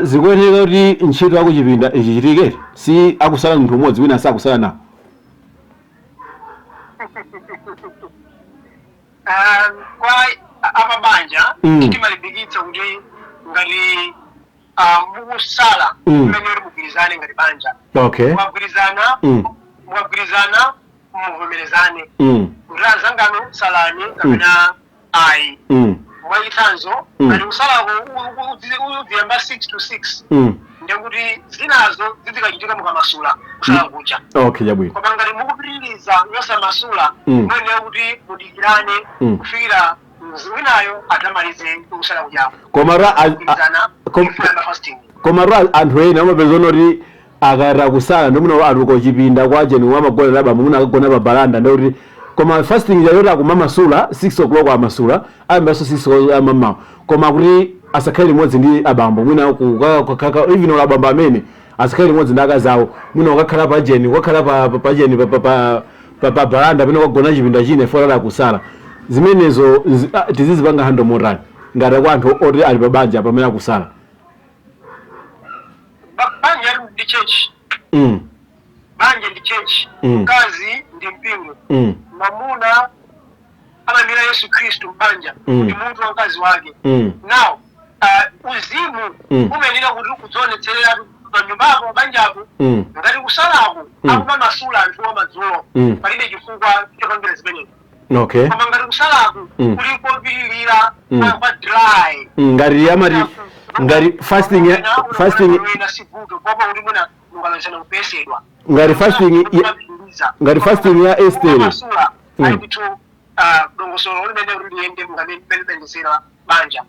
S2: zikuyenera kuti ntchito yakuchipinda ichichitike? Si akusala munthu umodzi, wina sakusala nawo?
S3: Kwa amabanja, timalimbikitsa kuti ngati mukusala, mmene kuti mugwirizane ngati banja. Mukagwirizana, Mukagwirizana, muvomerezane kuti anzangano salani kapena ayi. Mwachitsanzo, ngati kusalako uziyamba 6 to 6, ndekuti zinazo zizikachitika mukamasula kusala kucha.
S2: Okay, chabwino.
S3: Koma ngati mukupitiriza yosamasula, muyenera kuti mudikirane kufikira winayo atamalize kusala kuchako.
S2: Koma ra
S3: Kugwirizana kufuna fasting.
S2: Koma ra anthu ena amapeza kuti akati kusala, ndimuna atuluka kuchipinda kwacheni, amagona labambo, mwina akagona pa balanda, ndikuti koma fasting yayoti akumamasula 6 o'clock, amasula, ayambanso 6 o'clock amamawa, koma kuti asakhale limodzi ndi abambo, mwina even olo abambo amene asakhale limodzi ndi akazi awo, mwina ukakhala pajeni, ukakhala pajeni pa balanda pamene ukagona chipinda chine folala kusala. Zimenezo tizizipanga handle motani ngati kwa anthu oti ali pa banja pamene akusala?
S3: Banja ndi church. Banja ndi church. Mkazi ndi mpingo. Mamuna amayimira Yesu Khristu mbanja, ndi mutu wa mkazi wake. Now uzimu umayenera kuti kudzionetserera panyumbapo, banjapo. Ngati kusalako akumamasula anthu amadzulo, palibe chifukwa chopangira zimenezo. Koma ngati kusalako kuli kopitirira, kwa dry,
S2: Ngati amati ngati fasting fasting
S3: wina sivuto popa kuti mwina mukalozana kupesedwa.
S2: Ngati fasting ngati fasting ya Esther.
S3: Masula ali ndithu dongosolo limene kuti liyende mungamene banja.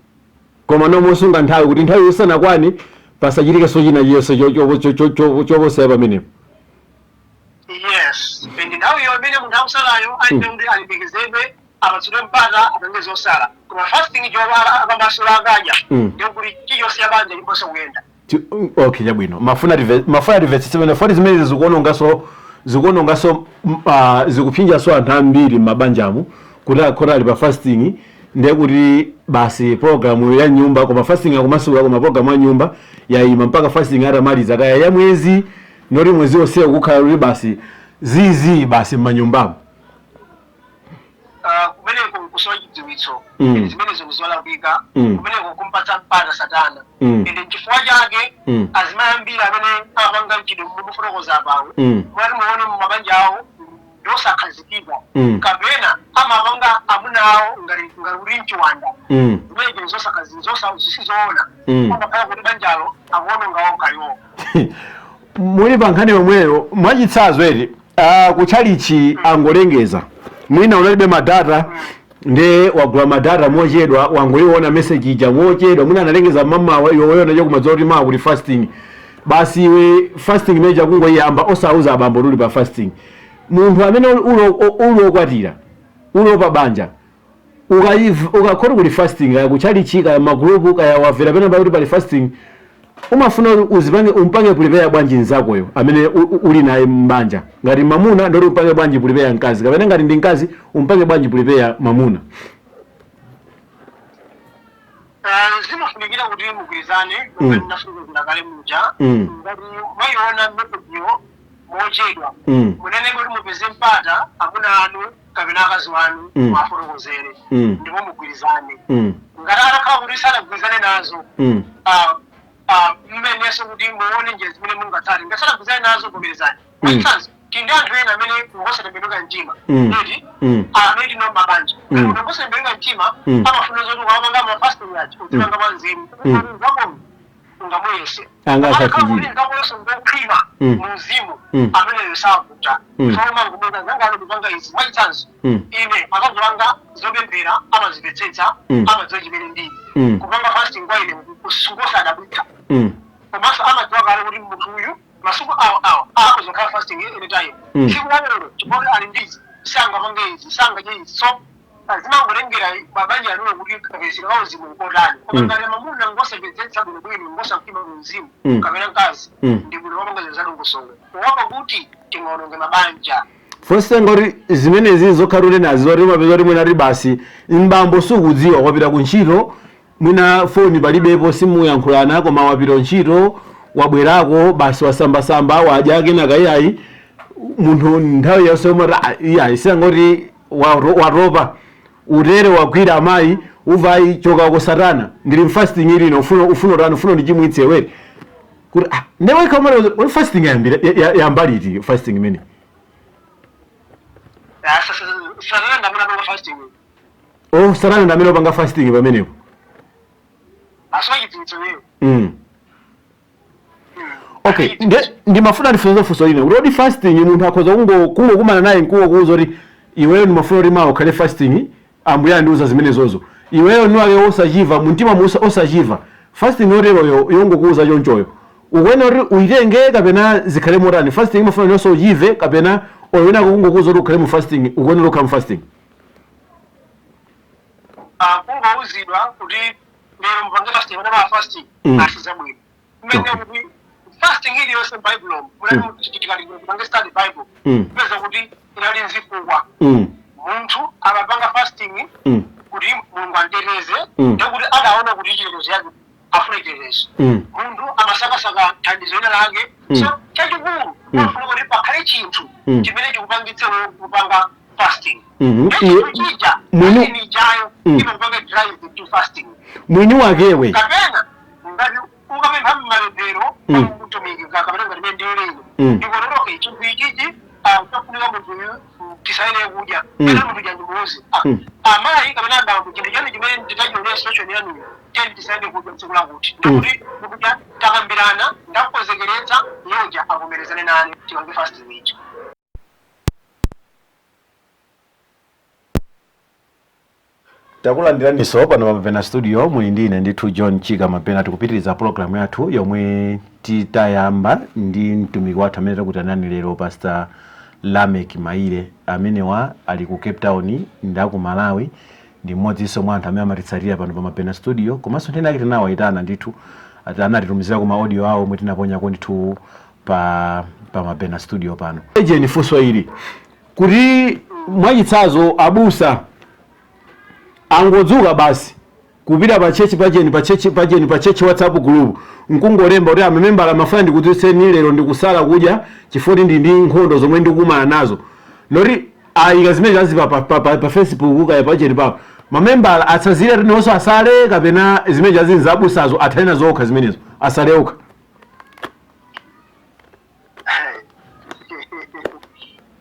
S2: Koma nomosunga nthawi kuti nthawi isanakwani pasachitikenso china chiyonse choposera pamenepo.
S3: Yes, and nthawi iyo imene munthu akusalayo alibe kuti alimbikizedwe, apatsidwe mpata apange zosala. Koma fasting choba akamasula akadya, ndikuti chilichonse ya banja liponso kuyenda.
S2: Okay, chabwino. Mafuna timvetsetse pamene foti zimene zikuonongaso zikupsinjaso anthu ambiri m'mabanjamu, kuti akhota ali pa fasting, ndiye kuti basi program ya nyumba, koma fasting akumasula, koma program ya nyumba yayima mpaka fasting atamaliza, kaya ya mwezi, noti mwezi wonsewo kukhala kuti basi zizi basi m'manyumbamo.
S3: Kumeneko kusowa chidziwitso. Zimenezo ndizolakwika. Kumeneko kumpatsa mpata Satana. Ende nchifukwa chake azimayi ambiri amene amapanga mchitidwe mufotokoza apawo, mwati muone mumabanja awo ndosakhazikika, kapena amapanga amuna awo ngati kuti mchiwanda. Zimenezo zisizoona. Amakhala kuti banjalo akuononga okha iwo.
S2: Muli pa nkhani yomweyo, mwachitsanzo eti kutchalichi angolengeza, mwina unalibe ma data, nde wagula ma data mochedwa, wangoiona message ija mochedwa, mwina analengeza mamawa, iwe woyona chakumadzulo kuti mawa kuti fasting. Basi iwe fasting imeja kungoyamba osauza abambo tuli pa fasting. Munthu amene uli okwatira, uli pa banja, ukakhoti kuli fasting, kaya kutchalichi, kaya magrupu, kaya wamvera pena pakuti pali fasting, umafuna kuti uzipange, umpange prepare bwanji nzakoyo amene uli naye mbanja? Ngati mamuna, ndoti umpange bwanji prepare mkazi, kapena ngati ndi mkazi, umpange bwanji prepare mamuna?
S3: Zimafunikira kuti mugwirizane monga ndinafunikira kale muja. Ngati mwayiona messageyo mochedwa, munene kuti mupeze mpata amuna anu kapena akazi wanu, mwafotokozere ndipo mugwirizane. Ngati atakhala kuti sanagwirizane nazo, mmenenso kuti muone njira zimene mungatsate. Ngati sanagwirizane nazo, vomerezani. Mwachitsanzo, tili ndi anthu ena amene ngosatembenuka mtima, eti, amene tino mabanja, munthu ngosatembenuka mtima amafuna zoti ukamapanga ma fasting aja uzipanga mwa nzeru, zakono ungamuyese.
S2: Anga
S3: Amakhala
S2: asachijire.
S3: kuti nzakoyonso ngokhwima mu mzimu, ameneyo sakuta. Soma ngumuza zangano kupanga izi. Mwachitsanzo, ine akazi wanga zopemphera amazimvetsetsa, amadziwa chimene ndili. Kupanga fasting kwa ine ngosadabwitsa. Komanso amadziwa kale kuti munthu uyu masiku awa awa akuzokhala fasting anytime. Tsiku la lero chifukwa ali ndizi, sangapange izi, sangadye izi. So zimangolengera mabanja anuwo kuti kapezeka kauzimu nkotani. Koma ngati mamuna ngosamvetsetsa bwinobwino, ngosakhwima mu mzimu, kapena mkazi, ndi bwino wapanga zinthu zadongosolo kuopa kuti tingaononge mabanja.
S2: First ngoti zimenezi zokhala kuti nazi zoti umapeza kuti mwina ti basi mbambo sukudziwa, wapita ku ntchito, mwina foni palibepo, simuyankhulana, koma wapita ntchito, wabwerako, basi wasambasamba, wadya, kenaka iyayi, munthu nthawi yonse umati, "Ah, iyayi, sangoti watopa utere, wagwira amayi, uvayi, choka ku Satana, ndili m'fasting ilino, ufuna utani? Ufuna ndichimwitse were?" Kuti ah, ndewekha umati fasting yambira yamba liti fasting imene?
S3: Satana ndamene apanga fasting.
S2: Oh, Satana ndi amene opanga fasting pamenepo.
S3: Asowa chidziwitso iyeyo.
S2: Okay, ndimafuna ndifunse funso lina kuti kodi fasting munthu akhoza kungokumana naye nkungokuwuza kuti iweyo ndimafuna kuti mawa ukhale fasting, Ambuye andiuza zimenezozo, iweyo niwake osachiva mumtima osachiva, fasting yoteroyo yongokuwuza chonchoyo ukuyenera kuti uyitenge kapena zikhale motani? Fasting imafuna nonso uchive kapena oyo wina kungokuwuza kuti ukhale mu fasting ukuyenera kukhala mu fasting?
S3: Kungouzidwa kuti lero mupange fasting kapena ma fasting asizabwino mmene kuti fasting iliyonse m'Bible munali chitikali kupange study Bible, kupeza kuti inali nzifukwa. Munthu amapanga fasting kuti Mulungu amteteze, ndikuti adaona kuti chitetezo yake afuna chitetezo. Munthu amasakasaka thandizo ina lake. So chachikulu afuna kuti pakhale chinthu chimene chikupangitse wewe kupanga fasting. Chinthu chija, fasting ijayo imakupanga drive to fasting.
S2: Mwini wakewe.
S3: Kapena ngati ukapempha mmalembero mtumiki kapena ngati mene ndilino ndikuonera chinthu ichichi chofunika munthuyu tisayenere kudya kapena munthu jandimuuze amayi kapena abambo, chinthu chanu chimene nditachionera situation yanuyo, teni tisayenere kudya tsiku lakuti, ndikuti ndikudya takambirana, ndakukonzekeretsa yoja avomerezane nane tipange fasting ichi.
S2: Takulandiraniso pano pa Mapena Studio, muli ndi ine ndithu John Chika Mapena. Tikupitiriza program yathu yomwe titayamba ndi mtumiki wathu amene takutanani lero, Pastor Lamek Maile, amenewa ali ku Cape Town ndi aku Malawi, ndi mmodzinso mwa anthu amene amatitsatira pano pa Mapena Studio, komanso nthena yake tinawayitana ndithu, anatitumizira ku ma audio awo omwe tinaponyako ndithu pa Mapena Studio pano. Ejeni, funso ili kuti mwachitsanzo abusa angodzuka basi kupita pa church pacheni pa church pacheni pa church WhatsApp group nkungolemba kuti amamembala, amafuna ndikudziwitseni lero ndikusala kudya chifukwa ndi nkhondo zomwe ndikumana nazo, noti ayika zimene zazi pa Facebook kaya pacheni papo, mamembala atsazire tinonso asale kapena zimene zazi zabusazo athane nazo okha, zimenezo asale okha?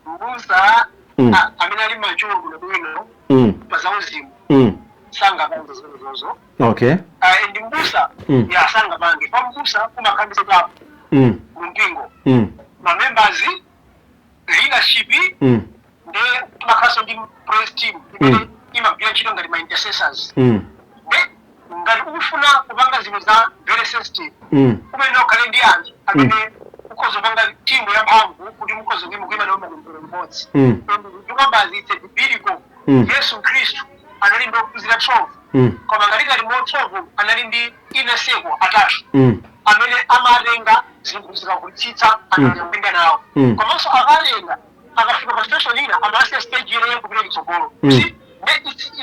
S3: Mbusa amene ali machulo kuno bwino pa zauzimu sangapange zimenezozo. Ndi mbusa ya sangapange pa mbusa kumakhala papo mumpingo ma members, leadership, ndi kumakhalanso ndi praise team imene imagwira ntchito ngati ma intercessors. Nde ngati ukufuna kupanga zinthu za very sensitive, umene ukhale ndi anthu amene ukhoza kupanga timu yamphamvu kuti mukhoza kuima nawo mapemphero limodzi. Ndikambazi it's a biblical. Yesu Khristu anali ndi ophunzira 12, koma ngati ngati mo 12 anali ndi inner circle atatu amene amatenga zinthu zikavutitsitsa anayenda nawo. Komanso akalenga akafika pa situation ina amasiya stage ineyo kupita chitsogolo. See, it's just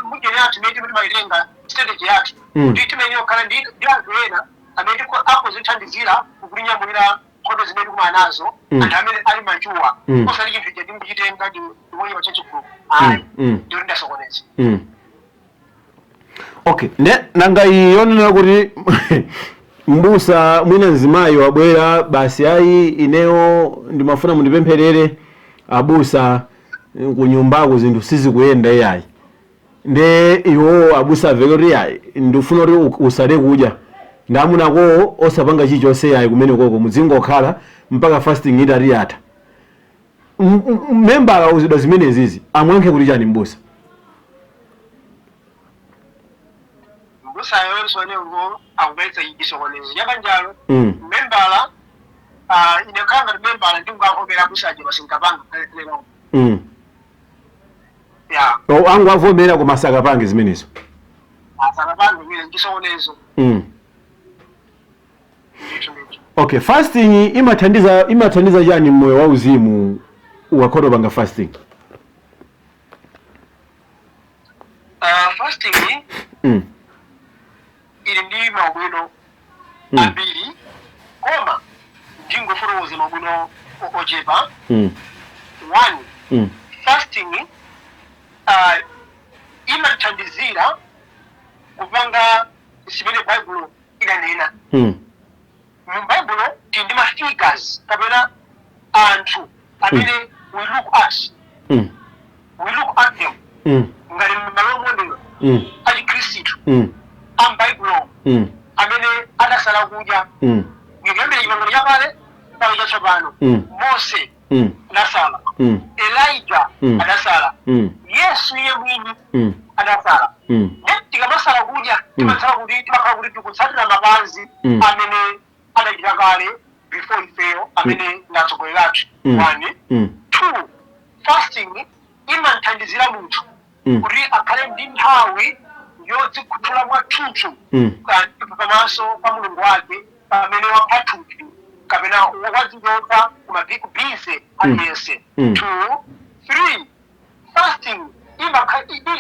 S3: mujeni yathu imene timaitenga strategy yathu kuti timene yokhala ndi anthu ena amene akuzithandizira kukulinyamulira nkhondo zimene tikumana nazo, anthu amene ali machuwa, osati chinthu ija ndikuchitenga ndimwenye pa church group, ayi, ndiyo ndasokoneza.
S2: Okay, ne nanga iyi yonena kuti mbusa mwina mzimayi wabwera basi, ayi, ineyo ndimafuna mundipempherere abusa, kunyumbako zinthu sizikuyenda iyayi, nde iwo abusa aveke kuti yayi, ndifuna kuti usale kudya ndamunakowo osapanga chilichonse yayi, kumene koko muzingokhala mpaka fasting itati yatha. Membala auzidwa zimenezizi, amwankhe kuti chani mbusa?
S3: Mbusa yonso nengo akubweretsa chisokonezo chapanjalo. Membala, ine khala ngati membala ndingavomera abusaje basi nkapanga lero. Ya.
S2: Oh, angu avomera koma sakapange zimenezo.
S3: Asakapange mine chisokonezo. Ndithu ndithu.
S2: Okay, fasting imathandiza chani mmoyo wa uzimu ukakhoto panga fasting?
S3: Fasting ili ndi maubwino ambiri, koma ndingofotokoza maubwino ochepa. One, fasting imathandizira kupanga zimene Baibulo idanena. Mu Baibulo tili ndi ma figures kapena anthu amene We look at we look at them ngati ma role model achikhristu ambaibulo amene adasala kudya ngekuyambira Chipangano Chakale mpaka Chatsopano. Mose adasala, Elijah adasala, Yesu iye mwini adasala. Ne tikamasala kudya, timakhala kuti tikutsatira mapazi amene adachita kale before ifeyo, amene ndi atsogoleri athu. One. Two, fasting imanthandizira munthu kuti akhale ndi nthawi yodzikhuthula mwathunthu pamaso pa Mulungu wake, pamene wapha thupi kapena wadzichotsa ku busy aliyense. Two. Three, fasting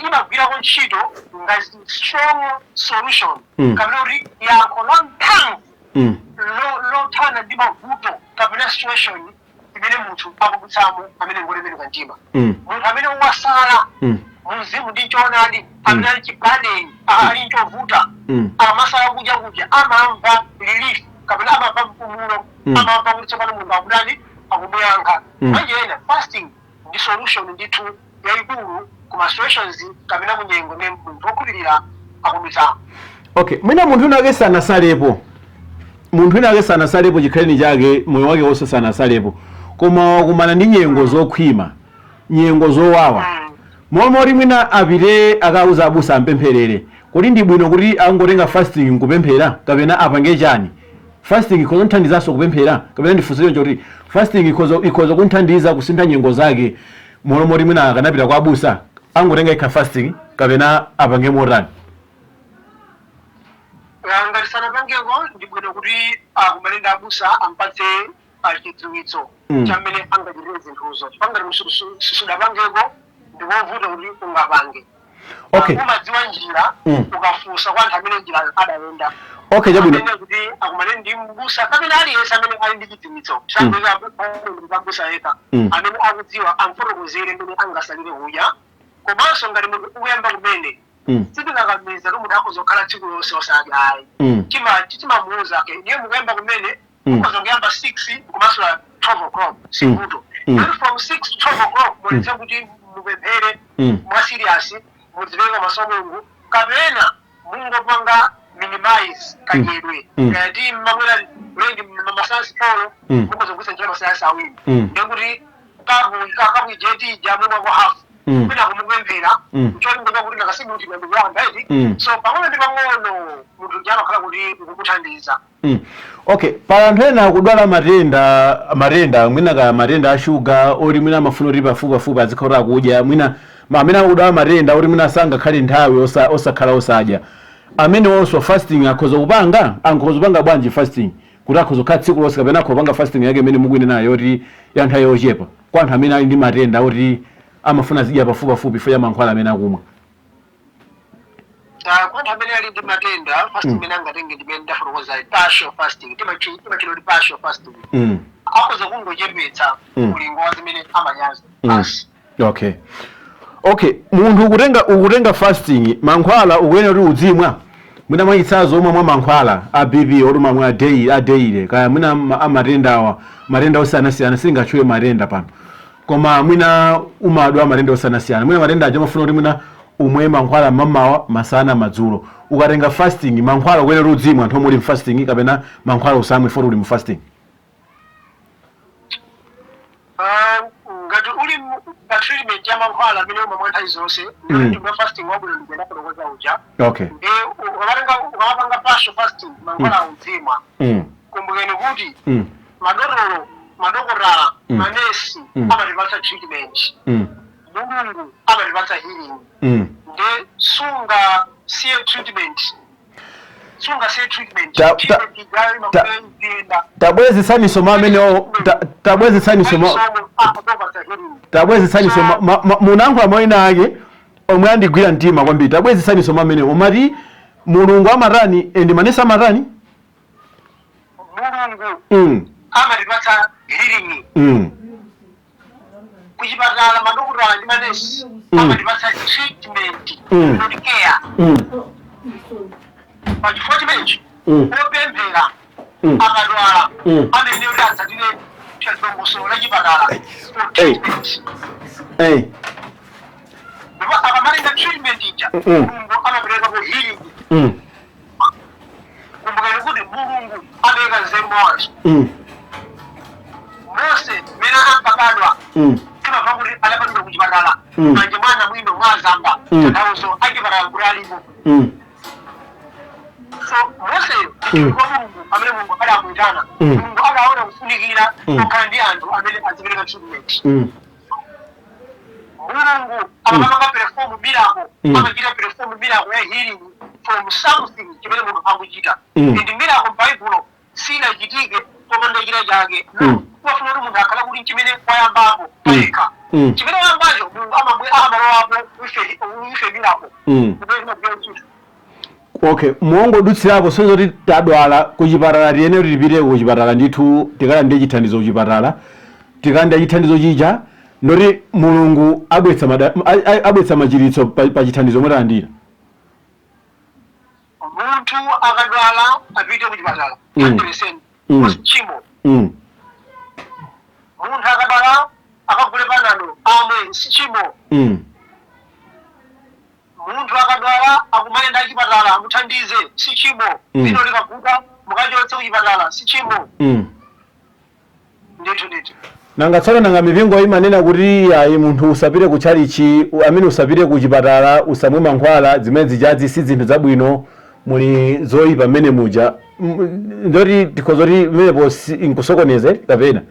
S3: imagwirako ntchito ngati strong solution kapena kuti yankho la mphamvu lothana ndi mavuto kapena situation imene munthu akudutsamo amene ngolemedwa mtima. Munthu amene wasala mumzimu ndi choonadi, amene ali chibadeni, ali nchovuta, akamasala kudya kudya amamva relief kapena amamva mpumulo, amamva kuti tsopano Mulungu akutani? Akumuyankha. Mwanjena fasting ndi solution ndithu yayikulu kuma situations kapena kunyengo imene munthu wokhulupirira akudutsamo.
S2: Okay, mwina munthu wina ake sanasalepo, munthu wina ake sanasalepo chikhaleni chake, moyo wake wonse sanasalepo, koma wakumana ndi nyengo zokhwima, nyengo zowawa, momwe mwina apite akauza abusa ampempherere, kuti ndi bwino kuti angotenga fasting nkupemphera kapena apange chani? Fasting ikhoza kunthandizanso kupemphera, kapena ndifunse choncho kuti fasting ikhoza kunthandiza kusintha nyengo zake momwe mwina akanapita kwa abusa, angotenga ikha fasting kapena apange motani?
S3: Ngati sanapangeko, ndi bwino kuti akumane ndi abusa ampatse chidziwitso cha mmene angachitire zinthuzo. Pangati sudapangeko, ndikovuta kuti ungapange. Umadziwa njira ukafunsa kwa anthu amene njira adayenda.
S2: Okay, chabwino.
S3: Amene kuti akumane ndi mbusa kapena aliyense amene ali ndi chidziwitso, mbusa yekha, amene akudziwa, amfotokozere mmene angasalire kudya. Komanso ngati munthu ukuyamba kumene, sitikakamiza kuti munthu akhoza kukhala tsiku lonse osadya, ayi. Timamuuza, okay, niye mukuyamba kumene, mukhoza kuyamba 6 kumasula 12 o'clock, sikuto. Then from 6 to 12 o'clock muonetse kuti mupemphere mwa serious, mudzipereka maso a Mulungu, kapena mungopanga minimize kadyedwe. Kaya mamwera blend masansi 4, mukhoza kugwiritsa ntchito masansi 2. Ndekuti kapu ijeti ija mumwako half, kwina kumupemphera, cholinga kuti nakasimu kuti ndikuyamba eti. So pang'ono ndi pang'ono munthu uja amakhala kuti ukumuthandiza.
S2: Okay, pa anthu ena akudwala matenda mwina ka matenda a shuga, oti mwina amafuna kuti pafupipafupi azikhala akudya, mwina amene akudwala matenda oti mwina sangakhale nthawi osakhala osadya, amene onso fasting akhoza kupanga, akhoza kupanga bwanji fasting kuti akhoza kukhala tsiku lonse, kapena akhoza kupanga fasting yake imene mukuinenayo yoti ya nthawi yochepa, kwa anthu amene ali ndi matenda oti amafuna zidya pafupipafupi chifukwa cha mankhwala amene akumwa?
S3: Kwa anthu amene ali ndi matenda, fasting imene angatenge ndimene ndafotokoza, partial fasting, timachita kuti partial fasting, akhoza kungochepetsa ulingo wa zimene amadyazo basi.
S2: Okay, munthu ukutenga fasting, mankhwala ukuyenera kuti udzimwa, mwina mwachitsanzo omwe mwa mankhwala a BP oti mamwa a daily, kaya mwina amatenda awa, matenda osiyanasiyana, singatchule matenda pano, koma mwina umadwa matenda osiyanasiyana, mwina matenda aja amafuna kuti mwina umwe mankhwala mmamawa, masana, madzulo. Ukatenga fasting, mankhwala ukuyenera kuti udzimwa anthu omwe uli mfasting, kapena mankhwala usamwe foti uli mu fasting?
S3: Ngati uli pa treatment ya mankhwala amene umamwa nthawi zonse, ndi fasting wabwino ndikuenda fotokoza uja. Ndi ukamapanga partial fasting, mankhwala udzimwa. Kumbukeni kuti madotolo, madokotala, manesi amatipatsa treatment, Mulungu amatipatsa healing. Nde sunga siye treatment, sunga siye treatment. Treatment ijayo imakuyenda.
S2: Tabwezesaniso ma amenewo, tabwezesaniso ma
S3: Akupatsa healing.
S2: Tabwezesaniso munankhula mayina ake omwe andigwira mtima kwambiri. Tabwezesaniso ma amenewo. Umati Mulungu amatani and manesi amatani?
S3: Mulungu amatipatsa healing. Kuchipatala madokotala ndi manesi amatipatsa treatment, not care. Pachifukwa chimenechi, opemphera akadwala amene kuti atsatire amasintha dongosolo la chipatala for
S2: Hey.
S3: treatment.
S2: Hey.
S3: Ndipo akamalenga treatment ija, Mulungu amapereka ku healing. Kumbukani kuti Mulungu apereka nzeru mwa anthu. Mose mene ankabadwa, timamva kuti adabadwira kuchipatala, manja mwana mwino mwazamba, tanthauzo achipatala kuti alipo. So Moseyo ndi wa Mulungu amene Mulungu adamuyitana. Mulungu adaona kufunikira kukhala ndi anthu amene azipereka treatment. Mulungu akamapanga perform miracle, amachita perform miracle ya healing from something chimene munthu akuchita. And miracle m'Baibulo sinachitike popanda china chake. Wafuna kuti munthu akhala kuti chimene wayambapo payekha, chimene wayambacho Mulungu amalowapo ife miracle kumene chimagwira ntchito.
S2: Okay, muongodutsirapo, sonzo kuti tadwala kuchipatala, tiyene kuti tipite kuchipatala ndithu, tikalandire chithandizo kuchipatala. Tikalandira chithandizo chija, ndoti Mulungu abwetsa abwetsa machiritso pa chithandizo mutalandira.
S3: Munthu akadwala apite kuchipatala, 100%, tchimo. Munthu akadwala akagule Panado amwe, si tchimo. Munthu akadwala akumane ndi achipatala amuthandize, si tchimo. Lino likavuta mukachotse kuchipatala, si tchimo. Ndithu ndithu.
S2: Nanga tsono, nanga mipingo imanena kuti ayi, munthu usapite ku tchalichi, amene usapite ku chipatala, usamwe mankhwala, zimene zijazi si zinthu zabwino, muli zoyipa mmene muja. Ndoti tikhoza kuti mmenepo nkusokoneze kapena?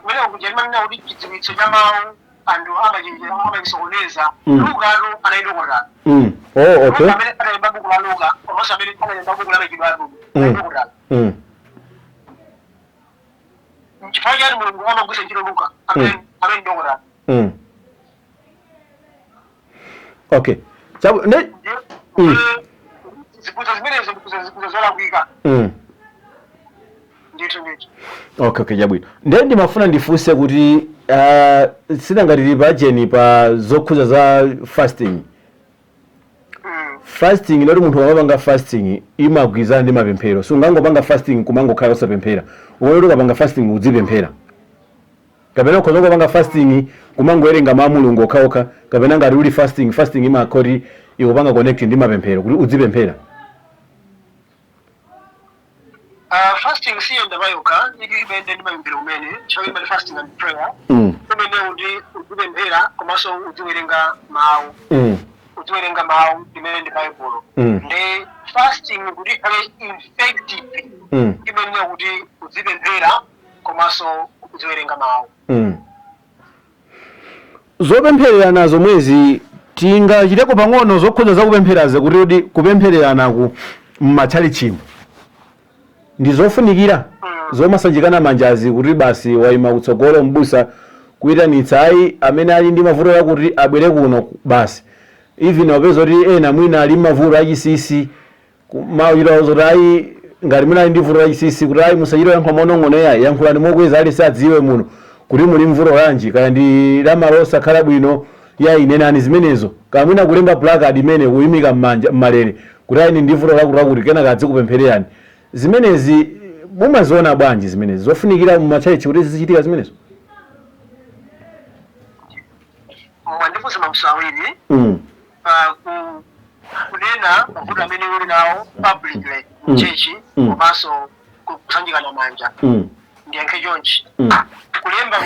S3: Kumene kuja timanena kuti chidziwitso cha mawu anthu amachisokoneza. Lukatu anali dokotala.
S2: Oh, okay.
S3: Luka amene analemba buku la Luka komanso amene analemba buku la Machitidwe Atumwi anali dokotala. Nchifukwa chani Mulungu amagwiritsa ntchito Luka amene dokotala?
S2: Okay. Chabu ne.
S3: Ziphunzitso zimenezo ndikuza zolakwika. Ndithu ndithu.
S2: Okay, chabwino. Ndiye ndimafuna ndifunse kuti sinangati tili pacheni pa zokhuza za fasting. Fasting, loti munthu akamapanga fasting imagwirizana ndi mapemphero. Sungangopanga fasting kumangokhala osapemphera. Umaona kuti ukapanga fasting udzipemphera, kapena ukhoza kupanga fasting kumangowerenga mawu a Mulungu okhaokha, kapena ngati uli fasting, fasting imakhoti ikupanga connect ndi mapemphero kuti udzipemphera?
S3: Fasting siyenda payokha, ili imene ndi mapemphero kumene ntchito imene fasting and prayer, imene kuti uzipemphera komanso uziwerenga mawu. Uziwerenga mawu imene ndi Baibulo. Ndi fasting kuti ikhale effective, imene kuti uzipemphera komanso uziwerenga mawu.
S2: Zopemphererana zomwezi tingachiteko pang'ono zokhuza zakupempherazi, kuti kuti kupemphereranaku mmatchalichimo ndi zofunikira? Zomasanjikana manjazi, kuti basi wayima kutsogolo mbusa kuyitanitsa, ayi, amene ali ndi mavuto yakuti abwere kuno basi, even wapeza kuti ena mwina ali mavuto achisisi, mawuchita zoti ayi, ngati mwina ali ndi vuto lachisisi, kuti ayi, musachite yankho monong'ono, yayi, yankhulani mokweza, ali sadziwe muno kuti muli mvuto lanji, kaya ndi lamalo osakhala bwino, yayi, nenani zimenezo, kaya mwina kulemba placard imene kuyimika m'manja m'malere kuti ayi, ndi vuto lakuti lakuti, kenaka adzikupemphererani. Zimenezi mumaziona bwanji zimenezi, zofunikira mumatchalichi kuti zizichitika zimenezo?
S3: Mwandifunsa mafunso awiri. Kunena mavuto amene uli nawo publicly mchechi komanso kusanjikana manja, ndiyankhe chonchi. Kulemba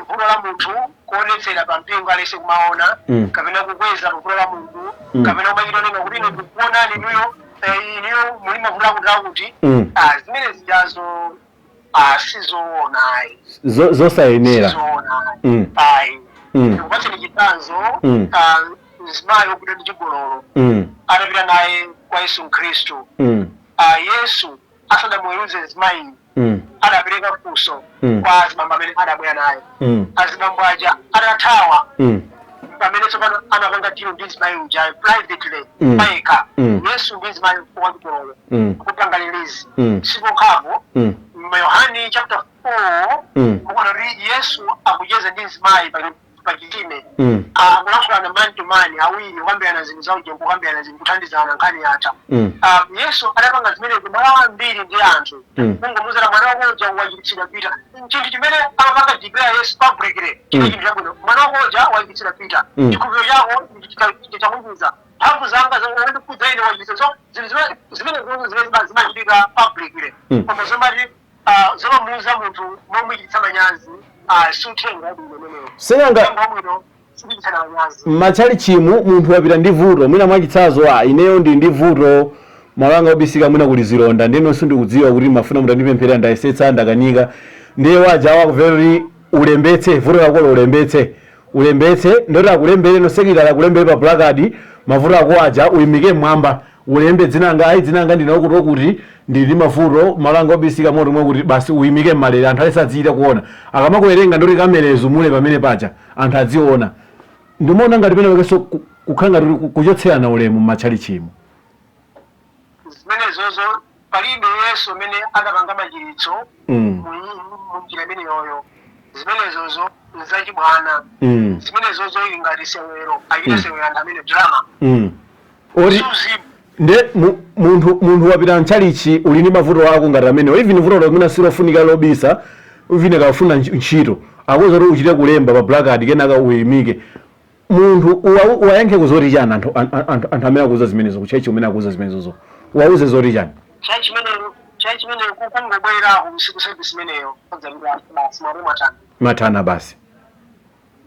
S3: vuto la munthu kuonetsera pa mpingo alese kumaona, kapena kukweza vuto la munthu, kapena kumachita nena kuti ine ndikuonani inuyo, inuyo muli mavuto akuti akuti, zimene zijazo sizoona ayi.
S2: Zosayenera.
S3: Sizoona ayi. Ndikupatseni chitsanzo. Mzimayi wokuda ndi chigololo atapita naye kwa Yesu Khristu, Yesu asanamuweruze mzimayi, adapereka funso kwa azibambo amene adabwera naye. Azibambo aja atathawa, pamene tsopano anapanga deal ndi mzimayi uja privately, payekha, Yesu ndi mzimayi wachigololo, kupanga release. Sipokhapo, Yohani chapter 4, mukuona kuti Yesu akucheza ndi mzimayi pa pachitime,
S2: Mm.
S3: Akulankhulana man to man, awiri kukambirana zinthu zauje, kukambirana zinthu, kuthandizana, nkhani yatha. Yesu adapanga zimenezo malo ambiri ndi anthu. Kungomuzera mwana wakoja wachiritsidwa, pita, chinthu chimene amapanga declare Yesu publicly chine chinthu chabwino. Mwana wakoja wachiritsidwa, pita, chikhulupiriro chako chakuchiza, mphamvu zanga zandikudza ine wachiritsa. So zinthu zimene zimene zimachitika publicly, koma zomati zomamuuza munthu momuchititsa manyazi, si uthenga wabwino umenewo.
S2: Senanga
S3: Uthenga wabwino sikuchititsana manyazi.
S2: M'matchalichimu munthu wapita ndi vuto, mwina mwachitsanzo, ineyo ndi ndi vuto, malo anga obisika mwina kuli zilonda, ndeno sindikudziwa kuti mafuna mutandipempherera, ndayesetsa, ndakanika. Ndiye waja wakumvera kuti ulembetse vuto lakolo, ulembetse, ulembetse, ndoti akulembere nosekitala, akulembere pa placard mavuto ako aja, uyimike mmwamba, ulembe dzinanga, ayi, dzinanga ndinakuti kuti ndili ndi mavuto, malo anga obisika moto mwe kuti basi, uyimike mmalere, anthu alisadzichita kuona, akamakuwerenga ndoti kamerezo mule pamene paja anthu adziona. Ndimaona ngati pene pakenso kukhala ngati kuchotserana ulemu m'matchalichimu.
S3: Zimenezozo palibe Yesu amene adapanga machiritso mu njira imeneyoyo. Zimenezozo nzachibwana. Zimenezozo ili ngati sewero, achita sewero anthu amene, drama.
S2: Oti
S3: suzimu.
S2: Nde munthu wapita mtchalichi, uli ndi mavuto ako ngati amenewo, even vuto lomwe silofunika lobisa, even kafuna ntchito, akuwuza kuti uchite kulemba pa placard kenaka uyimike. Munthu uwayankhe kuzoti chani anthu amene akuuza zimenezo kuchechi, umene akuuza zimenezozo, uwauze zoti chani?
S3: Chai chimene kungobwerako usiku service imeneyo odzalira basi, mwari mwatana.
S2: Mathana basi.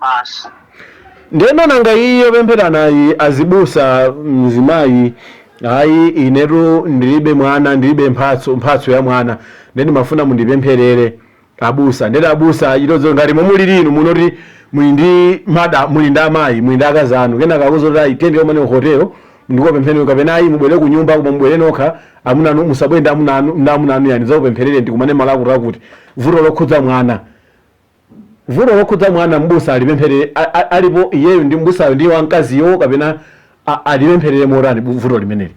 S3: Basi.
S2: Ndeno nanga iyo pempheranayi, azibusa, mzimayi, ayi, inetu ndilibe mwana, ndilibe mphatso ya mwana, ndeni mafuna mundipempherere abusa. Ndeti abusa itodzo ngati momuli inu munoti muli ndi mada, muli ndi amayi, muli ndi akazi anu, kenaka akuzoti ayi, tiyende komane hotel ndikupemphereni, kapena ayi, mubwere ku nyumba, koma mubwere nokha, amuna anu musabwere ndi amuna anu, ndi amuna anu yani, zakupempherere ndikumane malo akuti akuti. Vuto lokhudza mwana, vuto lokhudza mwana, mbusa alipempherere alipo iyeyo ndi mbusayo ndi wamkaziyo, kapena alipempherere motani vuto limeneli?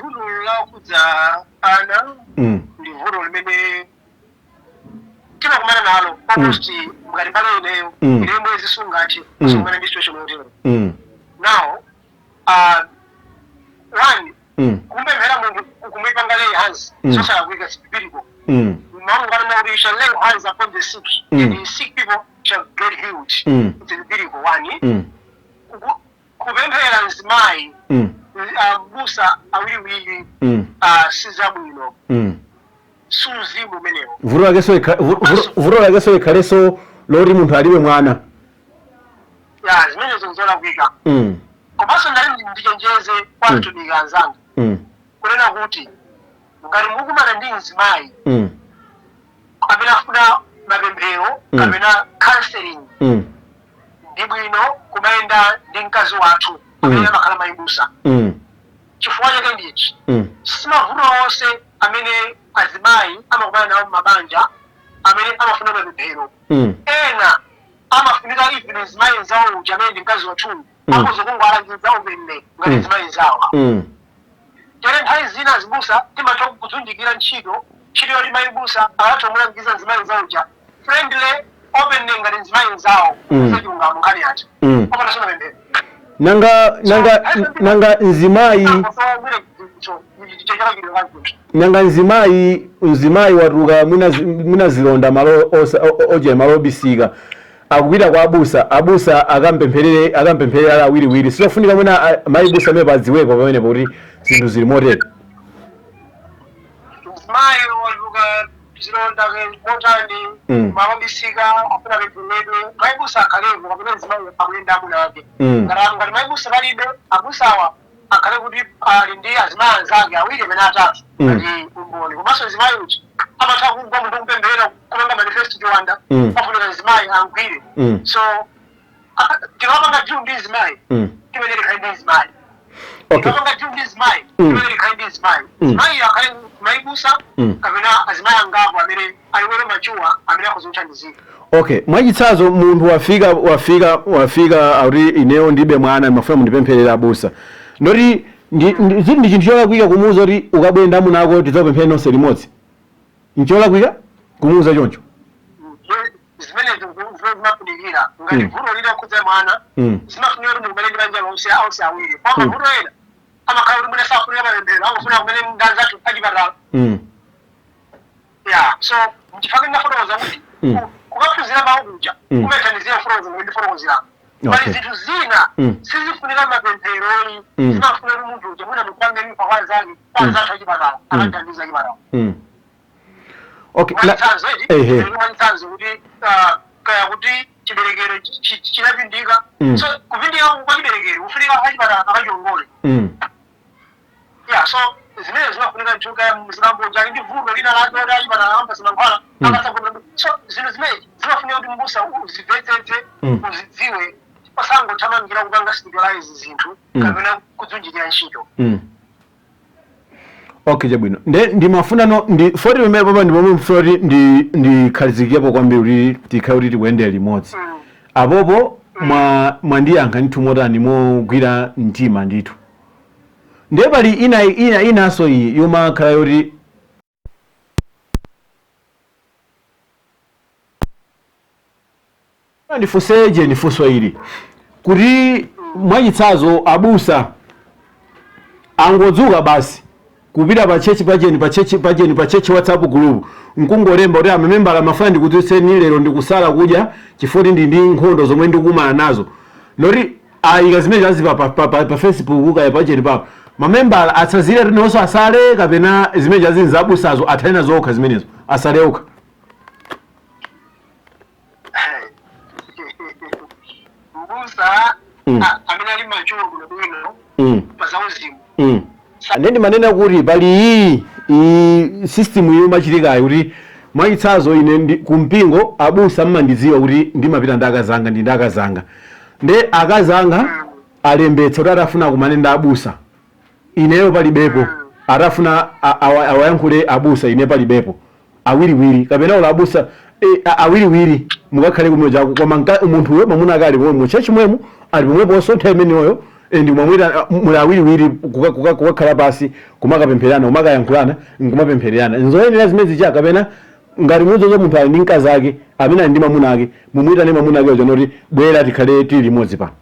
S3: Vuto lokhudza ana ndi vuto limene timakumana nalo almost mukati pano ineyo, ineyo mwezi sungathe kusakumana ndi situation yotero. Now, one, kumpemphera munthu, kumuyipanga lay hands, zosalakwika, biblical. Mawu kuti you shall lay hands upon the sick and the sick people shall get healed. It's a biblical one. Kupemphera mzimayi, mbusa awiriwiri, sizabwino. Suzimu umenewo.
S2: Vuto lakenso ikhalenso loti munthu alibe mwana.
S3: Ya, zimenezo nzolakwika. Komanso ndali ndichenjeze kwa atumiki anzanga kunena kuti ngati mukumana ndi mzimayi amene afuna mapemphero kapena counseling, ndi bwino kumayenda ndi mkazi wathu amene amakhala mayibusa. Chifukwa chake ndichi: simavuto onse amene azimayi amakumana nawo m'mabanja amene amafuna mapemphero. Ena amafunika even mzimayi nzawo uja amene ndi mkazi wathuyu akhoza kungowalangiza openly ngati mzimayi nzawo. Tere nthawi zina azibusa timatha kudzundikira ntchito yoti mayibusa akatha kumulangiza mzimayi nzawo uja friendly, openly, ngati mzimayi nzawo, zachilungamo, nkhani yacho opanda mapemphero.
S2: Nanga mzimayi, nanga mzimayi watuluka mwina zilonda malo oje, malo obisika, akupita kwa abusa, abusa akampempherere ali awiriwiri, sizofunika mwina mayibusa amene padziwepo pamenepo kuti zinthu zili motere?
S3: Mzimayi watuluka zilonda motani, malobisika, afuna pempheredwe, mayibusa akhalepo kapena mzimayi akuyenda amuna wake. Ngati mayibusa palibe, abusawa akhale kuti ali ndi azimayi anzake awiri amene atatu ngati umboni. Komanso mzimayi uja amatha kugwa munthu kupempherera, kupanga manifest chiwanda, pafunika mzimayi angwire. So tikapanga deal ndi mzimayi, timene likhale ndi mzimayi. Tikapanga deal ndi mzimayi, timene likhale ndi mzimayi. Mzimayi akhale mayibusa kapena azimayi angapo amene aliwere machuwa amene akhoza kuthandizika.
S2: Okay, mwachitsanzo, munthu wafika akuti ineyo ndibe mwana, ndimafuna mundipempherere abusa. Ndoti ndi chinthu cholakwika kumuwuza kuti ukabwera ndi amuna ako tidzakupempherera nonse limodzi? Ncholakwika kumuwuza choncho?
S3: Zimafunikira ngati vuto lili lokhudza mwana, zimafunika kuti mukumane ndi banja lonse, onse awiri. Kwa mavuto ena amakhala kuti mwina safunika mapemphero, angofuna kumene ndi anzathu achipatala. Ya, so nchifukwa ndinafotokoza kuti kukaphunzira mawu kuja kumathandizira kufotokoza mmene ndifotokozera. Pali zinthu zina sizifunika mapempheroyi, zimafunika kuti munthu uja mwina mupange kwa anzake, kwa anzathu achipatala, akathandiza achipatala.
S2: Okay.
S3: Mwachitsanzo eti, mwachitsanzo kuti kaya kuti chiberekero chinapindika. So kupindika kwa chiberekero kufunika achipatala akachiongole. Ya, so zimene zimafunika nthu, kaya mzibambo ali ndi vuto lina lake oti achipatala amapasa mankhwala, akasagona. So zinthu zimene zimafunika kuti mbusa uzimvetsetse, uzidziwe, osangothamangira kupanga spiritualize zinthu kapena kudzunjikira ntchito.
S2: Okay, chabwino. Nde ndimafuna no ndi foti pamene papa ndi pomwe mfuna kuti ndikhazikikepo kwambiri, kuti tikhale kuti tikuyendera limodzi. Apopo mwandiyankha ndithu motani, mogwira mtima ndithu. Ndiye pali ina inanso iyi yomakhala yoti ndifunseje, ndifunso ili kuti mwachitsanzo abusa angodzuka basi kupita pa church pacheni, pa church pacheni, pa church WhatsApp group, nkungolemba kuti, "Amamembala, mafuna ndikudziwitseni, lero ndikusala kudya chifukwa ndi nkhondo zomwe ndikumana nazo." Noti ayika zimene azipa pa Facebook kaya pacheni papo, mamembala atsazire tinonso asale, kapena zimene chazi zabusazo athane nazo okha, zimenezo asale okha?
S3: Mbusa amene ali mature bwinobwino pa zauzimu
S2: Ane ndimanena kuti pali iyi system iyo machitikayi, kuti mwachitsanzo ine ndi kumpingo, abusa mmandidziwa kuti ndimapita ndi akazanga, ndi akazanga, nde akazanga alembetsa kuti atafuna kumane ndi abusa, ineyo palibepo, atafuna awayankhule abusa, ine palibepo, awiriwiri kapena ula abusa awiriwiri mukakhale kumwe chako, koma munthuyo mwamuna akali pomwe mu church mwemu, ali pomweponso nthawi imeneyoyo, ndi mwamwita muli awiriwiri kukakhala pasi, kumakapempherana, kumakayankhulana, nkumapemphererana. Nzoyenera zimene zicha, kapena ngati mudzoza munthu ali ndi mkazi ake amene ali ndi mwamuna ake, mumuyitane mwamuna ake uja noti, "Bwera tikhale tili limodzi pano"?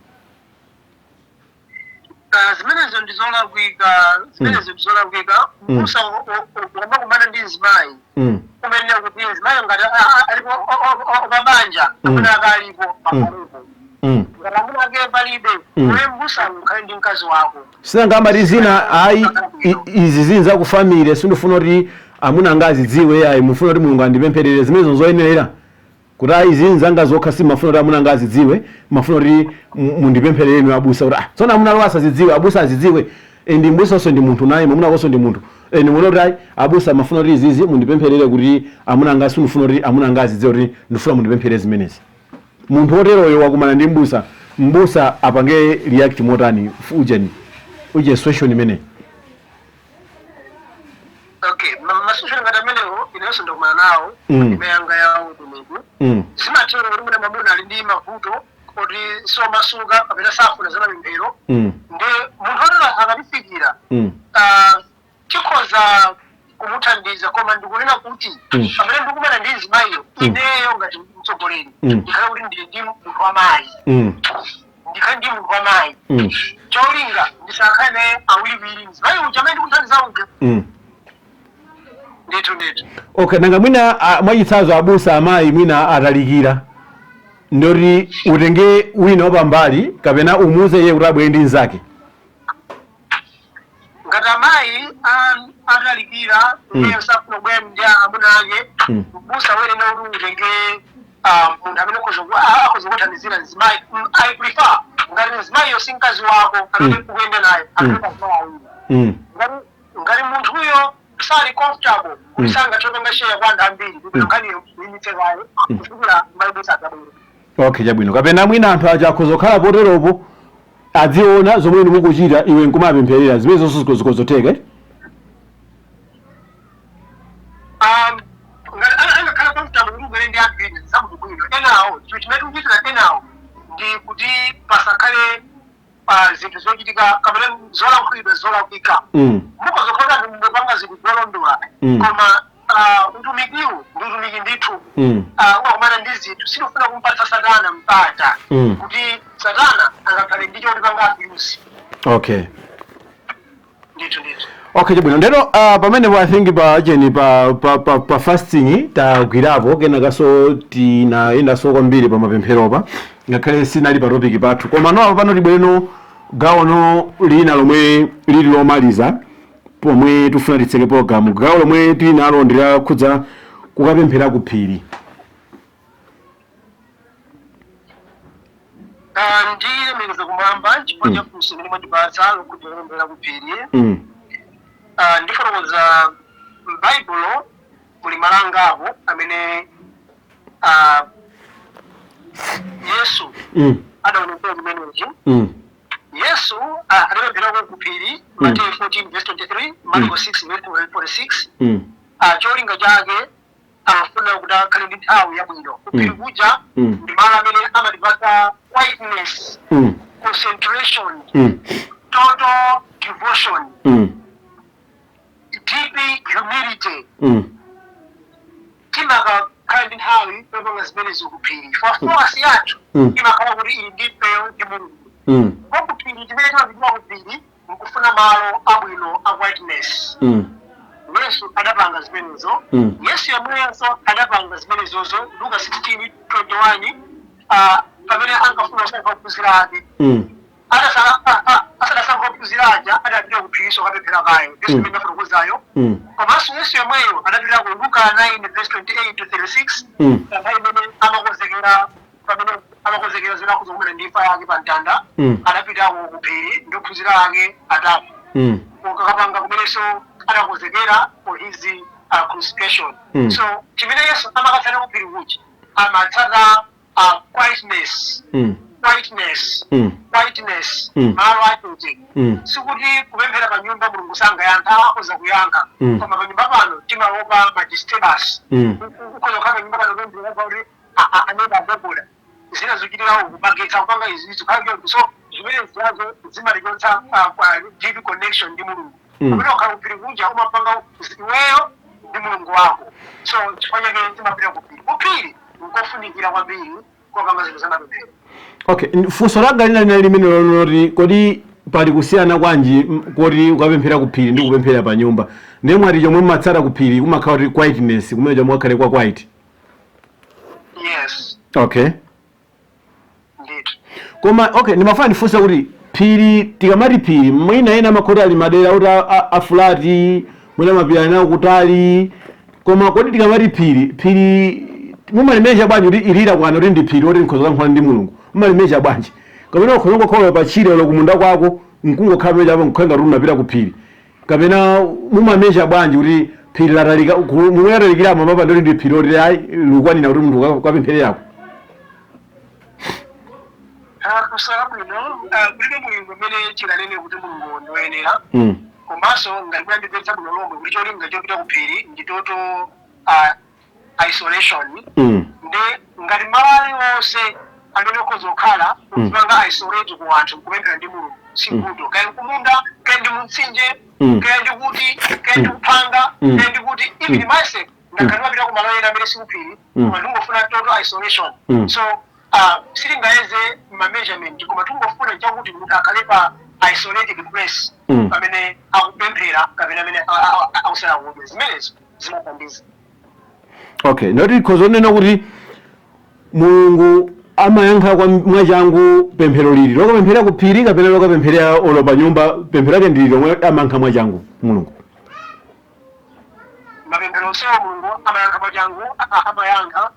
S3: Zimenezo ndi zolakwika, zimenezo ndi zolakwika. Mbusa umakumana ndi mzimayi, kumenera kuti mzimayi ngati alipo pabanja, amuna ake alipo, pakhalepo. Ngati amuna ake palibe, iwe mbusa ukhale ndi mkazi wako.
S2: Sinangamati zina, ayi, izi zini zaku family, sindifuna kuti amuna anga azidziwe, ayi, mufuna kuti Mulungu andipempherere. Zimenezo zoyenerera kuti, ayi, izi zanga zokha, simafuna kuti amuna anga azidziwe, mafuna kuti mundipempherere inu abusa, kuti ah, tsono amuna alo asazidziwe, abusa azidziwe? Ndi mbusanso ndi munthu naye, mwamuna akonso ndi munthu. Ndi muona kuti ayi, abusa, mafuna kuti izizi mundipempherere kuti amuna anga, sindifuna kuti amuna anga azidziwe kuti ndifuna mundipempherere zimenezi. Munthu woteroyo wakumana ndi mbusa, mbusa apange react motani ujeni uje situation imeneyi?
S3: Okay, ma situation ngati amenewo inenso ndakumana nawo ndime yanga ya utumiki. Zimatheka kuti mwina mwamuna ali ndi mavuto kuti somasuka kapena safuna za mapemphero, ndi munthu otero akatifikira, tikhoza kumuthandiza, koma ndikunena kuti pamene ndikumana ndi mzimayiyo, ineyo ngati mtsogoleri ndikhale kuti ndili ndi munthu wamayi, ndikhale ndi munthu wamayi, cholinga ndisakhale naye awiriwiri mzimayi uja amene ndikuthandiza uja. Ndithu, ndithu.
S2: Okay, nanga mwina mwachitsanzo abusa, amayi mwina atalikira, ndoti utenge wina wapambali kapena umuze iye kuti abwere ndi mnzake?
S3: Ngati amayi atalikira, iye safuna kubwera ndi amuna ake, mbusa wenena kuti utenge munthu amene akhoza kuthandizira mzimayi. I prefer ngati mzimayiyo si mkazi wako amene ukuyenda naye, akhale pazimayi awiri. Ngati munthuyo sali comfortable kuti sangathe kupanga share kwa anthu ambiri, kuti nkhaniyo uyimitse kaye kufikira mayibusa adzabwere.
S2: Okay, chabwino. Kapena mwina anthu aja akhoza kukhala poteropo, adziona zomwe inu mukuchita, iwe nkumapempherera, zimene zonse zikozotheka, eh?
S3: Ngati angakhala comfortable kuti ubwere ndi anthu ena, zabwino bwino. Enawo, chinthu chimene tikuchitira enawo ndi kuti pasakhale pa zinthu zochitika kapena zolankhulidwa zolakwika. Mukozokhala mupanga zinthu zolondola, koma Utumikiwu ndi utumiki ndithu. Umakumana ndi zinthu, sitifuna kumpatsa Satana mpata kuti Satana angakhale ndi chotipanga abuse. Ndithu, ndithu.
S2: Okay, chabwino. Ndeno pamenepo I think pa cheni pa fasting tagwirapo, kenakaso tinayendanso kwambiri pa mapempheropa, ngakhale sinali pa topic pathu. Koma no pano tibwereno gawono lina lomwe lili lomaliza, pomwe tifuna titseke program. Gawo lomwe tili nalo ndilakhudza kukapemphera ku phiri.
S3: Ndilemekeza kumwamba chifukwa cha funso limene mwandipatsa lokhudza kupemphera ku phiri. Ndifotokoza, m'Baibulo muli malo angapo amene Yesu adaonekera kumenechi. Yesu adapempherako ku phiri, Mateyu 14 verse 23, Marko 6 verse 46. Cholinga chake amafuna kuti akhale ndi nthawi yabwino kuphiri kuja. Ndi malo amene amatipatsa quietness, concentration, total devotion, deep humility. Timakakhala ndi nthawi yopanga zimenezo kuphiri. For focus yathu imakhala kuti ili ndi ifeyo ndi Mulungu. Kwa kuphiri, chimene timapitira kuphiri nkufuna malo abwino a quietness. Yesu adapanga zimenezo. Yesu yemweyenso adapanga zimenezozo, Luka 16 21, pamene ankafuna kusankha ophunzira ake. Asadasankha ophunzira aja, adapita kuphiriso kapemphera kayo, Yesu imene ndafotokozayo. Komanso Yesu yemweyo adapita ku Luka 9 verse 28 to 36, nthawi imene amakonzekera, pamene amakonzekera zinakuza kumene ndi imfa yake pa mtanda. Adapitako kuphiri ndi ophunzira ake atatu kukapanga kumenenso adakonzekera for his crucifixion. So chimene Yesu amakatsata kuphiri kuja, amatsata quietness, quietness, quietness, malo achete. Sikuti kupemphera pa nyumba Mulungu sangayankha, akhoza kuyankha. Koma pa nyumba pano timaopa ma disturbance. Ukhoza kukhala pa nyumba pano pemphera kuti aneba agogoda, zina zochitika uku, magetsa kupanga izi, izi kukhala choncho. So zimene ziyazo zimatichotsa kwa deep connection ndi Mulungu. Pamene ukhala kuphiri kuja umapanga iweyo ndi Mulungu wako. So chifukwa chake timapita kuphiri. Kuphiri nkofunikira kwambiri kopanga zinthu zamapemphero.
S2: Okay, funso langa lina linali limene loti kodi pali kusiyana kwanji kuti ukapemphera ku phiri ndi kupemphera pa nyumba? Ndiye mwati chomwe mumatsata ku phiri kumakhala kuti quietness, kumene chomwe wakhale kwa quiet.
S3: Yes.
S2: Okay.
S3: Ndithu.
S2: Koma okay, ndimafuna ndifunse kuti phiri, tikamati phiri, mwina ena amakhoti ali madera kuti a flat, mwina mapiri ali nawo kutali. Koma kodi tikamati phiri, phiri mumalimeja bwanji kuti ilira kwano kuti ndi phiri oti nkhoza kuyankhula ndi Mulungu? Mumalimeja bwanji? Kapena ukhoza kungokhala pa tchire ulo kumunda kwako, nkungokhala pamene apo, nkukhala ngati unapita ku phiri? Kapena mumameja bwanji kuti phiri latalika, momwe latalikiramo mapa ndoti ndi phiri oti ayi, likukwanira kuti munthu ukapemphererako?
S3: Funso labwino. Kulibe mulungu amene tinganene kuti Mulungu ndiwoyenera. Komanso ngati kuyandipetsa bwino lomwe kuti cholinga chopita ku phiri ndi total isolation, ndi ngati malo aliwonse amene ukhoza kukhala uzipanga isolate ku anthu kupemphera ndi Mulungu, sikuto kaya kumunda, kaya ndi mumtsinje, kaya ndi kuti, kaya ndi kuphanga, kaya ndi kuti. Even myself ngakhale ndimapita ku malo ena amene sikuphiri, koma ndingofuna total isolation. So sitingayeze ma measurement, koma tingofuna chakuti munthu akhale pa isolated place pamene akupemphera kapena amene akusala kudya. Zimenezo zimathandiza.
S2: Okay, noti khoza onena kuti Mulungu amayankha kwa mwachangu pemphero lili lokapemphera ku phiri kapena lokapemphera olo pa nyumba, pemphero lake ndili lomwe amayankha mwachangu Mulungu?
S3: Mapemphero onsewo Mulungu amayankha mwachangu, amayankha.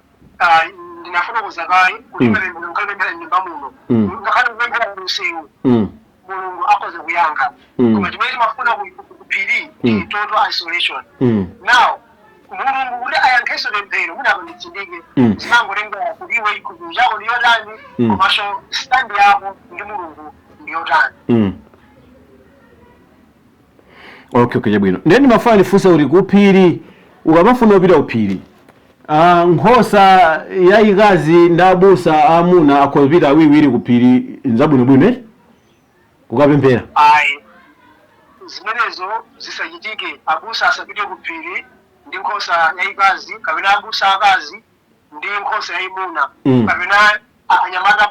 S3: Ndinafotokoza kale kuti mapemphero ngakhale kupemphera m'nyumba muno, ngakhale kupemphera mumsewu, Mulungu akhoza kuyankha. Koma chimene timafuna ku phiri ndi total isolation. Now Mulungu kuti ayankhenso pemphero, mwina nditsindike, zimangotenga kuti iwe chikhulupiriro chako ndi yotani, komanso stand yako ndi Mulungu ndi yotani.
S2: Okay, chabwino. Ndiye ndimafuna ndifunse kuti kuphiri, ukamafuna kupita kuphiri, nkhosa yayikazi ndi abusa aamuna akhoza kupita awiriwiri kuphiri nzabwinobwino, eti, kukapemphera?
S3: Ayi, zimenezo zisachitike. Abusa asapite ku phiri. ndi nkhosa yayikazi, kapena abusa akazi ndi nkhosa yayimuna, kapena anyamata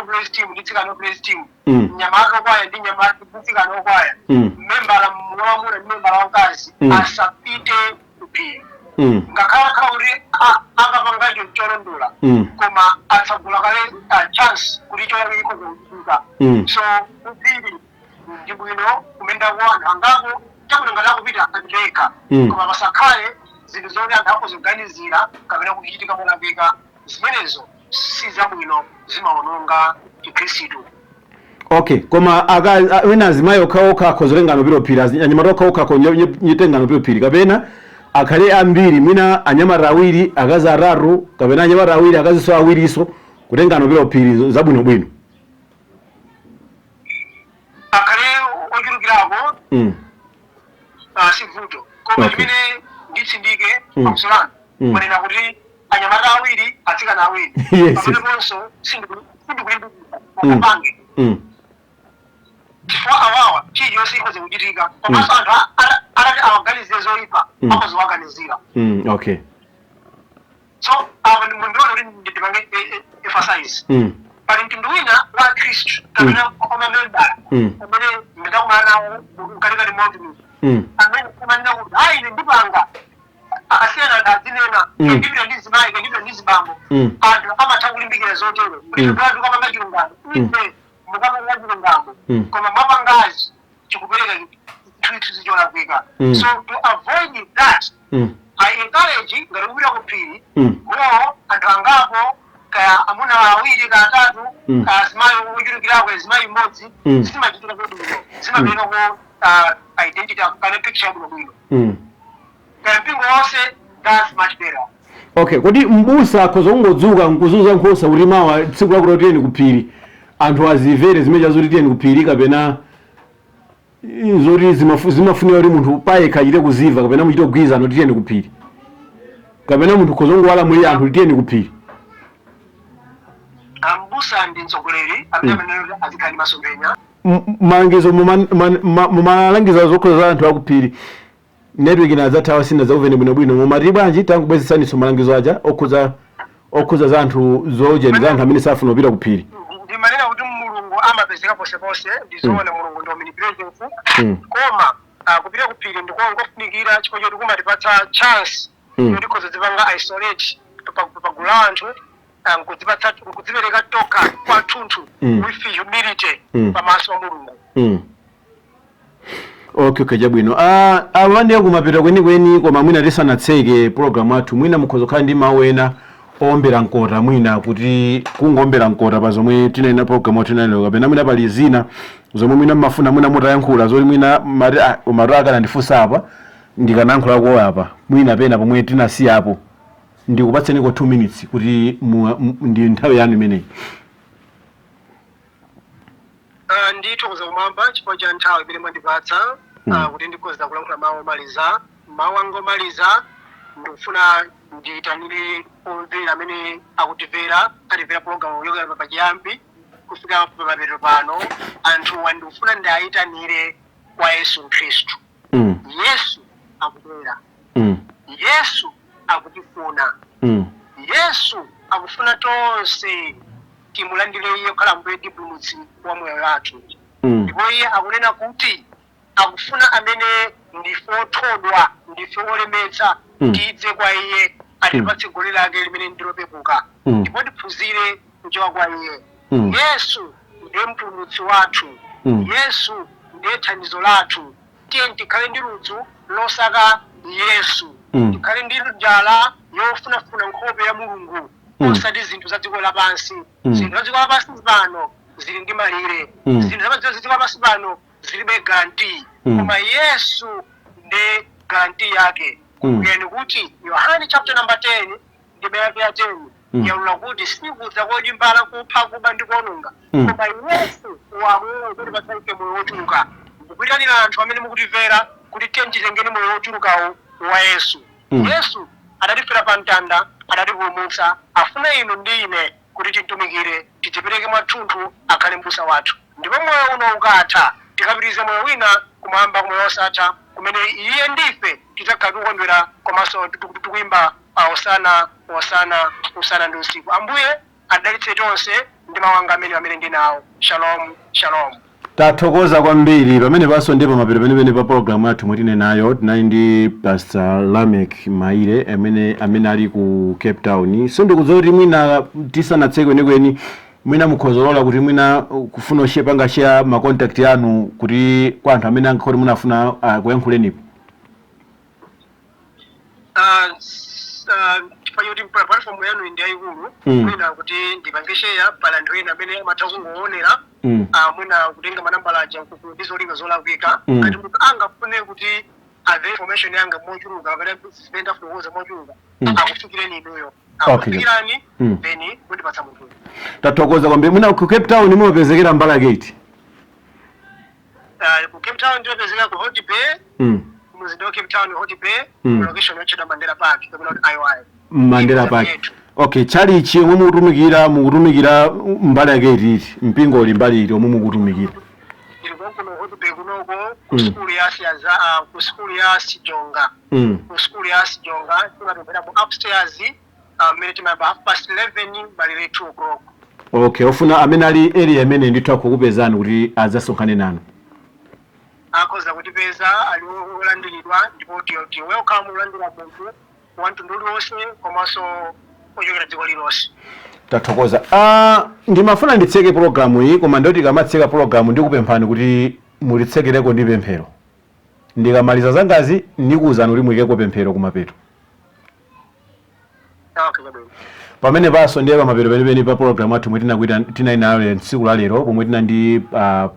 S3: praise team ndi tsikana praise team, mnyamata okwaya ndi nyamata ndi tsikana okwaya, membala wamuna ndi membala wamkazi, asapite kuphiri. Ngakhale akhala kuti akapangacho cholondola, koma atsagula kale chance kuti cholakwika kuchitika. So kuphiri ndi bwino kumendako anthu angapo, chabwino ngati akupita apite, koma pasakhale zinthu zoti anthu akuzoganizira kapena kuchitika molakwika. Zimenezo si zabwino, zimaononga Chikhristu.
S2: Okay, koma wena azimayi okhaokha akhoza kutengana kupita phiri, anyamata okhaokha akhoza nyitengana kupita phiri, kapena akhale ambiri, mwina anyamata awiri, akazi atatu, kapena anyamata awiri, akazinso awiriso, kutengana kupita phiri, zabwinobwino?
S3: Akhale ochulukirapo, si vuto, koma chimene nditsindike, pakusolana, manena kuti anyamata awiri, atsikana awiri, pameneponso sindikulimbikitsa apange, chifukwa awawa chilichonse ikhoza kuchitika, komanso anthu atati awaganizire zoyipa, akhoza. So apo mundiona kuti ndipange emphasize, pali mtundu wina wa Khristu kapena omamembala amene nditakumana nawo mkatikati mautumiki, amene amanena kuti, "Hayi, ine ndipanga," akasiyana anthu azinena, "Ndipita ndi zimayi, ndipita ndi zibambo." Anthu amatha kulimbikira zotero kuti, "Tibwera tikapanga chilungamo, ife mukapanga chilungamo, koma mwapangazi chikupereka chithunzithunzi cholakwika." So to avoid that, I encourage, ngati kupita ku phiri, go anthu angapo, kaya amuna awiri, kaya atatu, kaya azimayi ochulukirako, azimayi mmodzi. Zimachitika bwino, zimapereka ku identity kana picture yabwinobwino. Kaya mpingo wonse, that's much better.
S2: Okay, kodi mbusa akhoza kungodzuka nkuzuza nkhosa kuti mawa tsiku lakuti tiyeni kuphiri, anthu azimvere zimene chazoti tiyeni kuphiri, kapena zoti zimafunika kuti munthu payekha achite kuziva, kapena muchite kugwirizana kuti tiyeni kuphiri, kapena munthu ukhoza kungowalamulira anthu kuti tiyeni kuphiri?
S3: Ambusa ndi mtsogoleri amene amene azikhala ndi masomphenya.
S2: Malangizo mumalangiza zokhoza za anthu akuphiri, network inadzathawa, sina zauvene bwinobwino. Mumati bwanji? Tangubwezesaniso malangizo aja okhuza za anthu zojeni, za anthu amene safuna kupita kuphiri.
S3: Ndimanena kuti Mulungu amapezeka ponseponse, ndizoona, Mulungu ndi omnipresence, koma kupita kuphiri ndikofunikira chifukwa choti kumatipatsa chance yoti tikhoza zipanga isolate pagulu la anthu, nkudzipatsa, nkudzipereka tokha kwathunthu with humility pamaso pa Mulungu.
S2: Okay, chabwino. Awa ndiye kumapeto kwenikweni, koma mwina tisanatseke program athu, mwina mukhoza kukhala ndi mawu ena owombera mkota, mwina kuti kungowombera mkota pa zomwe tinena program athu inalero, kapena mwina pali zina zomwe mwina mmafuna mwina mutayankhula, zoti mwina mati, ah, umati akanandifunsa apa ndikanayankhulako apa, mwina pena pomwe tinasiyapo. Ndikupatseniko 2 minutes kuti ndi nthawi yanu imeneyi.
S3: Ndithokoza kumwamba chifukwa cha nthawi imene mwandipatsa kuti ndikhoza kulankhula mawu omaliza. Mawu anga omaliza, ndikufuna ndiyitanire omvera amene akutimvera, atimvera pologalamu yochokera pachiyambi kufika pamapeto pano. Anthuwa ndikufuna ndiayitanire kwa Yesu Khristu. Yesu akubwera. Yesu akutifuna. Yesu akufuna tonse timulandire iye kukhala Mbuye ndi Mpulumutsi wa moyo wathu. Ndipo iye akunena kuti akufuna amene ndife othodwa, ndife olemetsa, tidze kwa iye, atipatse goli lake limene ndilopepuka, ndipo tiphunzire kuchoka kwa iye. Yesu ndiye Mpulumutsi wathu. Yesu ndiye thandizo lathu. Tiye tikhale ndi ludzu losaka Yesu, tikhale ndi njala yofunafuna nkhope ya Mulungu, osati zinthu za dziko lapansi. Zinthu za dziko lapansi pano zili ndi malire. Zinthu za dziko lapansi pano zilibe guarantee, koma Yesu ndi guarantee yake. Kumbukirani kuti Yohane chapter number 10 ndime yake ya 10 yaulula kuti sikudza kodi mbala kupha, kuba ndi kuononga, koma Yesu wabwera kutipatsa ife moyo wochuluka. Ndikuyitanira anthu amene mukutimvera kuti tiye titengeni moyo wochulukawu wa Yesu. Yesu adatifera pa mtanda, adatipulumutsa, afuna inu ndi ine kuti timtumikire, tidzipereke mwathunthu akhale mbusa wathu, ndipo moyo uno ukatha tikapitirize moyo wina kumwamba, kumoyo wosatha. Kumene iye ndife tidzakhala tikukondwera komanso tikuyimba hosana, hosana, usana ndi usiku. Ambuye adalitse tonse ndi mawu amene ndinawo. Shalom, shalom.
S2: Tathokoza kwambiri. Pamene paso ndipo mapeto penepene pa program yathu mwetine nayo, tinali ndi Pastor Lamek Maire amene ali ku Cape Town. So ndikudziwa kuti mwina tisanatseke kwenikweni, mwina mukhozolola kuti mwina kufuna panga share ma contact anu kuti kwa anthu amene angakhoti munafuna kuyankhulenipo.
S3: Chifukwa choti platform yanu ndi yayikulu, mwina kuti ndipange share, pala anthu ena amene amatha kungoonera, mwina kutenga manambala aja ndi zolinga zolakwika. Ngati munthu angafune kuti amve information yanga mochuluka kapena zimene ndafotokoza mochuluka, akufikireni inuyo, akufikirani, then kundipatsa munthuyo.
S2: Tathokoza kwambiri. Mwina ku Cape Town mumapezekera mbala gate?
S3: Ku Cape Town ndimapezeka ku Hout Bay, mzinda wa Cape Town, Hout Bay, location yotchedwa Mandela Park kapena kuti IY.
S2: Mandela Park.
S3: Yetu.
S2: Okay, chalichi omwe mukutumikira mbali yake ititi? Mpingo uli mbali iti omwe mukutumikira?
S3: Ili konkuno Hout Bay kunoko, ku skulu ya Siaza, ku skulu ya Sijonga. Ku skulu ya Sijonga timapemphera mu upstairs, mmene timayamba 11:30 malire 2 o'clock.
S2: Okay, ofuna amene ali area imene ndithu akukupezani kuti adzasonkhane nanu.
S3: Akhoza kutipeza, ali olandiridwa, ndipo ti welcome olandira munthu wa mtundu uliwonse komanso ochokera dziko lilonse.
S2: Tathokoza. Ndimafuna nditseke pologalamu iyi, koma ndoti kamatseka pologalamu ndikupemphani kuti mulitsekereko ndi pemphero. Ndikamaliza zangazi ndikuwuzani kuti muyikeko pemphero kumapeto.
S3: Okay, chabwino.
S2: Pamene paso ndiye pamapeto penipeni pa program athu mwe tinakuita tinali nayo lero, tsiku la lero, pomwe tina ndi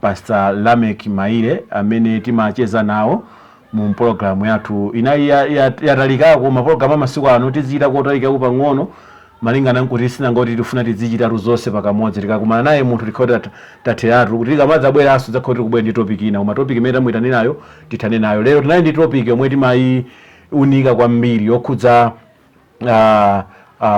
S2: Pastor Lamek Maire amene timacheza nawo mu program yathu inali yatalikako. Mapulogalamu amasiku ano tizichita kotalikako pang'ono malingana nkuti sinangoti tifuna tizichitatu zonse pakamodzi. Tikakumana naye munthu tikhala tatheratu kuti tikamadzabweranso dzakhala tikubwera ndi topic ina, koma topic imene tamuyitanirayo tithane nayo. Lero tinali ndi topic yomwe timayiunika kwambiri yokhudza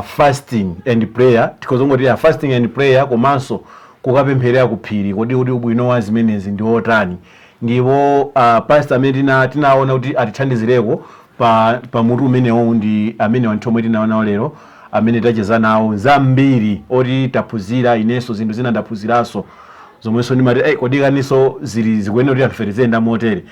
S2: fasting and prayer, tikozongoti ya fasting and prayer komanso kukapempherera ku phiri. Kodi kuti ubwino wa zimenezi ndi otani? Ndipo pastor amene tinaona kuti atithandizireko pa mutu umenewo ndi amene wanthu omwe tinaonawo lero, amene tacheza nawo zambiri oti taphunzira. Inenso zinthu zina ndaphunziranso zomwenso ndimati, hey, kodi kaniso zili zikuyenera kuti anthu tiziyenda motere?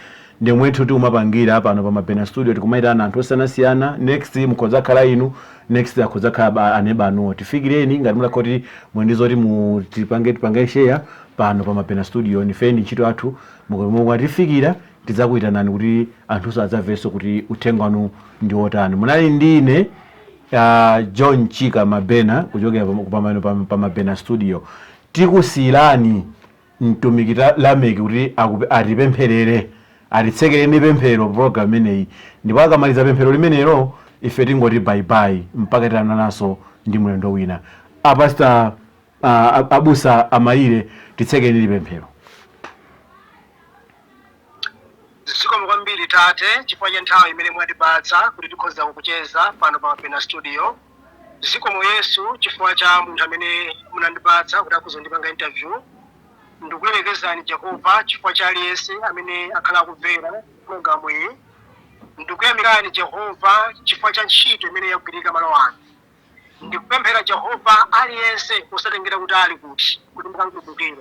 S2: Ndi mwethu tiumapangira pano pa Mabena Studio, tikumayitana anthu osiyanasiyana. Next mukhoza khala inu, next akhoza khala aneba anuwo. Tifikireni ngati mulakha kuti muli zoti mutipange tipange share pano pa Mabena Studio. Nifeni ntchito yathu, mukatifikira tidzakuyitanani kuti anthunso adzamvenso kuti uthenga wanu ndi wotani. Munali ndine John Chika Mabena kuchokera pamano pa Mabena Studio. Tikusiyirani mtumiki Lameki kuti atipempherere, atitsekere ndi pemphero program imeneyi, ndipo akamaliza pemphero limenelo ife tingoti bye bye mpaka titanananso ndi mlendo wina. Apasta, abusa Amayire, titsekeni ndi pemphero.
S3: Zikomo kwambiri tate chifukwa cha nthawi imene mwatipatsa kuti tikhoza kukucheza pano pa Mabena Studio. Zikomo Yesu chifukwa cha munthu amene munandipatsa kuti akhoza kundipanga interview. Ndikulemekezani Jehova chifukwa cha aliyense amene akhala akumvera programu iyi. Ndikuyamikani Jehova chifukwa cha ntchito imene yagwirika malo ano. Ndikupemphera Jehova, aliyense usatengera kuti ali kuti, kuti mukamkumbukire.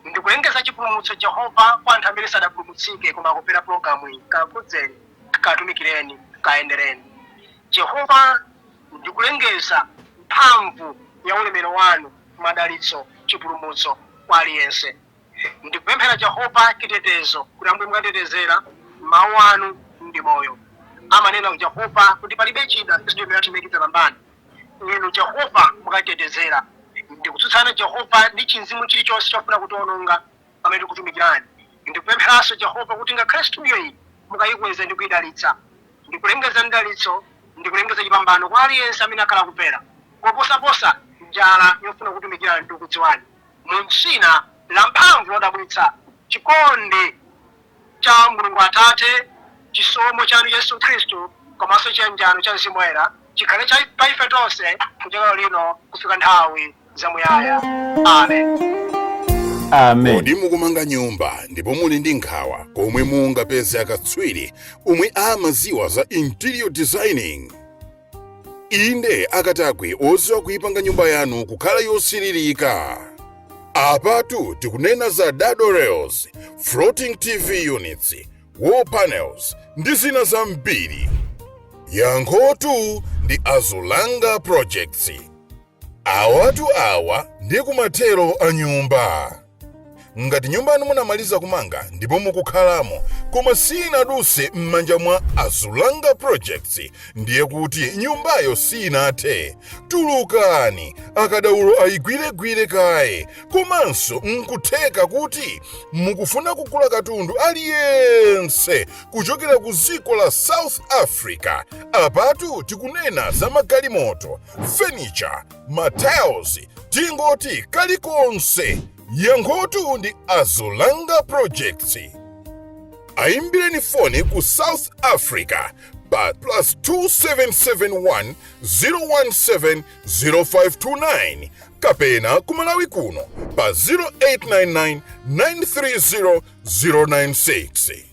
S3: Ndikulengeza chipulumutso Jehova kwa anthu amene sadapulumutsike koma akumvera programu iyi. Kakhudzeni, katumikireni, kayendereni Jehova. Ndikulengeza mphamvu ya ulemero wanu, madalitso, chipulumutso kwa aliyense. Ndikupemphera Jehova chitetezo, kuti Ambuye mukatetezera. Mawu anu ndi moyo, amanena Jehova kuti palibe chida chimene inu Jehova mukatetezera. Ndikutsutsana Jehova ndi chinzimu chilichonse chofuna kutiwononga pamene tikutumikirani. Ndikupempheranso Jehova kuti ngakhale studio iyi mukayikweza ndi kuyidalitsa. Ndikulengeza mdalitso, ndikulengeza chipambano kwa aliyense amene akhala akumvera, koposaposa njala yofuna kutumikirani ndi kukudziwani, mu dzina la mphamvu lodabwitsa. Chikondi cha Mulungu Atate, chisomo chanu Yesu Khristu, komanso chiyanjano cha Mzimu Woyera chikhale cha pa ife tonse kuchokera lino kufika nthawi zamuyaya. Amen.
S2: Amen.
S1: Kodi mukumanga nyumba ndipo muli ndi nkhawa komwe mungapeze akatswiri omwe amaziwa za interior designing? Inde, akatakwe oziwa kuyipanga nyumba yanu kukhala yosiririka. Apatu tikunena za dado rails, floating TV units, wall panels ndi zina zambiri. Yankhotu ndi Azulanga Projects. Awatu awa ndiye kumathero a nyumba. Ngati nyumba yanu munamaliza kumanga ndipo mukukhalamo, koma sinaduse m'manja mwa Azulanga Projects, ndiye kuti nyumbayo sinathe. Tulukani, akadaulo ayigwiregwire kaye. Komanso nkutheka kuti mukufuna kugula katundu aliyense kuchokera ku dziko la South Africa. Apatu tikunena za magalimoto, furniture, matiles, tingoti kalikonse. Yankhotu ndi Azulanga Projects. Ayimbireni foni ku South Africa pa +2771 017 0529 kapena ku Malawi kuno pa 0899 930 096.